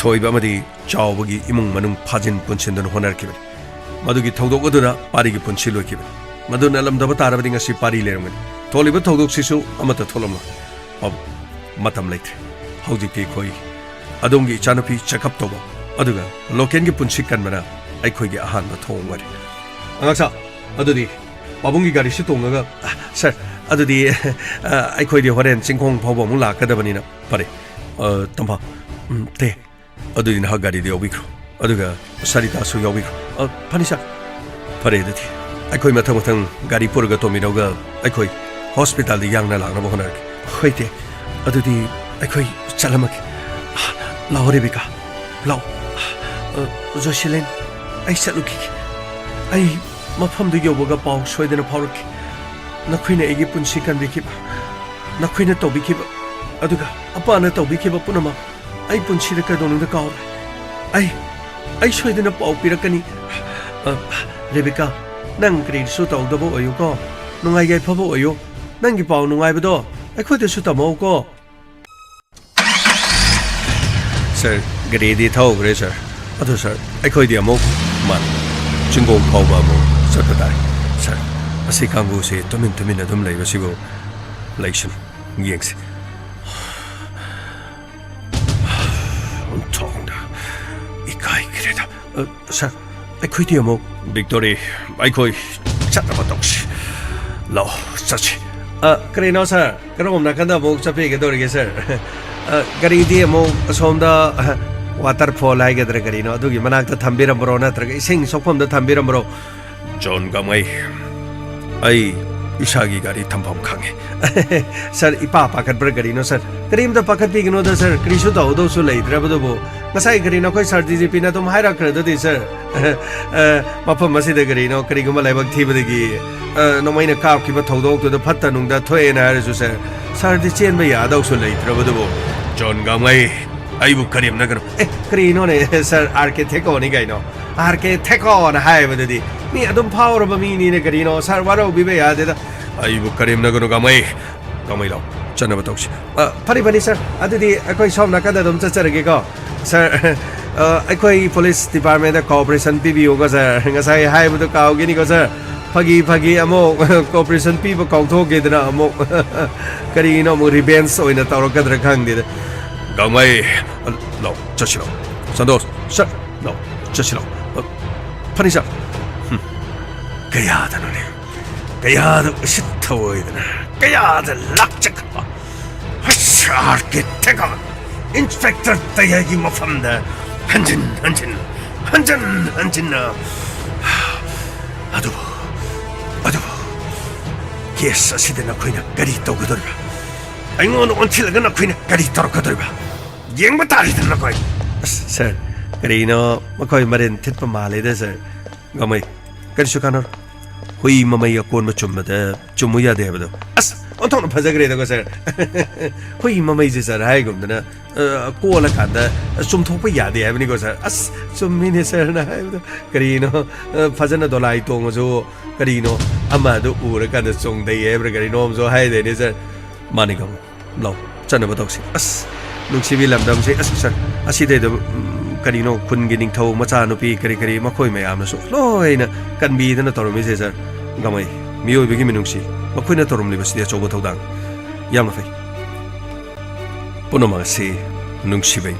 ꯊꯣꯏꯕ ꯑꯃꯗꯤ ꯆꯥꯎꯕꯒꯤ ꯏꯃꯨꯡ ꯃꯅꯨꯡ ꯐꯥꯖꯤꯟ ꯄꯨꯟꯁꯤꯟꯗꯨꯅ ꯍꯣꯠꯅꯔꯛꯈꯤꯕꯅꯤ꯫ ꯃꯗꯨꯒꯤ ꯊꯧꯗꯣꯛ ꯑꯗꯨꯅ ꯄꯥꯔꯤꯒꯤ ꯄꯨꯟꯁꯤ ꯂꯣꯏꯈꯤꯕꯅꯤ꯫ ꯃꯗꯨ ꯅꯥꯂꯝꯗꯕ ꯇꯥꯔꯕꯗꯤ ꯉꯁꯤ ꯄꯥꯔꯤ ꯂꯩꯔꯝꯒꯅꯤ꯫ ꯊꯣꯛꯂꯤꯕ ꯊꯧꯗꯣꯛꯁꯤꯁꯨ ꯑꯃꯠꯇ ꯊꯣꯛꯂꯝꯂꯣꯏ꯫ ꯄꯥꯕꯨꯡ, ꯃꯇꯝ ꯂꯩꯇ꯭ꯔꯦ꯫ ꯍꯧꯖꯤꯛꯇꯤ ꯑꯩꯈꯣꯏ ꯑꯗꯣꯝꯒꯤ ꯏꯆꯥꯅꯨꯄꯤ ꯆꯦꯛꯑꯞ ꯇꯧꯕ, ꯑꯗꯨꯒ ꯂꯣꯀꯦꯜꯒꯤ ꯄꯨꯟꯁꯤ ꯀꯟꯕꯅ ꯑꯩꯈꯣꯏꯒꯤ ꯑꯍꯥꯟꯕ ꯊꯧꯑꯣꯡ ꯑꯣꯏꯔꯦ꯫ ꯑꯉꯥꯡꯁꯥ, ꯑꯗꯨꯗꯤ ꯄꯥꯕꯨꯡꯒꯤ ꯒꯥꯔꯤꯁꯤ ꯇꯣꯡꯉꯒ, ꯑ, ꯁꯥꯔ, ꯑꯗꯨꯗꯤ, ꯑ, ꯑꯩꯈꯣꯏꯗꯤ ꯍꯣꯔꯦꯟ ꯆꯤꯡꯈꯣꯡ ꯐꯥꯎꯕ ꯑꯃꯨꯛ ꯂꯥꯛꯀꯗꯕꯅꯤꯅ꯫ ꯐꯔꯦ꯫ ꯑ, ꯇꯝꯐꯥ, ꯎꯝ, ꯇꯦ, ꯑꯗꯨꯗꯤ ꯅꯍꯥꯛ ꯒꯥꯔꯤꯗ ꯌꯥꯎꯕꯤꯈ꯭ꯔꯣ, ꯑꯗꯨꯒ ꯁꯔꯤꯇꯥꯁꯨ ꯌꯥꯎꯕꯤꯈ꯭ꯔꯣ꯫ ꯑ, ꯐꯅꯤ ꯁꯥꯔ꯫ ꯐꯔꯦ, ꯑꯗꯨꯗꯤ ꯑꯩꯈꯣꯏ ꯃꯊꯪ ꯃꯊꯪ ꯒꯥꯔꯤ ꯄꯨꯔꯒ ꯇꯣꯃꯤꯅꯣꯒ ꯑꯩꯈꯣꯏ ꯍꯣꯁꯄꯤꯇꯥꯜꯗ ꯌꯥꯡꯅ ꯂꯥꯛꯅꯕ ꯍꯣꯠꯅꯔꯒꯦ꯫ ꯍꯣꯏ, ꯇꯦ꯫ ꯑꯗꯨꯗꯤ ꯑꯩꯈꯣꯏ ꯆꯠꯂꯝꯃꯒꯦ꯫ ꯂꯥꯛꯑꯣ, ꯔꯦꯕꯤꯀꯥ, ꯂꯥꯛꯑꯣ꯫ ꯑ, ꯖꯣꯁꯤꯂꯤꯟ, ꯑꯩ ꯆꯠꯂꯨꯈꯤꯒꯦ꯫ ꯑꯩ ꯃꯐꯝꯗꯨ ꯌꯧꯕꯒ ꯄꯥꯎ ꯁꯣꯏꯗꯅ ꯐꯥꯎꯔꯛꯀꯦ꯫ ꯅꯈꯣꯏꯅ ꯑꯩꯒꯤ ꯄꯨꯟꯁꯤ ꯀꯟꯕꯤꯈꯤꯕ, ꯅꯈꯣꯏꯅ ꯇꯧꯕꯤꯈꯤꯕ, ꯑꯗꯨꯒ ꯑꯄꯥꯅ ꯇꯧꯕꯤꯈꯤꯕ ꯄꯨꯝꯅꯃꯛ ꯑꯩ ꯄꯨꯟꯁꯤꯗ ꯀꯩꯗꯧꯅꯨꯡꯗ ꯀꯥꯎꯔꯣꯏ꯫ ꯑꯩ, ꯑꯩ ꯁꯣꯏꯗꯅ ꯄꯥꯎ ꯄꯤꯔꯛꯀꯅꯤ꯫ ꯑ, ꯔꯦꯕꯤꯀꯥ, ꯅꯪ ꯀꯔꯤꯁꯨ ꯇꯧꯗꯕ ꯑꯣꯏꯌꯨꯀꯣ꯫ ꯅꯨꯡꯉꯥꯏ ꯌꯥꯏꯐꯕ ꯑꯣꯏꯌꯨ꯫ ꯅꯪꯒꯤ ꯄꯥꯎ ꯅꯨꯡꯉꯥꯏꯕꯗꯣ ꯑꯩꯈꯣꯏꯗꯁꯨ ꯇꯝꯃꯛꯎꯀꯣ꯫ ꯁꯥꯔ, ꯒꯥꯔꯤꯗꯤ ꯊꯧꯈ꯭ꯔꯦ, ꯁꯥꯔ꯫ ꯑꯗꯨ, ꯁꯥꯔ, ꯑꯩꯈꯣꯏꯗꯤ ꯑꯃꯨꯛ ꯃꯥ ꯆꯤꯡꯒꯣꯡ ꯐꯥꯎꯕ ꯑꯃꯨꯛ ꯆꯠꯄ ꯇꯥꯔꯦ꯫ ꯁꯥꯔ, ꯑꯁꯤ ꯀꯥꯡꯕꯨꯁꯤ ꯇꯨꯃꯤꯟ ꯇꯨꯃꯤꯟ ꯑꯗꯨꯝ ꯂꯩꯕꯁꯤꯕꯨ ꯂꯩꯁꯅꯨ꯫ ꯌꯦꯡꯁꯤ꯫ ꯊꯣꯡꯗ ꯏꯀꯥꯏꯈ꯭ꯔꯦꯗ꯫ ꯑ, ꯁꯥꯔ, ꯑꯩꯈꯣꯏꯗꯤ ꯑꯃꯨꯛ ꯕꯤꯛꯇꯣꯔꯤ, ꯑꯩꯈꯣꯏ ꯆꯠꯅꯕ ꯇꯧꯁꯤ꯫ ꯂꯥꯛꯑꯣ, ꯆꯠꯁꯤ꯫ ꯑ, ꯀꯔꯤꯅꯣ, ꯁꯥꯔ? ꯀꯔꯣꯝ ꯅꯥꯀꯟꯗ ꯑꯃꯨꯛ ꯆꯠꯄꯤꯒꯗꯧꯔꯤꯒꯦ, ꯁꯥꯔ? ꯑ, ꯒꯥꯔꯤꯗꯤ ꯑꯃꯨꯛ ꯑꯁꯣꯝꯗ, ꯑ, ꯋꯥꯇꯔꯐꯣꯜ ꯍꯥꯏꯒꯗ꯭ꯔꯥ ꯀꯔꯤꯅꯣ, ꯑꯗꯨꯒꯤ ꯃꯅꯥꯛꯇ ꯊꯝꯕꯤꯔꯝꯕ꯭ꯔꯣ, ꯅꯠꯇ꯭ꯔꯒ ꯏꯁꯤꯡ ꯁꯣꯛꯐꯝꯗ ꯊꯝꯕꯤꯔꯝꯕ꯭ꯔꯣ? ꯖꯣꯟ ꯒꯥꯡꯃꯩ, ꯑꯩ ꯏꯁꯥꯒꯤ ꯒꯥꯔꯤ ꯊꯝꯐꯝ ꯈꯪꯉꯦ꯫ ꯁꯥꯔ, ꯏꯄꯥ ꯄꯥꯈꯠꯄ꯭ꯔꯥ ꯀꯔꯤꯅꯣ, ꯁꯥꯔ? ꯀꯔꯤꯝꯇ ꯄꯥꯈꯠꯄꯤꯒꯅꯣꯗ, ꯁꯥꯔ, ꯀꯔꯤꯁꯨ ꯇꯧꯗꯧꯁꯨ ꯂꯩꯇ꯭ꯔꯕꯗꯨꯕꯨ꯫ ꯉꯁꯥꯏ ꯀꯔꯤꯅꯣ ꯑꯩꯈꯣꯏ ꯁꯥꯔ ꯗꯤ ꯖꯤ ꯄꯤꯅ ꯑꯗꯨꯝ ꯍꯥꯏꯔꯛꯈ꯭ꯔꯗꯨꯗꯤ, ꯁꯥꯔ꯫ ꯑ, ꯃꯐꯝ ꯑꯁꯤꯗ ꯀꯔꯤꯅꯣ, ꯀꯔꯤꯒꯨꯝꯕ ꯂꯥꯏꯕꯛ ꯊꯤꯕꯗꯒꯤ, ꯑ, ꯅꯣꯡꯃꯩꯅ ꯀꯥꯞꯈꯤꯕ ꯊꯧꯗꯣꯛꯇꯨꯗ ꯐꯠꯇ ꯅꯨꯡꯗ ꯊꯣꯛꯑꯦꯅ ꯍꯥꯏꯔꯁꯨ, ꯁꯥꯔ, ꯁꯥꯔꯗꯤ ꯆꯦꯟꯕ ꯌꯥꯗꯧꯁꯨ ꯂꯩꯇ꯭ꯔꯕꯗꯨꯕꯨ꯫ ꯖꯣꯟ ꯒꯥꯡꯃꯩ, ꯑꯩꯕꯨ ꯀꯔꯦꯝꯅꯒꯅꯨ꯫ ꯑꯦ, ꯀꯔꯤꯅꯣꯅꯦ, ꯁꯥꯔ, ꯑꯥꯔ ꯀꯦ ꯊꯦꯀꯣꯅꯤ ꯀꯩꯅꯣ꯫ ꯑꯥꯔ ꯀꯦ ꯊꯦꯀꯣꯅ ꯍꯥꯏꯕꯗꯨꯗꯤ ꯃꯤ ꯑꯗꯨꯝ ꯐꯥꯎꯔꯕ ꯃꯤꯅꯤꯅꯦ ꯀꯔꯤꯅꯣ, ꯁꯥꯔ, ꯋꯥꯔꯧꯕꯤꯕ ꯌꯥꯗꯦꯗ꯫ ꯑꯩꯕꯨ ꯀꯔꯦꯝꯅꯒꯅꯨ, ꯒꯥꯡꯃꯩ꯫ ꯒꯥꯡꯃꯩ, ꯂꯥꯎ, ꯆꯠꯅꯕ ꯇꯧꯁꯤ꯫ ꯑ, ꯐꯅꯤ, ꯐꯅꯤ, ꯁꯥꯔ꯫ ꯑꯗꯨꯗꯤ ꯑꯩꯈꯣꯏ ꯁꯣꯝ ꯅꯥꯀꯟꯗ ꯑꯗꯨꯝ ꯆꯠꯆꯔꯒꯦꯀꯣ꯫ ꯁꯥꯔ, ꯑ, ꯑꯩꯈꯣꯏ ꯄꯨꯂꯤꯁ ꯗꯤꯄꯥꯔꯠꯃꯦꯟꯗ ꯀꯣꯑꯣꯄꯔꯦꯁꯟ ꯄꯤꯕꯤꯌꯨꯀꯣ, ꯁꯥꯔ꯫ ꯉꯁꯥꯏ ꯍꯥꯏꯕꯗꯣ ꯀꯥꯎꯒꯤꯅꯤꯀꯣ, ꯁꯥꯔ꯫ ꯐꯥꯒꯤ, ꯐꯥꯒꯤ, ꯑꯃꯨꯛ ꯀꯣꯑꯣꯄꯔꯦꯁꯟ ꯄꯤꯕ ꯀꯥꯎꯊꯣꯛꯈꯤꯗꯅ ꯑꯃꯨꯛ ꯀꯔꯤꯒꯤꯅꯣ ꯑꯃꯨꯛ ꯔꯤꯚꯦꯟꯖ ꯑꯣꯏꯅ ꯇꯧꯔꯛꯀꯗ꯭ꯔꯥ ꯈꯪꯗꯦꯗ꯫ ꯒꯥꯡꯃꯩ, ꯂꯥꯎ, ꯆꯠꯁꯤ ꯂꯥꯎ꯫ ꯁꯟꯇꯣꯁ, ꯁꯥꯔ, ꯂꯥꯎ, ꯆꯠꯁꯤ ꯂꯥꯎ꯫ ꯐꯅꯤ, ꯁꯥꯔ꯫ ꯍꯨꯝ꯫ ꯀꯌꯥꯗꯅꯣꯅꯦ? ꯀꯌꯥꯗ ꯎꯁꯤꯠ ꯊꯑꯣꯏꯗꯅ, ꯀꯌꯥꯗ ꯂꯥꯛꯆꯈ꯭ꯔꯕ? ꯑꯁ, ꯑꯥꯔ ꯀꯦ ꯊꯦꯀꯣ, ꯏꯟꯁꯄꯦꯛꯇꯔ ꯇꯌꯥꯏꯒꯤ ꯃꯐꯝꯗ ꯍꯟꯖꯤꯟ ꯍꯟꯖꯤꯟ, ꯍꯟꯖꯤꯟ ꯍꯟꯖꯤꯟꯅ꯫ ꯑꯗꯨꯕꯨ, ꯑꯗꯨꯕꯨ, ꯀꯦꯁ ꯑꯁꯤꯗ ꯅꯈꯣꯏꯅ ꯀꯔꯤ ꯇꯧꯒꯗꯧꯔꯤꯕ? ꯑꯩꯉꯣꯟꯗ ꯑꯣꯟꯁꯤꯜꯂꯒ ꯅꯈꯣꯏꯅ ꯀꯔꯤ ꯇꯧꯔꯛꯀꯗꯧꯔꯤꯕ? ꯌꯦꯡꯕ ꯇꯥꯔꯦꯗꯅ ꯅꯈꯣꯏ꯫ ꯑꯁ, ꯁꯥꯔ, ꯀꯔꯤꯅꯣ ꯃꯈꯣꯏ ꯃꯔꯦꯟ ꯊꯤꯠꯄ ꯃꯥꯜꯂꯦꯗ, ꯁꯥꯔ꯫ ꯒꯥꯡꯃꯩ, ꯀꯔꯤꯁꯨ ꯀꯥꯟꯅꯔꯣꯏ꯫ ꯍꯨꯏ ꯃꯃꯩ ꯑꯀꯣꯟꯕ ꯆꯨꯝꯕꯗ ꯆꯨꯝꯃꯨ ꯌꯥꯗꯦ ꯍꯥꯏꯕꯗꯣ꯫ ꯑꯁ, ꯑꯣꯟꯊꯣꯛꯅ ꯐꯖꯈ꯭ꯔꯦꯗꯀꯣ, ꯁꯥꯔ꯫ ꯍꯨꯏ ꯃꯃꯩꯁꯦ, ꯁꯥꯔ, ꯍꯥꯏꯒꯨꯝꯗꯅ, ꯑ, ꯀꯣꯜꯂꯀꯥꯟꯗ ꯆꯨꯝꯊꯣꯛꯄ ꯌꯥꯗꯦ ꯍꯥꯏꯕꯅꯤꯀꯣ, ꯁꯥꯔ꯫ ꯑꯁ, ꯆꯨꯝꯃꯤꯅꯦ ꯁꯥꯔꯅ ꯍꯥꯏꯕꯗꯣ꯫ ꯀꯔꯤꯅꯣ, ꯑ, ꯐꯖꯅ ꯗꯣꯂꯥꯏ ꯇꯣꯡꯉꯁꯨ, ꯀꯔꯤꯅꯣ, ꯑꯃꯗꯨ ꯎꯔꯀꯥꯟꯗ ꯆꯣꯡꯊꯩ ꯍꯥꯏꯕ꯭ꯔꯥ ꯀꯔꯤꯅꯣ ꯑꯃꯁꯨ ꯍꯥꯏꯗꯥꯏꯅꯦ, ꯁꯥꯔ? ꯃꯥꯅꯤ, ꯒꯥꯡꯃꯩ꯫ ꯂꯥꯎ, ꯆꯠꯅꯕ ꯇꯧꯁꯤ꯫ ꯑꯁ, ꯅꯨꯡꯁꯤꯕꯤ ꯂꯝꯗꯝꯁꯦ, ꯑꯁ, ꯁꯥꯔ, ꯑꯁꯤꯗꯩꯗ, ꯎꯝ, ꯀꯔꯤꯅꯣ, ꯈꯨꯟꯒꯤ ꯅꯤꯡꯊꯧ ꯃꯆꯥꯅꯨꯄꯤ ꯀꯔꯤ ꯀꯔꯤ ꯃꯈꯣꯏ ꯃꯌꯥꯝꯅꯁꯨ ꯂꯣꯏꯅ ꯀꯟꯕꯤꯗꯅ ꯇꯧꯔꯝꯃꯤꯁꯦ, ꯁꯥꯔ꯫ ꯒꯥꯡꯃꯩ, ꯃꯤꯑꯣꯏꯕꯒꯤ ꯃꯤꯅꯨꯡꯁꯤ, ꯃꯈꯣꯏꯅ ꯇꯧꯔꯝꯂꯤꯕꯁꯤꯗꯤ ꯑꯆꯧꯕ ꯊꯧꯗꯥꯡ꯫ ꯌꯥꯝꯅ ꯐꯩ꯫ ꯄꯨꯝꯅꯃꯛ ꯑꯁꯤ ꯅꯨꯡꯁꯤꯕꯩ꯫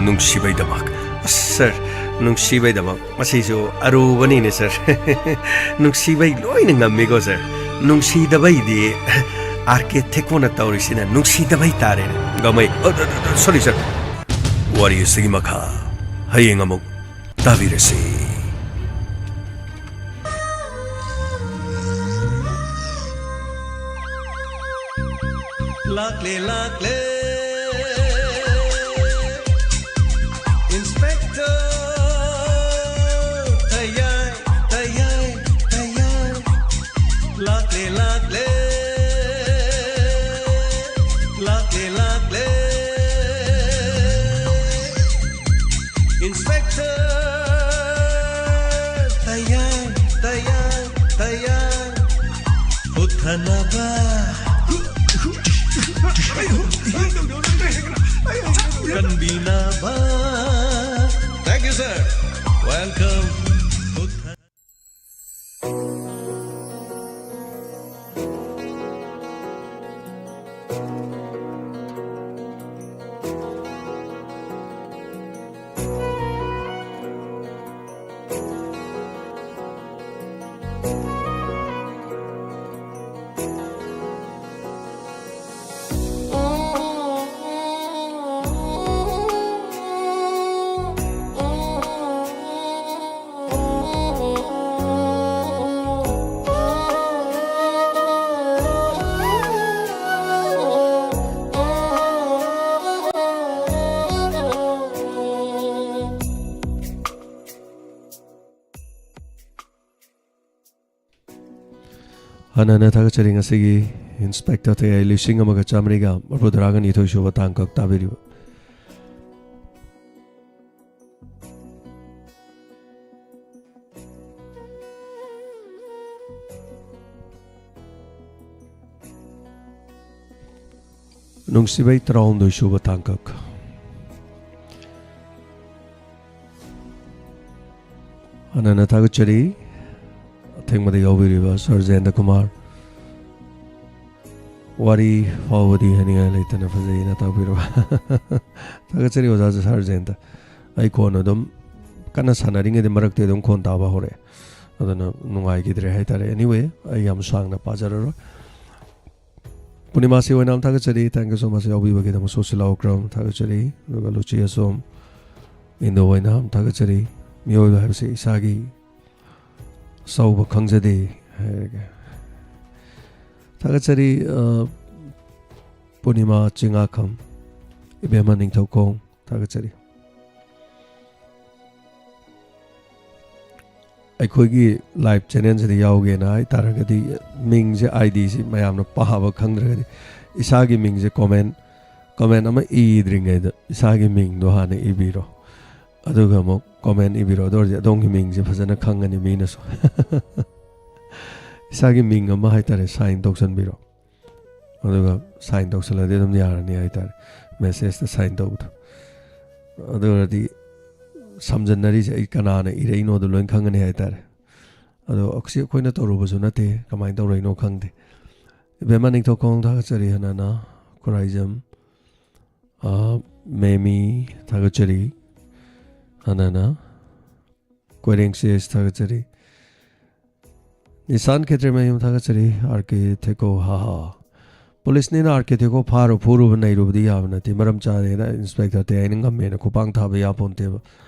ꯅꯨꯡꯁꯤꯕꯩꯗꯃꯛ꯫ ꯑꯁ, ꯁꯥꯔ, ꯅꯨꯡꯁꯤꯕꯩꯗꯃꯛ꯫ ꯃꯁꯤꯁꯨ ꯑꯔꯨꯕꯅꯤꯅꯦ, ꯁꯥꯔ꯫ ꯅꯨꯡꯁꯤꯕꯩ ꯂꯣꯏꯅ ꯉꯝꯃꯤꯀꯣ, ꯁꯥꯔ꯫ ꯅꯨꯡꯁꯤꯗꯕꯩꯗꯤ ꯑꯥꯔ ꯀꯦ ꯊꯦꯛꯀꯣꯅ ꯇꯧꯔꯤꯁꯤꯅ ꯅꯨꯡꯁꯤꯗꯕꯩ ꯇꯥꯔꯦꯅꯦ꯫ ꯒꯃꯩ, ꯑ, ꯑ, ꯑ, ꯁꯣꯔꯤ, ꯁꯥꯔ꯫ ꯋꯥꯔꯤ ꯑꯁꯤꯒꯤ ꯃꯈꯥ ꯍꯌꯦꯡ ꯑꯃꯨꯛ ꯇꯥꯕꯤꯔꯁꯤ꯫ ꯂꯥꯛꯂꯦ, ꯂꯥꯛꯂꯦ꯫ Inspector ꯇꯌꯥꯏ, ꯇꯌꯥꯏ, ꯇꯌꯥꯏ꯫ ꯂꯥꯛꯂꯦ, ꯂꯥꯛꯂꯦ꯫ ꯂꯥꯛꯂꯦ, ꯂꯥꯛꯂꯦ꯫ Inspector ꯇꯌꯥꯏ, ꯇꯌꯥꯏ, ꯇꯌꯥꯏ꯫ ꯍꯨꯠꯊꯅꯕ ꯀꯟꯕꯤꯅꯕ꯫ Thank you, sir. Welcome. ꯍꯥꯟꯅ ꯍꯥꯟꯅ ꯊꯥꯒꯠꯆꯔꯤ꯫ ꯉꯁꯤꯒꯤ ꯏꯟꯁꯄꯦꯛꯇꯔ ꯇꯌꯥꯏ ꯂꯤꯁꯤꯡ ꯑꯃꯒ ꯆꯥꯃꯔꯤꯒ ꯃꯔꯤꯐꯨꯇꯔꯥꯒ ꯅꯤꯊꯣꯏ ꯁꯨꯕ ꯇꯥꯡꯀꯛ ꯇꯥꯕꯤꯔꯤꯕ꯫ ꯅꯨꯡꯁꯤꯕꯩ ꯇꯔꯥꯍꯨꯝꯗꯣꯏ ꯁꯨꯕ ꯇꯥꯡꯀꯛ꯫ ꯍꯥꯟꯅ ꯍꯥꯟꯅ ꯊꯥꯒꯠꯆꯔꯤ꯫ ꯑꯊꯦꯡꯕꯗ ꯌꯥꯎꯕꯤꯔꯤꯕ ꯁꯥꯔ ꯖꯌꯦꯟꯗ ꯀꯨꯃꯥꯔ꯫ ꯋꯥꯔꯤ ꯐꯥꯎꯕꯗꯤ ꯍꯥꯏꯅꯤꯡꯉꯥꯏ ꯂꯩꯇꯅ ꯐꯖꯩꯅ ꯇꯥꯛꯄꯤꯔꯕ꯫ ꯊꯥꯒꯠꯆꯔꯤ ꯑꯣꯖꯥ ꯁꯥꯔ ꯖꯌꯟꯇ꯫ ꯑꯩ ꯈꯣꯟ ꯑꯗꯨꯝ ꯀꯟꯅ ꯁꯥꯟꯅꯔꯤꯉꯩꯗ ꯃꯔꯛꯇ ꯑꯗꯨꯝ ꯈꯣꯟ ꯇꯥꯕ ꯍꯧꯔꯛꯑꯦ꯫ ꯑꯗꯨꯅ ꯅꯨꯡꯉꯥꯏꯈꯤꯗ꯭ꯔꯦ ꯍꯥꯏꯇꯥꯔꯦ꯫ Anyway, ꯑꯩ ꯌꯥꯝ ꯁꯥꯡꯅ ꯄꯥꯖꯔꯔꯣꯏ꯫ ꯄꯨꯔꯅꯤꯃꯥꯁꯤ ꯑꯣꯏꯅ ꯌꯥꯝ ꯊꯥꯒꯠꯆꯔꯤ꯫ Thank you so much ꯌꯥꯎꯕꯤꯕꯒꯤꯗꯃꯛ꯫ ꯁꯣꯁꯤꯂꯥ Okram ꯊꯥꯒꯠꯆꯔꯤ꯫ ꯑꯗꯨꯒ ꯂꯨꯆꯤ ꯑꯁꯣꯝ ꯏꯟꯗꯣ ꯑꯣꯏꯅ ꯌꯥꯝ ꯊꯥꯒꯠꯆꯔꯤ꯫ ꯃꯤꯑꯣꯏꯕ ꯍꯥꯏꯕꯁꯤ ꯏꯁꯥꯒꯤ ꯑꯆꯧꯕ ꯈꯪꯖꯗꯦ ꯍꯥꯏꯔꯒꯦ꯫ ꯊꯥꯒꯠꯆꯔꯤ, ꯑ, ꯄꯨꯔꯅꯤꯃꯥ ꯆꯤꯡꯉꯥꯈꯝ, ꯏꯕꯦꯝꯃ ꯅꯤꯡꯊꯧꯈꯣꯡ, ꯊꯥꯒꯠꯆꯔꯤ꯫ ꯑꯩꯈꯣꯏꯒꯤ live channelꯁꯤꯗ ꯌꯥꯎꯒꯦꯅ ꯍꯥꯏꯇꯥꯔꯒꯗꯤ, ꯃꯤꯡꯁꯦ, IDꯁꯤ ꯃꯌꯥꯝꯅ ꯄꯥꯕ ꯈꯪꯗ꯭ꯔꯒꯗꯤ, ꯏꯁꯥꯒꯤ ꯃꯤꯡꯁꯦ comment, comment ꯑꯃ ꯏꯗ꯭ꯔꯤꯉꯩꯗ ꯏꯁꯥꯒꯤ ꯃꯤꯡꯗꯣ ꯍꯥꯟꯅ ꯏꯕꯤꯔꯣ꯫ ꯑꯗꯨꯒ ꯑꯃꯨꯛ comment ꯏꯕꯤꯔꯣ꯫ ꯑꯗꯨ ꯑꯣꯏꯔꯗꯤ ꯑꯗꯣꯝꯒꯤ ꯃꯤꯡꯁꯦ ꯐꯖꯅ ꯈꯪꯒꯅꯤ ꯃꯤꯅꯁꯨ꯫ ꯏꯁꯥꯒꯤ ꯃꯤꯡ ꯑꯃ ꯍꯥꯏꯇꯥꯔꯦ, sign ꯇꯧꯁꯟꯕꯤꯔꯣ꯫ ꯑꯗꯨꯒ sign ꯇꯧꯁꯜꯂꯗꯤ ꯑꯗꯨꯝ ꯌꯥꯔꯅꯤ ꯍꯥꯏꯇꯥꯔꯦ, messageꯇ sign ꯇꯧꯕꯗꯣ꯫ ꯑꯗꯨ ꯑꯣꯏꯔꯗꯤ ꯁꯝꯖꯟꯅꯔꯤꯁꯦ ꯑꯩ ꯀꯅꯥꯅ ꯏꯔꯛꯏꯅꯣꯗꯣ ꯂꯣꯏ ꯈꯪꯒꯅꯤ ꯍꯥꯏꯇꯥꯔꯦ꯫ ꯑꯗꯣ ꯑꯁꯤ ꯑꯩꯈꯣꯏꯅ ꯇꯧꯔꯨꯕꯁꯨ ꯅꯠꯇꯦ, ꯀꯃꯥꯏꯅ ꯇꯧꯔꯛꯏꯅꯣ ꯈꯪꯗꯦ꯫ ꯏꯕꯦꯝꯃ ꯅꯤꯡꯊꯧꯈꯣꯡ ꯊꯥꯒꯠꯆꯔꯤ, ꯍꯅꯥꯅ ꯈꯨꯔꯥꯏꯖꯝ, ꯑ, ꯃꯦꯃꯤ ꯊꯥꯒꯠꯆꯔꯤ, ꯍꯅꯥꯅ ꯀꯣꯏꯔꯦꯡ ꯁꯤ ꯑꯦꯁ ꯊꯥꯒꯠꯆꯔꯤ꯫ ꯅꯤꯁꯥꯟ ꯈꯦꯇ꯭ꯔꯤꯃꯌꯨꯝ ꯊꯥꯒꯠꯆꯔꯤ꯫ ꯑꯥꯔ ꯀꯦ ꯊꯦꯀꯣ, ꯍꯥ ꯍꯥ꯫ ꯄꯨꯂꯤꯁꯅꯤꯅ ꯑꯥꯔ ꯀꯦ ꯊꯦꯀꯣ ꯐꯥꯔꯨ ꯐꯨꯔꯨꯕ ꯅꯩꯔꯨꯕꯗꯤ ꯌꯥꯕ ꯅꯠꯇꯦ꯫ ꯃꯔꯝ ꯆꯥꯗꯦꯅ ꯏꯟꯁꯄꯦꯛꯇꯔ ꯇꯦ ꯑꯩꯅ ꯉꯝꯃꯦꯅ ꯈꯨꯄꯥꯡ ꯊꯥꯕ ꯌꯥꯄꯣꯟꯇꯦꯕ꯫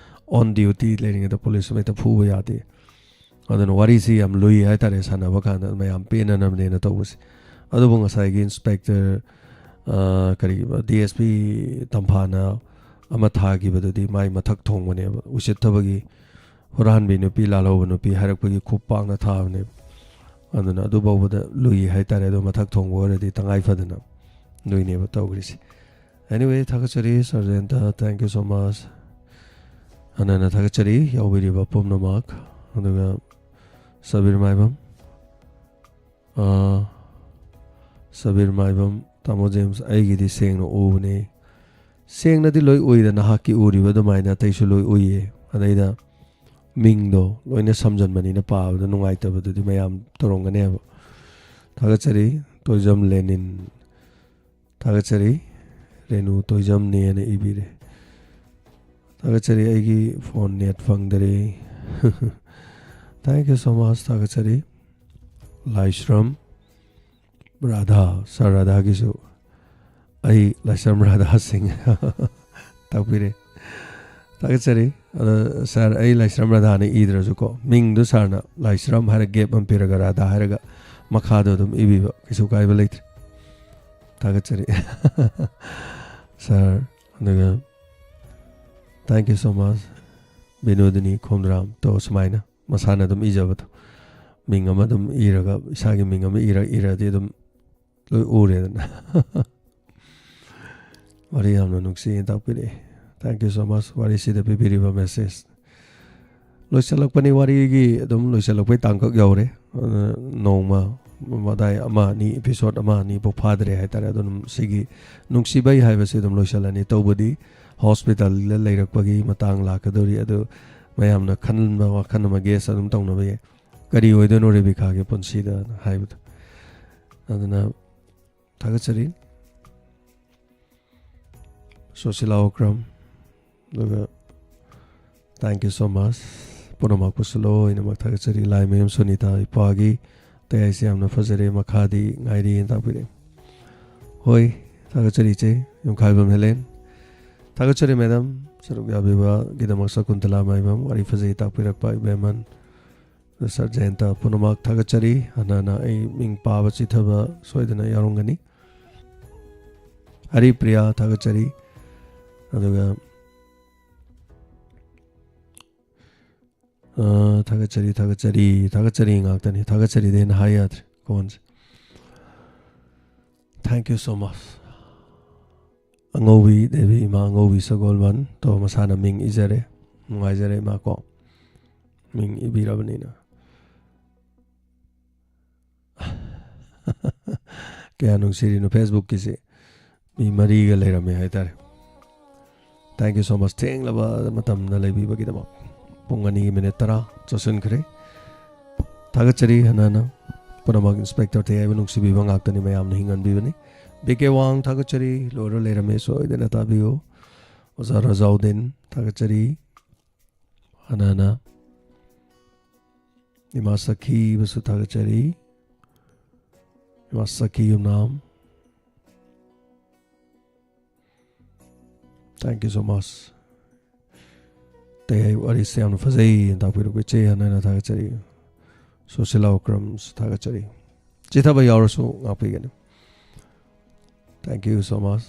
On duty ꯂꯩꯔꯤꯉꯩꯗ ꯄꯨꯂꯤꯁ ꯑꯃ ꯍꯦꯛꯇ ꯐꯨꯕ ꯌꯥꯗꯦ꯫ ꯑꯗꯨꯅ ꯋꯥꯔꯤꯁꯤ ꯌꯥꯝ ꯂꯨꯏ ꯍꯥꯏꯇꯥꯔꯦ, ꯁꯥꯟꯅꯕ ꯀꯥꯟꯗ ꯃꯌꯥꯝ ꯄꯦꯟꯅꯅꯕꯅꯦꯅ ꯇꯧꯕꯁꯦ꯫ ꯑꯗꯨꯕꯨ ꯉꯁꯥꯏꯒꯤ ꯏꯟꯁꯄꯦꯛꯇꯔ, ꯑ, ꯀꯔꯤꯕ, ꯗꯤ ꯑꯦꯁ ꯄꯤ ꯇꯝꯐꯥꯅ ꯑꯃ ꯊꯥꯈꯤꯕꯗꯨꯗꯤ ꯃꯥꯏ ꯃꯊꯛ ꯊꯣꯡꯕꯅꯦꯕ꯫ ꯎꯁꯤꯠꯇꯕꯒꯤ ꯍꯨꯔꯥꯟꯕꯤ ꯅꯨꯄꯤ, ꯂꯥꯜꯍꯧꯕ ꯅꯨꯄꯤ ꯍꯥꯏꯔꯛꯄꯒꯤ ꯈꯨꯄꯥꯛꯅ ꯊꯥꯕꯅꯦꯕ꯫ ꯑꯗꯨꯅ ꯑꯗꯨ ꯐꯥꯎꯕꯗ ꯂꯨꯏ ꯍꯥꯏꯇꯥꯔꯦ꯫ ꯑꯗꯣ ꯃꯊꯛ ꯊꯣꯡꯕ ꯑꯣꯏꯔꯗꯤ ꯇꯉꯥꯏ ꯐꯗꯅ ꯂꯨꯏꯅꯦꯕ ꯇꯧꯈ꯭ꯔꯤꯁꯦ꯫ Anyway, ꯊꯥꯒꯠꯆꯔꯤ ꯁꯥꯔ ꯖꯌꯟꯇ, thank you so much꯫ ꯍꯟꯅ ꯍꯟꯅ ꯊꯥꯒꯠꯆꯔꯤ ꯌꯥꯎꯕꯤꯔꯤꯕ ꯄꯨꯝꯅꯃꯛ꯫ ꯑꯗꯨꯒ ꯁꯕꯤꯔ ꯃꯥꯏꯕꯝ, ꯑꯥ, ꯁꯕꯤꯔ ꯃꯥꯏꯕꯝ, ꯇꯥꯃꯣ ꯖꯦꯝꯁ, ꯑꯩꯒꯤꯗꯤ ꯁꯦꯡꯅ ꯎꯕꯅꯦ꯫ ꯁꯦꯡꯅꯗꯤ ꯂꯣꯏ ꯎꯏꯗ, ꯅꯍꯥꯛꯀꯤ ꯎꯔꯤꯕ ꯑꯗꯨꯃꯥꯏꯅ ꯑꯇꯩꯁꯨ ꯂꯣꯏ ꯎꯏꯌꯦ꯫ ꯑꯗꯩꯗ ꯃꯤꯡꯗꯣ ꯂꯣꯏꯅ ꯁꯝꯖꯟꯕꯅꯤꯅ ꯄꯥꯕꯗ ꯅꯨꯡꯉꯥꯏꯇꯕꯗꯨꯗꯤ ꯃꯌꯥꯝ ꯇꯧꯔꯝꯒꯅꯦꯕ꯫ ꯊꯥꯒꯠꯆꯔꯤ꯫ ꯇꯣꯏꯖꯝ ꯂꯦꯅꯤꯟ꯫ ꯊꯥꯒꯠꯆꯔꯤ꯫ ꯔꯦꯅꯨ ꯇꯣꯏꯖꯝꯅꯦꯅ ꯏꯕꯤꯔꯦ꯫ ꯊꯥꯒꯠꯆꯔꯤ꯫ ꯑꯩꯒꯤ phone net ꯐꯪꯗꯔꯦ꯫ Thank you so much꯫ ꯊꯥꯒꯠꯆꯔꯤ꯫ ꯂꯥꯏꯁ꯭ꯔꯝ ꯔꯥꯙꯥ, ꯁꯥꯔ ꯔꯥꯙꯥꯒꯤꯁꯨ ꯑꯩ ꯂꯥꯏꯁ꯭ꯔꯝ ꯔꯥꯙꯥ ꯁꯤꯡ ꯇꯥꯛꯄꯤꯔꯦ꯫ ꯊꯥꯒꯠꯆꯔꯤ꯫ ꯑꯗꯣ ꯁꯥꯔ, ꯑꯩ ꯂꯥꯏꯁ꯭ꯔꯝ ꯔꯥꯙꯥꯅ ꯏꯗ꯭ꯔꯁꯨꯀꯣ, ꯃꯤꯡꯗꯨ ꯁꯥꯔꯅ ꯂꯥꯏꯁ꯭ꯔꯝ ꯍꯥꯏꯔ gap ꯑꯃ ꯄꯤꯔꯒ ꯔꯥꯙꯥ ꯍꯥꯏꯔꯒ ꯃꯈꯥꯗꯣ ꯑꯗꯨꯝ ꯏꯕꯤꯕ ꯀꯩꯁꯨ ꯀꯥꯏꯕ ꯂꯩꯇ꯭ꯔꯦ꯫ ꯊꯥꯒꯠꯆꯔꯤ꯫ ꯁꯥꯔ, ꯑꯗꯨꯒ thank you so much, ꯕꯤꯅꯣꯗꯤꯅꯤ ꯈꯣꯝꯗ꯭ꯔꯥꯝ꯫ ꯇꯣ, ꯁꯨꯃꯥꯏꯅ ꯃꯁꯥꯅ ꯑꯗꯨꯝ ꯏꯖꯕꯗꯣ, ꯃꯤꯡ ꯑꯃ ꯑꯗꯨꯝ ꯏꯔꯒ, ꯏꯁꯥꯒꯤ ꯃꯤꯡ ꯑꯃ ꯏꯔ ꯏꯔꯗꯤ ꯑꯗꯨꯝ ꯂꯣꯏ ꯎꯔꯦꯗꯅ꯫ ꯋꯥꯔꯤ ꯌꯥꯝꯅ ꯅꯨꯡꯁꯤꯅ ꯇꯥꯛꯄꯤꯔꯛꯑꯦ꯫ Thank you so much꯫ ꯋꯥꯔꯤꯁꯤꯗ ꯄꯤꯕꯤꯔꯤꯕ message꯫ ꯂꯣꯏꯁꯤꯜꯂꯛꯄꯅꯤ, ꯋꯥꯔꯤꯒꯤ ꯑꯗꯨꯝ ꯂꯣꯏꯁꯤꯜꯂꯛꯄꯩ ꯇꯥꯡꯀꯛ ꯌꯧꯔꯦ꯫ ꯑꯗꯨꯅ ꯅꯣꯡꯃ ꯃꯗꯥꯏ ꯑꯃ ꯑꯅꯤ, episode ꯑꯃ ꯑꯅꯤ ꯐꯥꯎ ꯐꯥꯗ꯭ꯔꯦ ꯍꯥꯏꯇꯥꯔꯦ꯫ ꯑꯗꯨꯅ ꯁꯤꯒꯤ ꯅꯨꯡꯁꯤꯕꯩ ꯍꯥꯏꯕꯁꯤ ꯑꯗꯨꯝ ꯂꯣꯏꯁꯤꯜꯂꯅꯤ꯫ ꯇꯧꯕꯗꯤ hospitalꯗ ꯂꯩꯔꯛꯄꯒꯤ ꯃꯇꯥꯡ ꯂꯥꯛꯀꯗꯧꯔꯤ꯫ ꯑꯗꯨ ꯃꯌꯥꯝꯅ ꯈꯟꯕ ꯋꯥꯈꯜ ꯑꯃ guess ꯑꯗꯨꯝ ꯇꯧꯅꯕ ꯌꯥꯏ꯫ ꯀꯔꯤ ꯑꯣꯏꯗꯣꯏꯅꯣ ꯔꯦꯕꯤꯀꯥꯒꯤ ꯄꯨꯟꯁꯤꯗ ꯍꯥꯏꯕꯗꯣ꯫ ꯑꯗꯨꯅ ꯊꯥꯒꯠꯆꯔꯤ꯫ ꯁꯣꯁꯤꯂꯥ ꯑꯣꯀ꯭ꯔꯝ, ꯑꯗꯨꯒ thank you so much꯫ ꯄꯨꯝꯅꯃꯛꯄꯨꯁꯨ ꯂꯣꯏꯅꯃꯛ ꯊꯥꯒꯠꯆꯔꯤ꯫ ꯂꯥꯏꯃꯌꯨꯝ ꯁꯣꯅꯤꯇꯥ ꯏꯄꯥꯒꯤ ꯇꯌꯥꯏꯁꯦ ꯌꯥꯝꯅ ꯐꯖꯔꯦ, ꯃꯈꯥꯗꯤ ꯉꯥꯏꯔꯤꯅ ꯇꯥꯛꯄꯤꯔꯛꯑꯦ꯫ ꯍꯣꯏ, ꯊꯥꯒꯠꯆꯔꯤ ꯏꯆꯦ ꯌꯨꯝꯈꯥꯏꯕꯝ ꯍꯦꯂꯦꯟ꯫ ꯊꯥꯒꯠꯆꯔꯤ ꯃꯦꯗꯥꯝ, ꯁꯔꯨꯛ ꯌꯥꯕꯤꯕꯒꯤꯗꯃꯛ꯫ ꯁꯀꯨꯟꯇꯂꯥ ꯃꯥꯏꯕꯝ, ꯋꯥꯔꯤ ꯐꯖꯩ ꯇꯥꯛꯄꯤꯔꯛꯄ ꯏꯕꯦꯝꯃꯟ꯫ ꯁꯥꯔ ꯖꯌꯟꯇ, ꯄꯨꯝꯅꯃꯛ ꯊꯥꯒꯠꯆꯔꯤ꯫ ꯍꯥꯟꯅ ꯍꯥꯟꯅ ꯑꯩ ꯃꯤꯡ ꯄꯥꯕ ꯆꯤꯊꯕ ꯁꯣꯏꯗꯅ ꯌꯥꯎꯔꯝꯒꯅꯤ꯫ ꯍꯔꯤꯄ꯭ꯔꯤꯌꯥ, ꯊꯥꯒꯠꯆꯔꯤ꯫ ꯑꯗꯨꯒ, ꯑ, ꯊꯥꯒꯠꯆꯔꯤ, ꯊꯥꯒꯠꯆꯔꯤ, ꯊꯥꯒꯠꯆꯔꯤ ꯉꯥꯛꯇꯅꯤ꯫ ꯊꯥꯒꯠꯆꯔꯤꯗꯩ ꯍꯦꯟꯅ ꯍꯥꯏ ꯌꯥꯗ꯭ꯔꯦ ꯈꯣꯟꯁꯦ꯫ Thank you so much꯫ ꯑꯉꯧꯕꯤ Devi, ꯏꯃꯥ ꯑꯉꯧꯕꯤ ꯁꯒꯣꯜꯕꯟ꯫ ꯇꯣ, ꯃꯁꯥꯅ ꯃꯤꯡ ꯏꯖꯔꯦ꯫ ꯅꯨꯡꯉꯥꯏꯖꯔꯦ ꯏꯃꯥ ꯀꯣ, ꯃꯤꯡ ꯏꯕꯤꯔꯕꯅꯤꯅ꯫ ꯀꯌꯥ ꯅꯨꯡꯁꯤꯔꯤꯅꯣ Facebookꯀꯤꯁꯦ꯫ ꯃꯤ ꯃꯔꯤꯒ ꯂꯩꯔꯝꯃꯦ ꯍꯥꯏꯇꯥꯔꯦ꯫ Thank you so much꯫ ꯊꯦꯡꯂꯕ ꯃꯇꯝꯗ ꯂꯩꯕꯤꯕꯒꯤꯗꯃꯛ꯫ ꯄꯨꯡ ꯑꯅꯤꯒꯤ minute ꯇꯔꯥ ꯆꯠꯁꯤꯟꯈ꯭ꯔꯦ꯫ ꯊꯥꯒꯠꯆꯔꯤ ꯍꯟꯅ ꯍꯟꯅ꯫ ꯄꯨꯝꯅꯃꯛ ꯏꯟꯁꯄꯦꯛꯇꯔ ꯇꯌꯥꯏꯕ ꯅꯨꯡꯁꯤꯕꯤꯕ ꯉꯥꯛꯇꯅꯤ, ꯃꯌꯥꯝꯅ ꯍꯤꯡꯍꯟꯕꯤꯕꯅꯤ꯫ ꯕꯤ ꯀꯦ ꯋꯥꯡ ꯊꯥꯒꯠꯆꯔꯤ, ꯂꯣꯏꯔ ꯂꯩꯔꯝꯃꯦ, ꯁꯣꯏꯗꯅ ꯇꯥꯕꯤꯌꯨ꯫ ꯑꯣꯖꯥ ꯔꯖꯥꯎꯗꯤꯟ ꯊꯥꯒꯠꯆꯔꯤ꯫ ꯍꯥꯟꯅꯅ ꯏꯃꯥ ꯁꯈꯤꯕꯁꯨ ꯊꯥꯒꯠꯆꯔꯤ꯫ ꯏꯃꯥ ꯁꯈꯤ ꯌꯨꯝꯅꯥꯝ, thank you so much꯫ ꯇꯌꯥꯏ ꯋꯥꯔꯤꯁꯦ ꯌꯥꯝꯅ ꯐꯖꯩ ꯍꯥꯏꯅ ꯇꯥꯛꯄꯤꯔꯛꯄ ꯏꯆꯦ ꯍꯥꯟꯅꯅ ꯊꯥꯒꯠꯆꯔꯤ꯫ ꯁꯨꯁꯤꯂꯥ ꯎꯀ꯭ꯔꯝꯁꯨ ꯊꯥꯒꯠꯆꯔꯤ꯫ ꯆꯤꯊꯕ ꯌꯥꯎꯔꯁꯨ ꯉꯥꯛꯄꯤꯒꯅꯤ꯫ Thank you so much꯫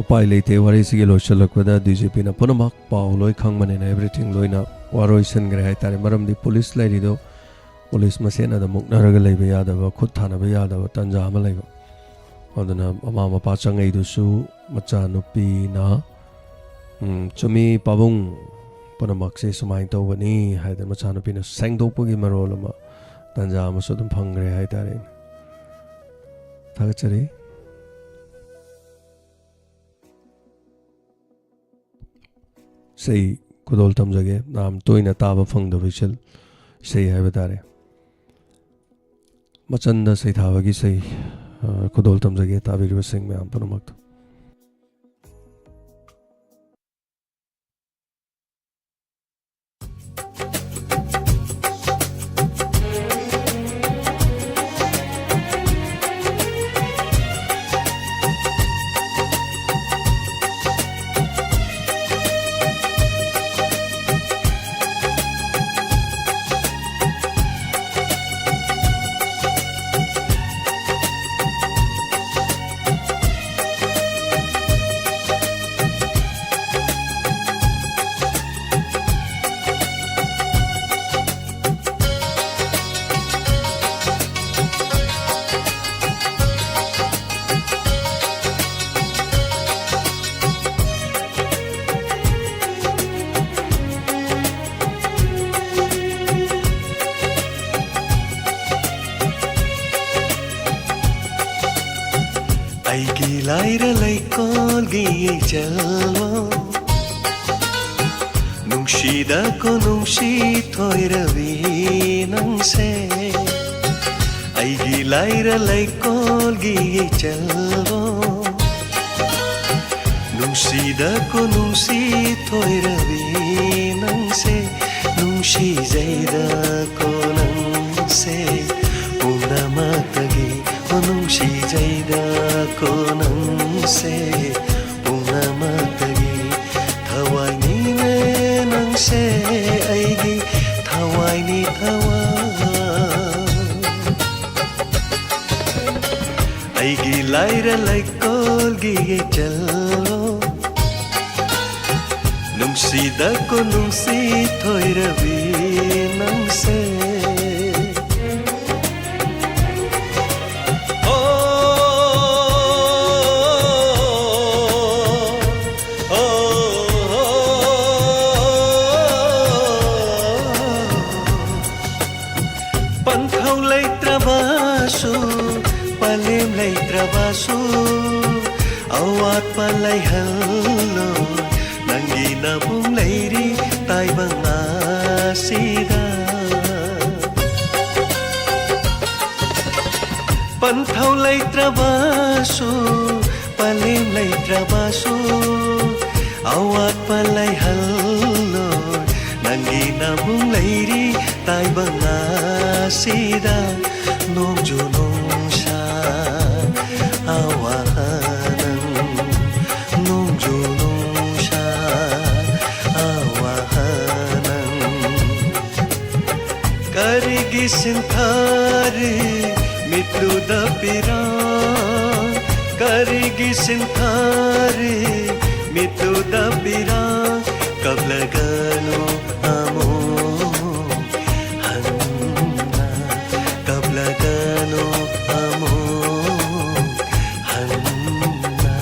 ꯎꯄꯥꯏ ꯂꯩꯇꯦ, ꯋꯥꯔꯤꯁꯤꯒꯤ ꯂꯣꯏꯁꯤꯜꯂꯛꯄꯗ ꯗꯤ ꯖꯤ ꯄꯤꯅ ꯄꯨꯝꯅꯃꯛ ꯄꯥꯎ ꯂꯣꯏ ꯈꯪꯕꯅꯤꯅ everything ꯂꯣꯏꯅ ꯋꯥꯔꯣꯏꯁꯤꯟꯈ꯭ꯔꯦ ꯍꯥꯏꯇꯥꯔꯦ꯫ ꯃꯔꯝꯗꯤ ꯄꯨꯂꯤꯁ ꯂꯩꯔꯤꯗꯣ ꯄꯨꯂꯤꯁ ꯃꯁꯦꯟ ꯑꯗꯨꯝ ꯃꯨꯛꯅꯔꯒ ꯂꯩꯕ ꯌꯥꯗꯕ, ꯈꯨꯠ ꯊꯥꯅꯕ ꯌꯥꯗꯕ ꯇꯥꯟꯖꯥ ꯑꯃ ꯂꯩꯕ꯫ ꯑꯗꯨꯅ ꯃꯃꯥ ꯃꯄꯥ ꯆꯪꯉꯛꯏꯗꯨꯁꯨ ꯃꯆꯥꯅꯨꯄꯤꯅ, ꯎꯝ, "ꯆꯨꯝꯃꯤ ꯄꯥꯕꯨꯡ, ꯄꯨꯝꯅꯃꯛꯁꯦ ꯁꯨꯃꯥꯏꯅ ꯇꯧꯕꯅꯤ" ꯍꯥꯏꯗꯅ ꯃꯆꯥꯅꯨꯄꯤꯅ ꯁꯦꯡꯗꯣꯛꯄꯒꯤ ꯃꯔꯣꯜ ꯑꯃ, ꯇꯥꯟꯖꯥ ꯑꯃꯁꯨ ꯑꯗꯨꯝ ꯐꯪꯈ꯭ꯔꯦ ꯍꯥꯏꯇꯥꯔꯦꯅꯦ꯫ ꯊꯥꯒꯠꯆꯔꯤ꯫ ꯏꯁꯩ ꯈꯨꯗꯣꯜ ꯇꯝꯖꯒꯦ꯫ ꯌꯥꯝ ꯇꯣꯏꯅ ꯇꯥꯕ ꯐꯪꯗꯕ ꯏꯁꯩ, ꯏꯁꯩ ꯍꯥꯏꯕ ꯇꯥꯔꯦ꯫ ꯃꯆꯟꯗ ꯁꯩꯊꯥꯕꯒꯤ ꯏꯁꯩ, ꯑ, ꯈꯨꯗꯣꯜ ꯇꯝꯖꯒꯦ, ꯇꯥꯕꯤꯔꯤꯕꯁꯤꯡ ꯃꯌꯥꯝ ꯄꯨꯝꯅꯃꯛꯇ꯫ ꯑꯩꯒꯤ ꯂꯥꯏꯔ ꯂꯩꯀꯣꯜꯒꯤ ꯏꯆꯜꯋꯣ, ꯅꯨꯡꯁꯤꯗ ꯀꯣꯅꯨꯡꯁꯤ ꯊꯣꯏꯔꯕꯤ ꯅꯪꯁꯦ꯫ ꯑꯩꯒꯤ ꯂꯥꯏꯔ ꯂꯩꯀꯣꯜꯒꯤ ꯏꯆꯜꯋꯣ, ꯅꯨꯡꯁꯤꯗ ꯀꯣꯅꯨꯡꯁꯤ ꯊꯣꯏꯔꯕꯤ ꯅꯪꯁꯦ꯫ ꯅꯨꯡꯁꯤꯖꯩꯗ ꯀꯣꯅꯪꯁꯦ ꯄꯨꯝꯅꯃꯛꯇꯒꯤ꯫ ꯅꯨꯡꯁꯤꯖꯩꯗ ꯀꯣꯅꯪꯁꯦ ꯄꯨꯝꯅꯃꯛꯇꯒꯤ꯫ ꯊꯋꯥꯏꯅꯤꯅꯦ ꯅꯪꯁꯦ ꯑꯩꯒꯤ ꯊꯋꯥꯏꯅꯤ ꯊꯋꯥꯏ꯫ ꯑꯩꯒꯤ ꯂꯥꯏꯔ ꯂꯩꯀꯣꯜꯒꯤ ꯏꯆꯜꯋꯣ, ꯅꯨꯡꯁꯤꯗ ꯀꯣꯅꯨꯡꯁꯤ ꯊꯣꯏꯔꯕꯤ ꯅꯪꯁꯦ꯫ ꯑꯣ, ꯑꯣ, ꯑꯣ꯫ ꯄꯟꯊꯧ ꯂꯩꯇ꯭ꯔꯕꯁꯨ, ꯄꯂꯦꯝ ꯂꯩꯇ꯭ꯔꯕꯁꯨ, ꯑꯋꯥꯠꯄ ꯂꯩꯍꯜꯂꯣ ꯅꯪꯒꯤ ꯅꯕꯨꯡ ꯂꯩꯔꯤ ꯇꯥꯏꯕꯪ ꯑꯁꯤꯗ꯫ ꯄꯟꯊꯧ ꯂꯩꯇ꯭ꯔꯕꯁꯨ, ꯄꯂꯦꯝ ꯂꯩꯇ꯭ꯔꯕꯁꯨ, ꯑꯋꯥꯠꯄ ꯂꯩꯍꯜꯂꯣꯏ ꯅꯪꯒꯤ ꯅꯕꯨꯡ ꯂꯩꯔꯤ ꯇꯥꯏꯕꯪ ꯑꯁꯤꯗ꯫ ꯅꯣꯡꯖꯨ ꯅꯨꯡꯁꯥ ꯑꯋꯥꯍꯅꯪ, ꯅꯣꯡꯖꯨ ꯅꯨꯡꯁꯥ ꯑꯋꯥꯍꯅꯪ꯫ ꯀꯔꯤꯒꯤ ꯁꯤꯟꯊꯥꯔꯤ ꯃꯤꯠꯇꯨꯗ ꯄꯤꯔꯥꯡ? ꯀꯔꯤꯒꯤ ꯁꯤꯟꯊꯥꯔꯤ ꯃꯤꯠꯇꯨꯗ ꯄꯤꯔꯥꯡ? ꯀꯞꯂꯒꯅꯨ ꯑꯃꯨꯛ ꯍꯟꯅ, ꯀꯞꯂꯒꯅꯨ ꯑꯃꯨꯛ ꯍꯟꯅ꯫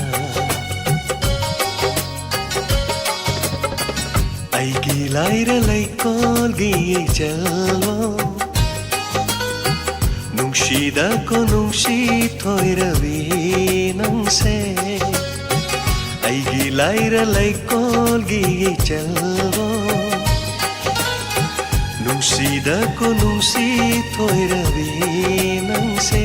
ꯑꯩꯒꯤ ꯂꯥꯏꯔ ꯂꯩꯀꯣꯜꯒꯤ ꯏꯆꯜꯋꯣ, ꯅꯨꯡꯁꯤꯗ ꯀꯣꯅꯨꯡꯁꯤ ꯊꯣꯏꯔꯕꯤ ꯁꯦ ꯑꯩꯒꯤ ꯂꯥꯏꯔ ꯂꯩꯀꯣꯜꯒꯤ ꯏꯆꯜꯕꯣ, ꯅꯨꯡꯁꯤꯗꯀꯣ ꯅꯨꯡꯁꯤ ꯊꯣꯏꯔꯕꯤ ꯅꯪꯁꯦ,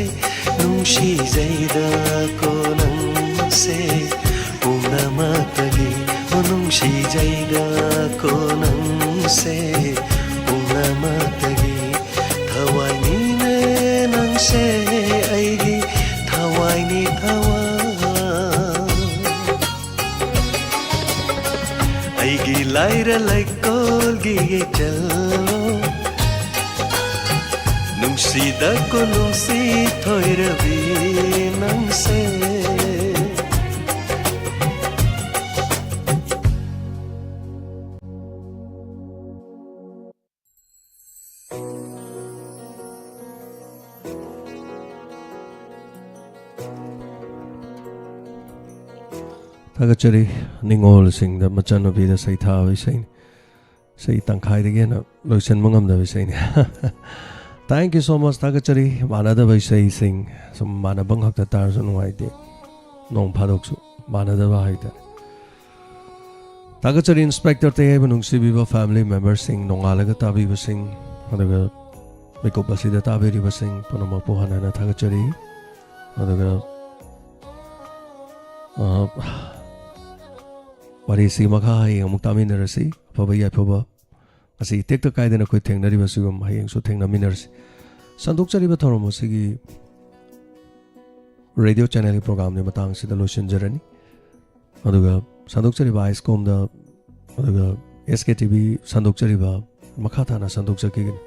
ꯅꯨꯡꯁꯤꯖꯩꯗꯀꯣ ꯅꯪꯁꯦ ꯄꯨꯝꯅꯃꯛꯇꯒꯤ, ꯑꯣ ꯅꯨꯡꯁꯤꯖꯩꯗꯀꯣ ꯅꯪꯁꯦ ꯄꯨꯝꯅꯃꯛꯇꯒꯤ, ꯊꯋꯥꯏꯅꯤꯅꯦ ꯅꯪꯁꯦ ꯑꯩꯒꯤ ꯊꯋꯥꯏꯅꯤ ꯊꯋꯥꯏ꯫ ꯑꯩꯒꯤ ꯂꯥꯏꯔ ꯂꯩꯀꯣꯜꯒꯤ ꯏꯆꯜ, ꯅꯨꯡꯁꯤꯗꯀꯣ ꯅꯨꯡꯁꯤ ꯊꯣꯏꯔꯕꯤ ꯅꯪꯁꯦ꯫ ꯊꯥꯒꯠꯆꯔꯤ꯫ ꯅꯤꯡꯉꯣꯜꯁꯤꯡꯗ ꯃꯆꯟꯅꯨꯄꯤꯗ ꯁꯩꯊꯥꯕ ꯏꯁꯩꯅꯤ꯫ ꯏꯁꯩ ꯇꯪꯈꯥꯏꯗꯒꯤ ꯍꯦꯟꯅ ꯂꯣꯏꯁꯤꯟꯕ ꯉꯝꯗꯕ ꯏꯁꯩꯅꯤ꯫ Thank you so much꯫ ꯊꯥꯒꯠꯆꯔꯤ꯫ ꯃꯥꯟꯅꯗꯕ ꯏꯁꯩꯁꯤꯡ ꯁꯨꯝ ꯃꯥꯟꯅꯕ ꯉꯥꯛꯇ ꯇꯥꯔꯁꯨ ꯅꯨꯡꯉꯥꯏꯇꯦ꯫ ꯅꯣꯡ ꯐꯥꯗꯣꯛꯁꯨ ꯃꯥꯟꯅꯗꯕ ꯍꯥꯏꯇꯥꯔꯦ꯫ ꯊꯥꯒꯠꯆꯔꯤ ꯏꯟꯁꯄꯦꯛꯇꯔ ꯇꯌꯥꯏꯕ ꯅꯨꯡꯁꯤꯕꯤꯕ family memberꯁꯤꯡ, ꯅꯣꯡꯉꯥꯜꯂꯒ ꯇꯥꯕꯤꯕꯁꯤꯡ, ꯑꯗꯨꯒ ꯃꯤꯀꯨꯞ ꯑꯁꯤꯗ ꯇꯥꯕꯤꯔꯤꯕꯁꯤꯡ ꯄꯨꯝꯅꯃꯛꯄꯨ ꯍꯟꯅ ꯍꯟꯅ ꯊꯥꯒꯠꯆꯔꯤ꯫ ꯑꯗꯨꯒ, ꯑ, ꯋꯥꯔꯤꯁꯤ ꯃꯈꯥ ꯍꯌꯦꯡ ꯑꯃꯨꯛ ꯇꯥꯃꯤꯟꯅꯔꯁꯤ꯫ ꯑꯐꯕ ꯌꯥꯏꯐꯕ ꯉꯁꯤ ꯇꯦꯛꯇ ꯀꯥꯏꯗꯅ ꯑꯩꯈꯣꯏ ꯊꯦꯡꯅꯔꯤꯕꯁꯤꯒꯨꯝ ꯍꯌꯦꯡꯁꯨ ꯊꯦꯡꯅꯃꯤꯟꯅꯔꯁꯤ꯫ ꯁꯟꯗꯣꯛꯆꯔꯤꯕ ꯊꯧꯔꯝ ꯑꯁꯤꯒꯤ radio channelꯒꯤ programꯒꯤ ꯃꯇꯥꯡꯁꯤꯗ ꯂꯣꯏꯁꯤꯟꯖꯔꯅꯤ꯫ ꯑꯗꯨꯒ ꯁꯟꯗꯣꯛꯆꯔꯤꯕ ꯑꯥꯏꯁꯀꯣꯝꯗ, ꯑꯗꯨꯒ SKTV ꯁꯟꯗꯣꯛꯆꯔꯤꯕ ꯃꯈꯥ ꯇꯥꯅ ꯁꯟꯗꯣꯛꯆꯈꯤꯒꯅꯤ꯫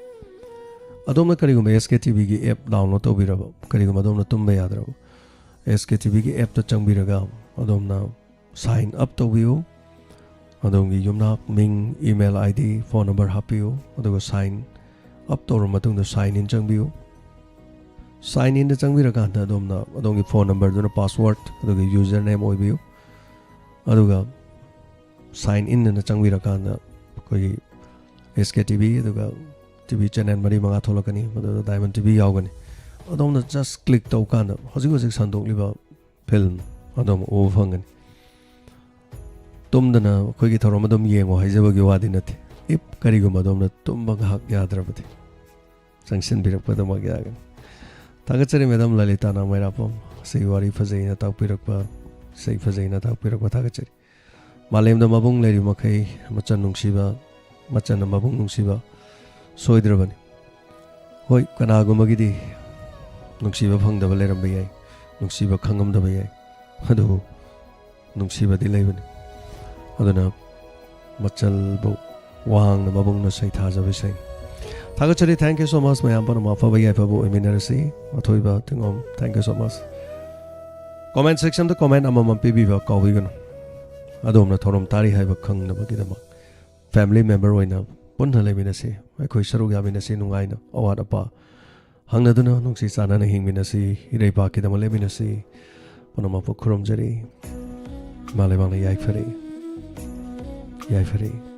ꯑꯗꯣꯝꯅ ꯀꯔꯤꯒꯨꯝꯕ SKTVꯒꯤ app download ꯇꯧꯕꯤꯔꯕ, ꯀꯔꯤꯒꯨꯝꯕ ꯑꯗꯣꯝꯅ ꯇꯨꯝꯕ ꯌꯥꯗ꯭ꯔꯕ, SKTVꯒꯤ appꯇ ꯆꯪꯕꯤꯔꯒ ꯑꯗꯣꯝꯅ sign up ꯇꯧꯕꯤꯌꯨ꯫ ꯑꯗꯣꯝꯒꯤ ꯌꯨꯝꯅꯥꯛ, ꯃꯤꯡ, email ID, phone number ꯍꯥꯞꯄꯤꯌꯨ꯫ ꯑꯗꯨꯒ sign up ꯇꯧꯔꯕ ꯃꯇꯨꯡꯗ sign in ꯆꯪꯕꯤꯌꯨ꯫ Sign inꯗ ꯆꯪꯕꯤꯔꯀꯥꯟꯗ ꯑꯗꯣꯝꯅ ꯑꯗꯣꯝꯒꯤ phone numberꯗꯨꯅ password ꯑꯗꯨꯒ username ꯑꯣꯏꯕꯤꯌꯨ꯫ ꯑꯗꯨꯒ sign in ꯑꯅ ꯆꯪꯕꯤꯔꯀꯥꯟꯗ ꯑꯩꯈꯣꯏꯒꯤ SKTV ꯑꯗꯨꯒ TV channel ꯃꯔꯤ ꯃꯉꯥ ꯊꯣꯛꯂꯛꯀꯅꯤ꯫ ꯃꯗꯨꯗ Diamond TV ꯌꯥꯎꯒꯅꯤ꯫ ꯑꯗꯣꯝꯅ just click ꯇꯧꯀꯥꯟꯗ ꯍꯧꯖꯤꯛ ꯍꯧꯖꯤꯛ ꯁꯟꯗꯣꯛꯂꯤꯕ ꯐꯤꯂꯝ ꯑꯗꯨꯝ ꯎꯕ ꯐꯪꯒꯅꯤ꯫ ꯇꯨꯝꯗꯅ ꯑꯩꯈꯣꯏꯒꯤ ꯊꯧꯔꯝ ꯑꯗꯨꯝ ꯌꯦꯡꯉꯣ ꯍꯥꯏꯖꯕꯒꯤ ꯋꯥꯗꯤ ꯅꯠꯇꯦ꯫ ꯏꯞ ꯀꯔꯤꯒꯨꯝꯕ ꯑꯗꯣꯝꯅ ꯇꯨꯝꯕ ꯉꯥꯏꯍꯥꯛ ꯌꯥꯗ꯭ꯔꯕꯗꯤ ꯆꯪꯁꯤꯟꯕꯤꯔꯛꯄꯗꯃꯛ ꯌꯥꯒꯅꯤ꯫ ꯊꯥꯒꯠꯆꯔꯤ ꯃꯦꯗꯥꯝ ꯂꯂꯤꯇꯥ ꯅꯥꯎꯃꯩꯔꯥꯄꯝ꯫ ꯉꯁꯤꯒꯤ ꯋꯥꯔꯤ ꯐꯖꯩꯅ ꯇꯥꯛꯄꯤꯔꯛꯄ, ꯏꯁꯩ ꯐꯖꯩꯅ ꯇꯥꯛꯄꯤꯔꯛꯄ ꯊꯥꯒꯠꯆꯔꯤ꯫ ꯃꯥꯂꯦꯝꯗ ꯃꯕꯨꯡ ꯂꯩꯔꯤꯕ ꯃꯈꯩ ꯃꯆꯟ ꯅꯨꯡꯁꯤꯕ, ꯃꯆꯟꯅ ꯃꯕꯨꯡ ꯅꯨꯡꯁꯤꯕ ꯁꯣꯏꯗ꯭ꯔꯕꯅꯤ꯫ ꯍꯣꯏ, ꯀꯅꯥꯒꯨꯝꯕꯒꯤꯗꯤ ꯅꯨꯡꯁꯤꯕ ꯐꯪꯗꯕ ꯂꯩꯔꯝꯕ ꯌꯥꯏ, ꯅꯨꯡꯁꯤꯕ ꯈꯪꯉꯝꯗꯕ ꯌꯥꯏ, ꯑꯗꯨꯕꯨ ꯅꯨꯡꯁꯤꯕꯗꯤ ꯂꯩꯕꯅꯤ꯫ ꯑꯗꯨꯅ ꯃꯆꯜꯕꯨ ꯋꯥꯡꯅ ꯃꯕꯨꯡꯅ ꯁꯩꯊꯥꯖꯕ ꯏꯁꯩ꯫ ꯊꯥꯒꯠꯆꯔꯤ꯫ Thank you so much꯫ ꯃꯌꯥꯝ ꯄꯨꯝꯅꯃꯛ ꯑꯐꯕ ꯌꯥꯏꯐꯕ ꯑꯣꯏꯃꯤꯟꯅꯔꯁꯤ꯫ ꯑꯊꯣꯏꯕ ꯊꯤꯉꯣꯝ, thank you so much꯫ Comment sectionꯗ comment ꯑꯃꯃꯝ ꯄꯤꯕꯤꯕ ꯀꯥꯎꯕꯤꯒꯅꯨ꯫ ꯑꯗꯣꯝꯅ ꯊꯧꯔꯝ ꯇꯥꯔꯤ ꯍꯥꯏꯕ ꯈꯪꯅꯕꯒꯤꯗꯃꯛ꯫ Family member ꯑꯣꯏꯅ ꯄꯨꯟꯅ ꯂꯩꯃꯤꯟꯅꯁꯤ꯫ ꯑꯩꯈꯣꯏ ꯁꯔꯨꯛ ꯌꯥꯃꯤꯟꯅꯁꯤ ꯅꯨꯡꯉꯥꯏꯅ꯫ ꯑꯋꯥꯠ ꯑꯄꯥ ꯍꯪꯅꯗꯨꯅ ꯅꯨꯡꯁꯤ ꯆꯥꯟꯅꯅ ꯍꯤꯡꯃꯤꯟꯅꯁꯤ꯫ ꯏꯔꯩꯄꯥꯛꯀꯤꯗꯃꯛ ꯂꯦꯞꯃꯤꯟꯅꯁꯤ꯫ ꯄꯨꯝꯅꯃꯛꯄꯨ ꯈꯨꯔꯨꯝꯖꯔꯤ꯫ ꯏꯃꯥ ꯂꯩꯕꯥꯛꯅ ꯌꯥꯏꯐꯔꯦ꯫ ꯌꯥꯏꯐꯔꯦ꯫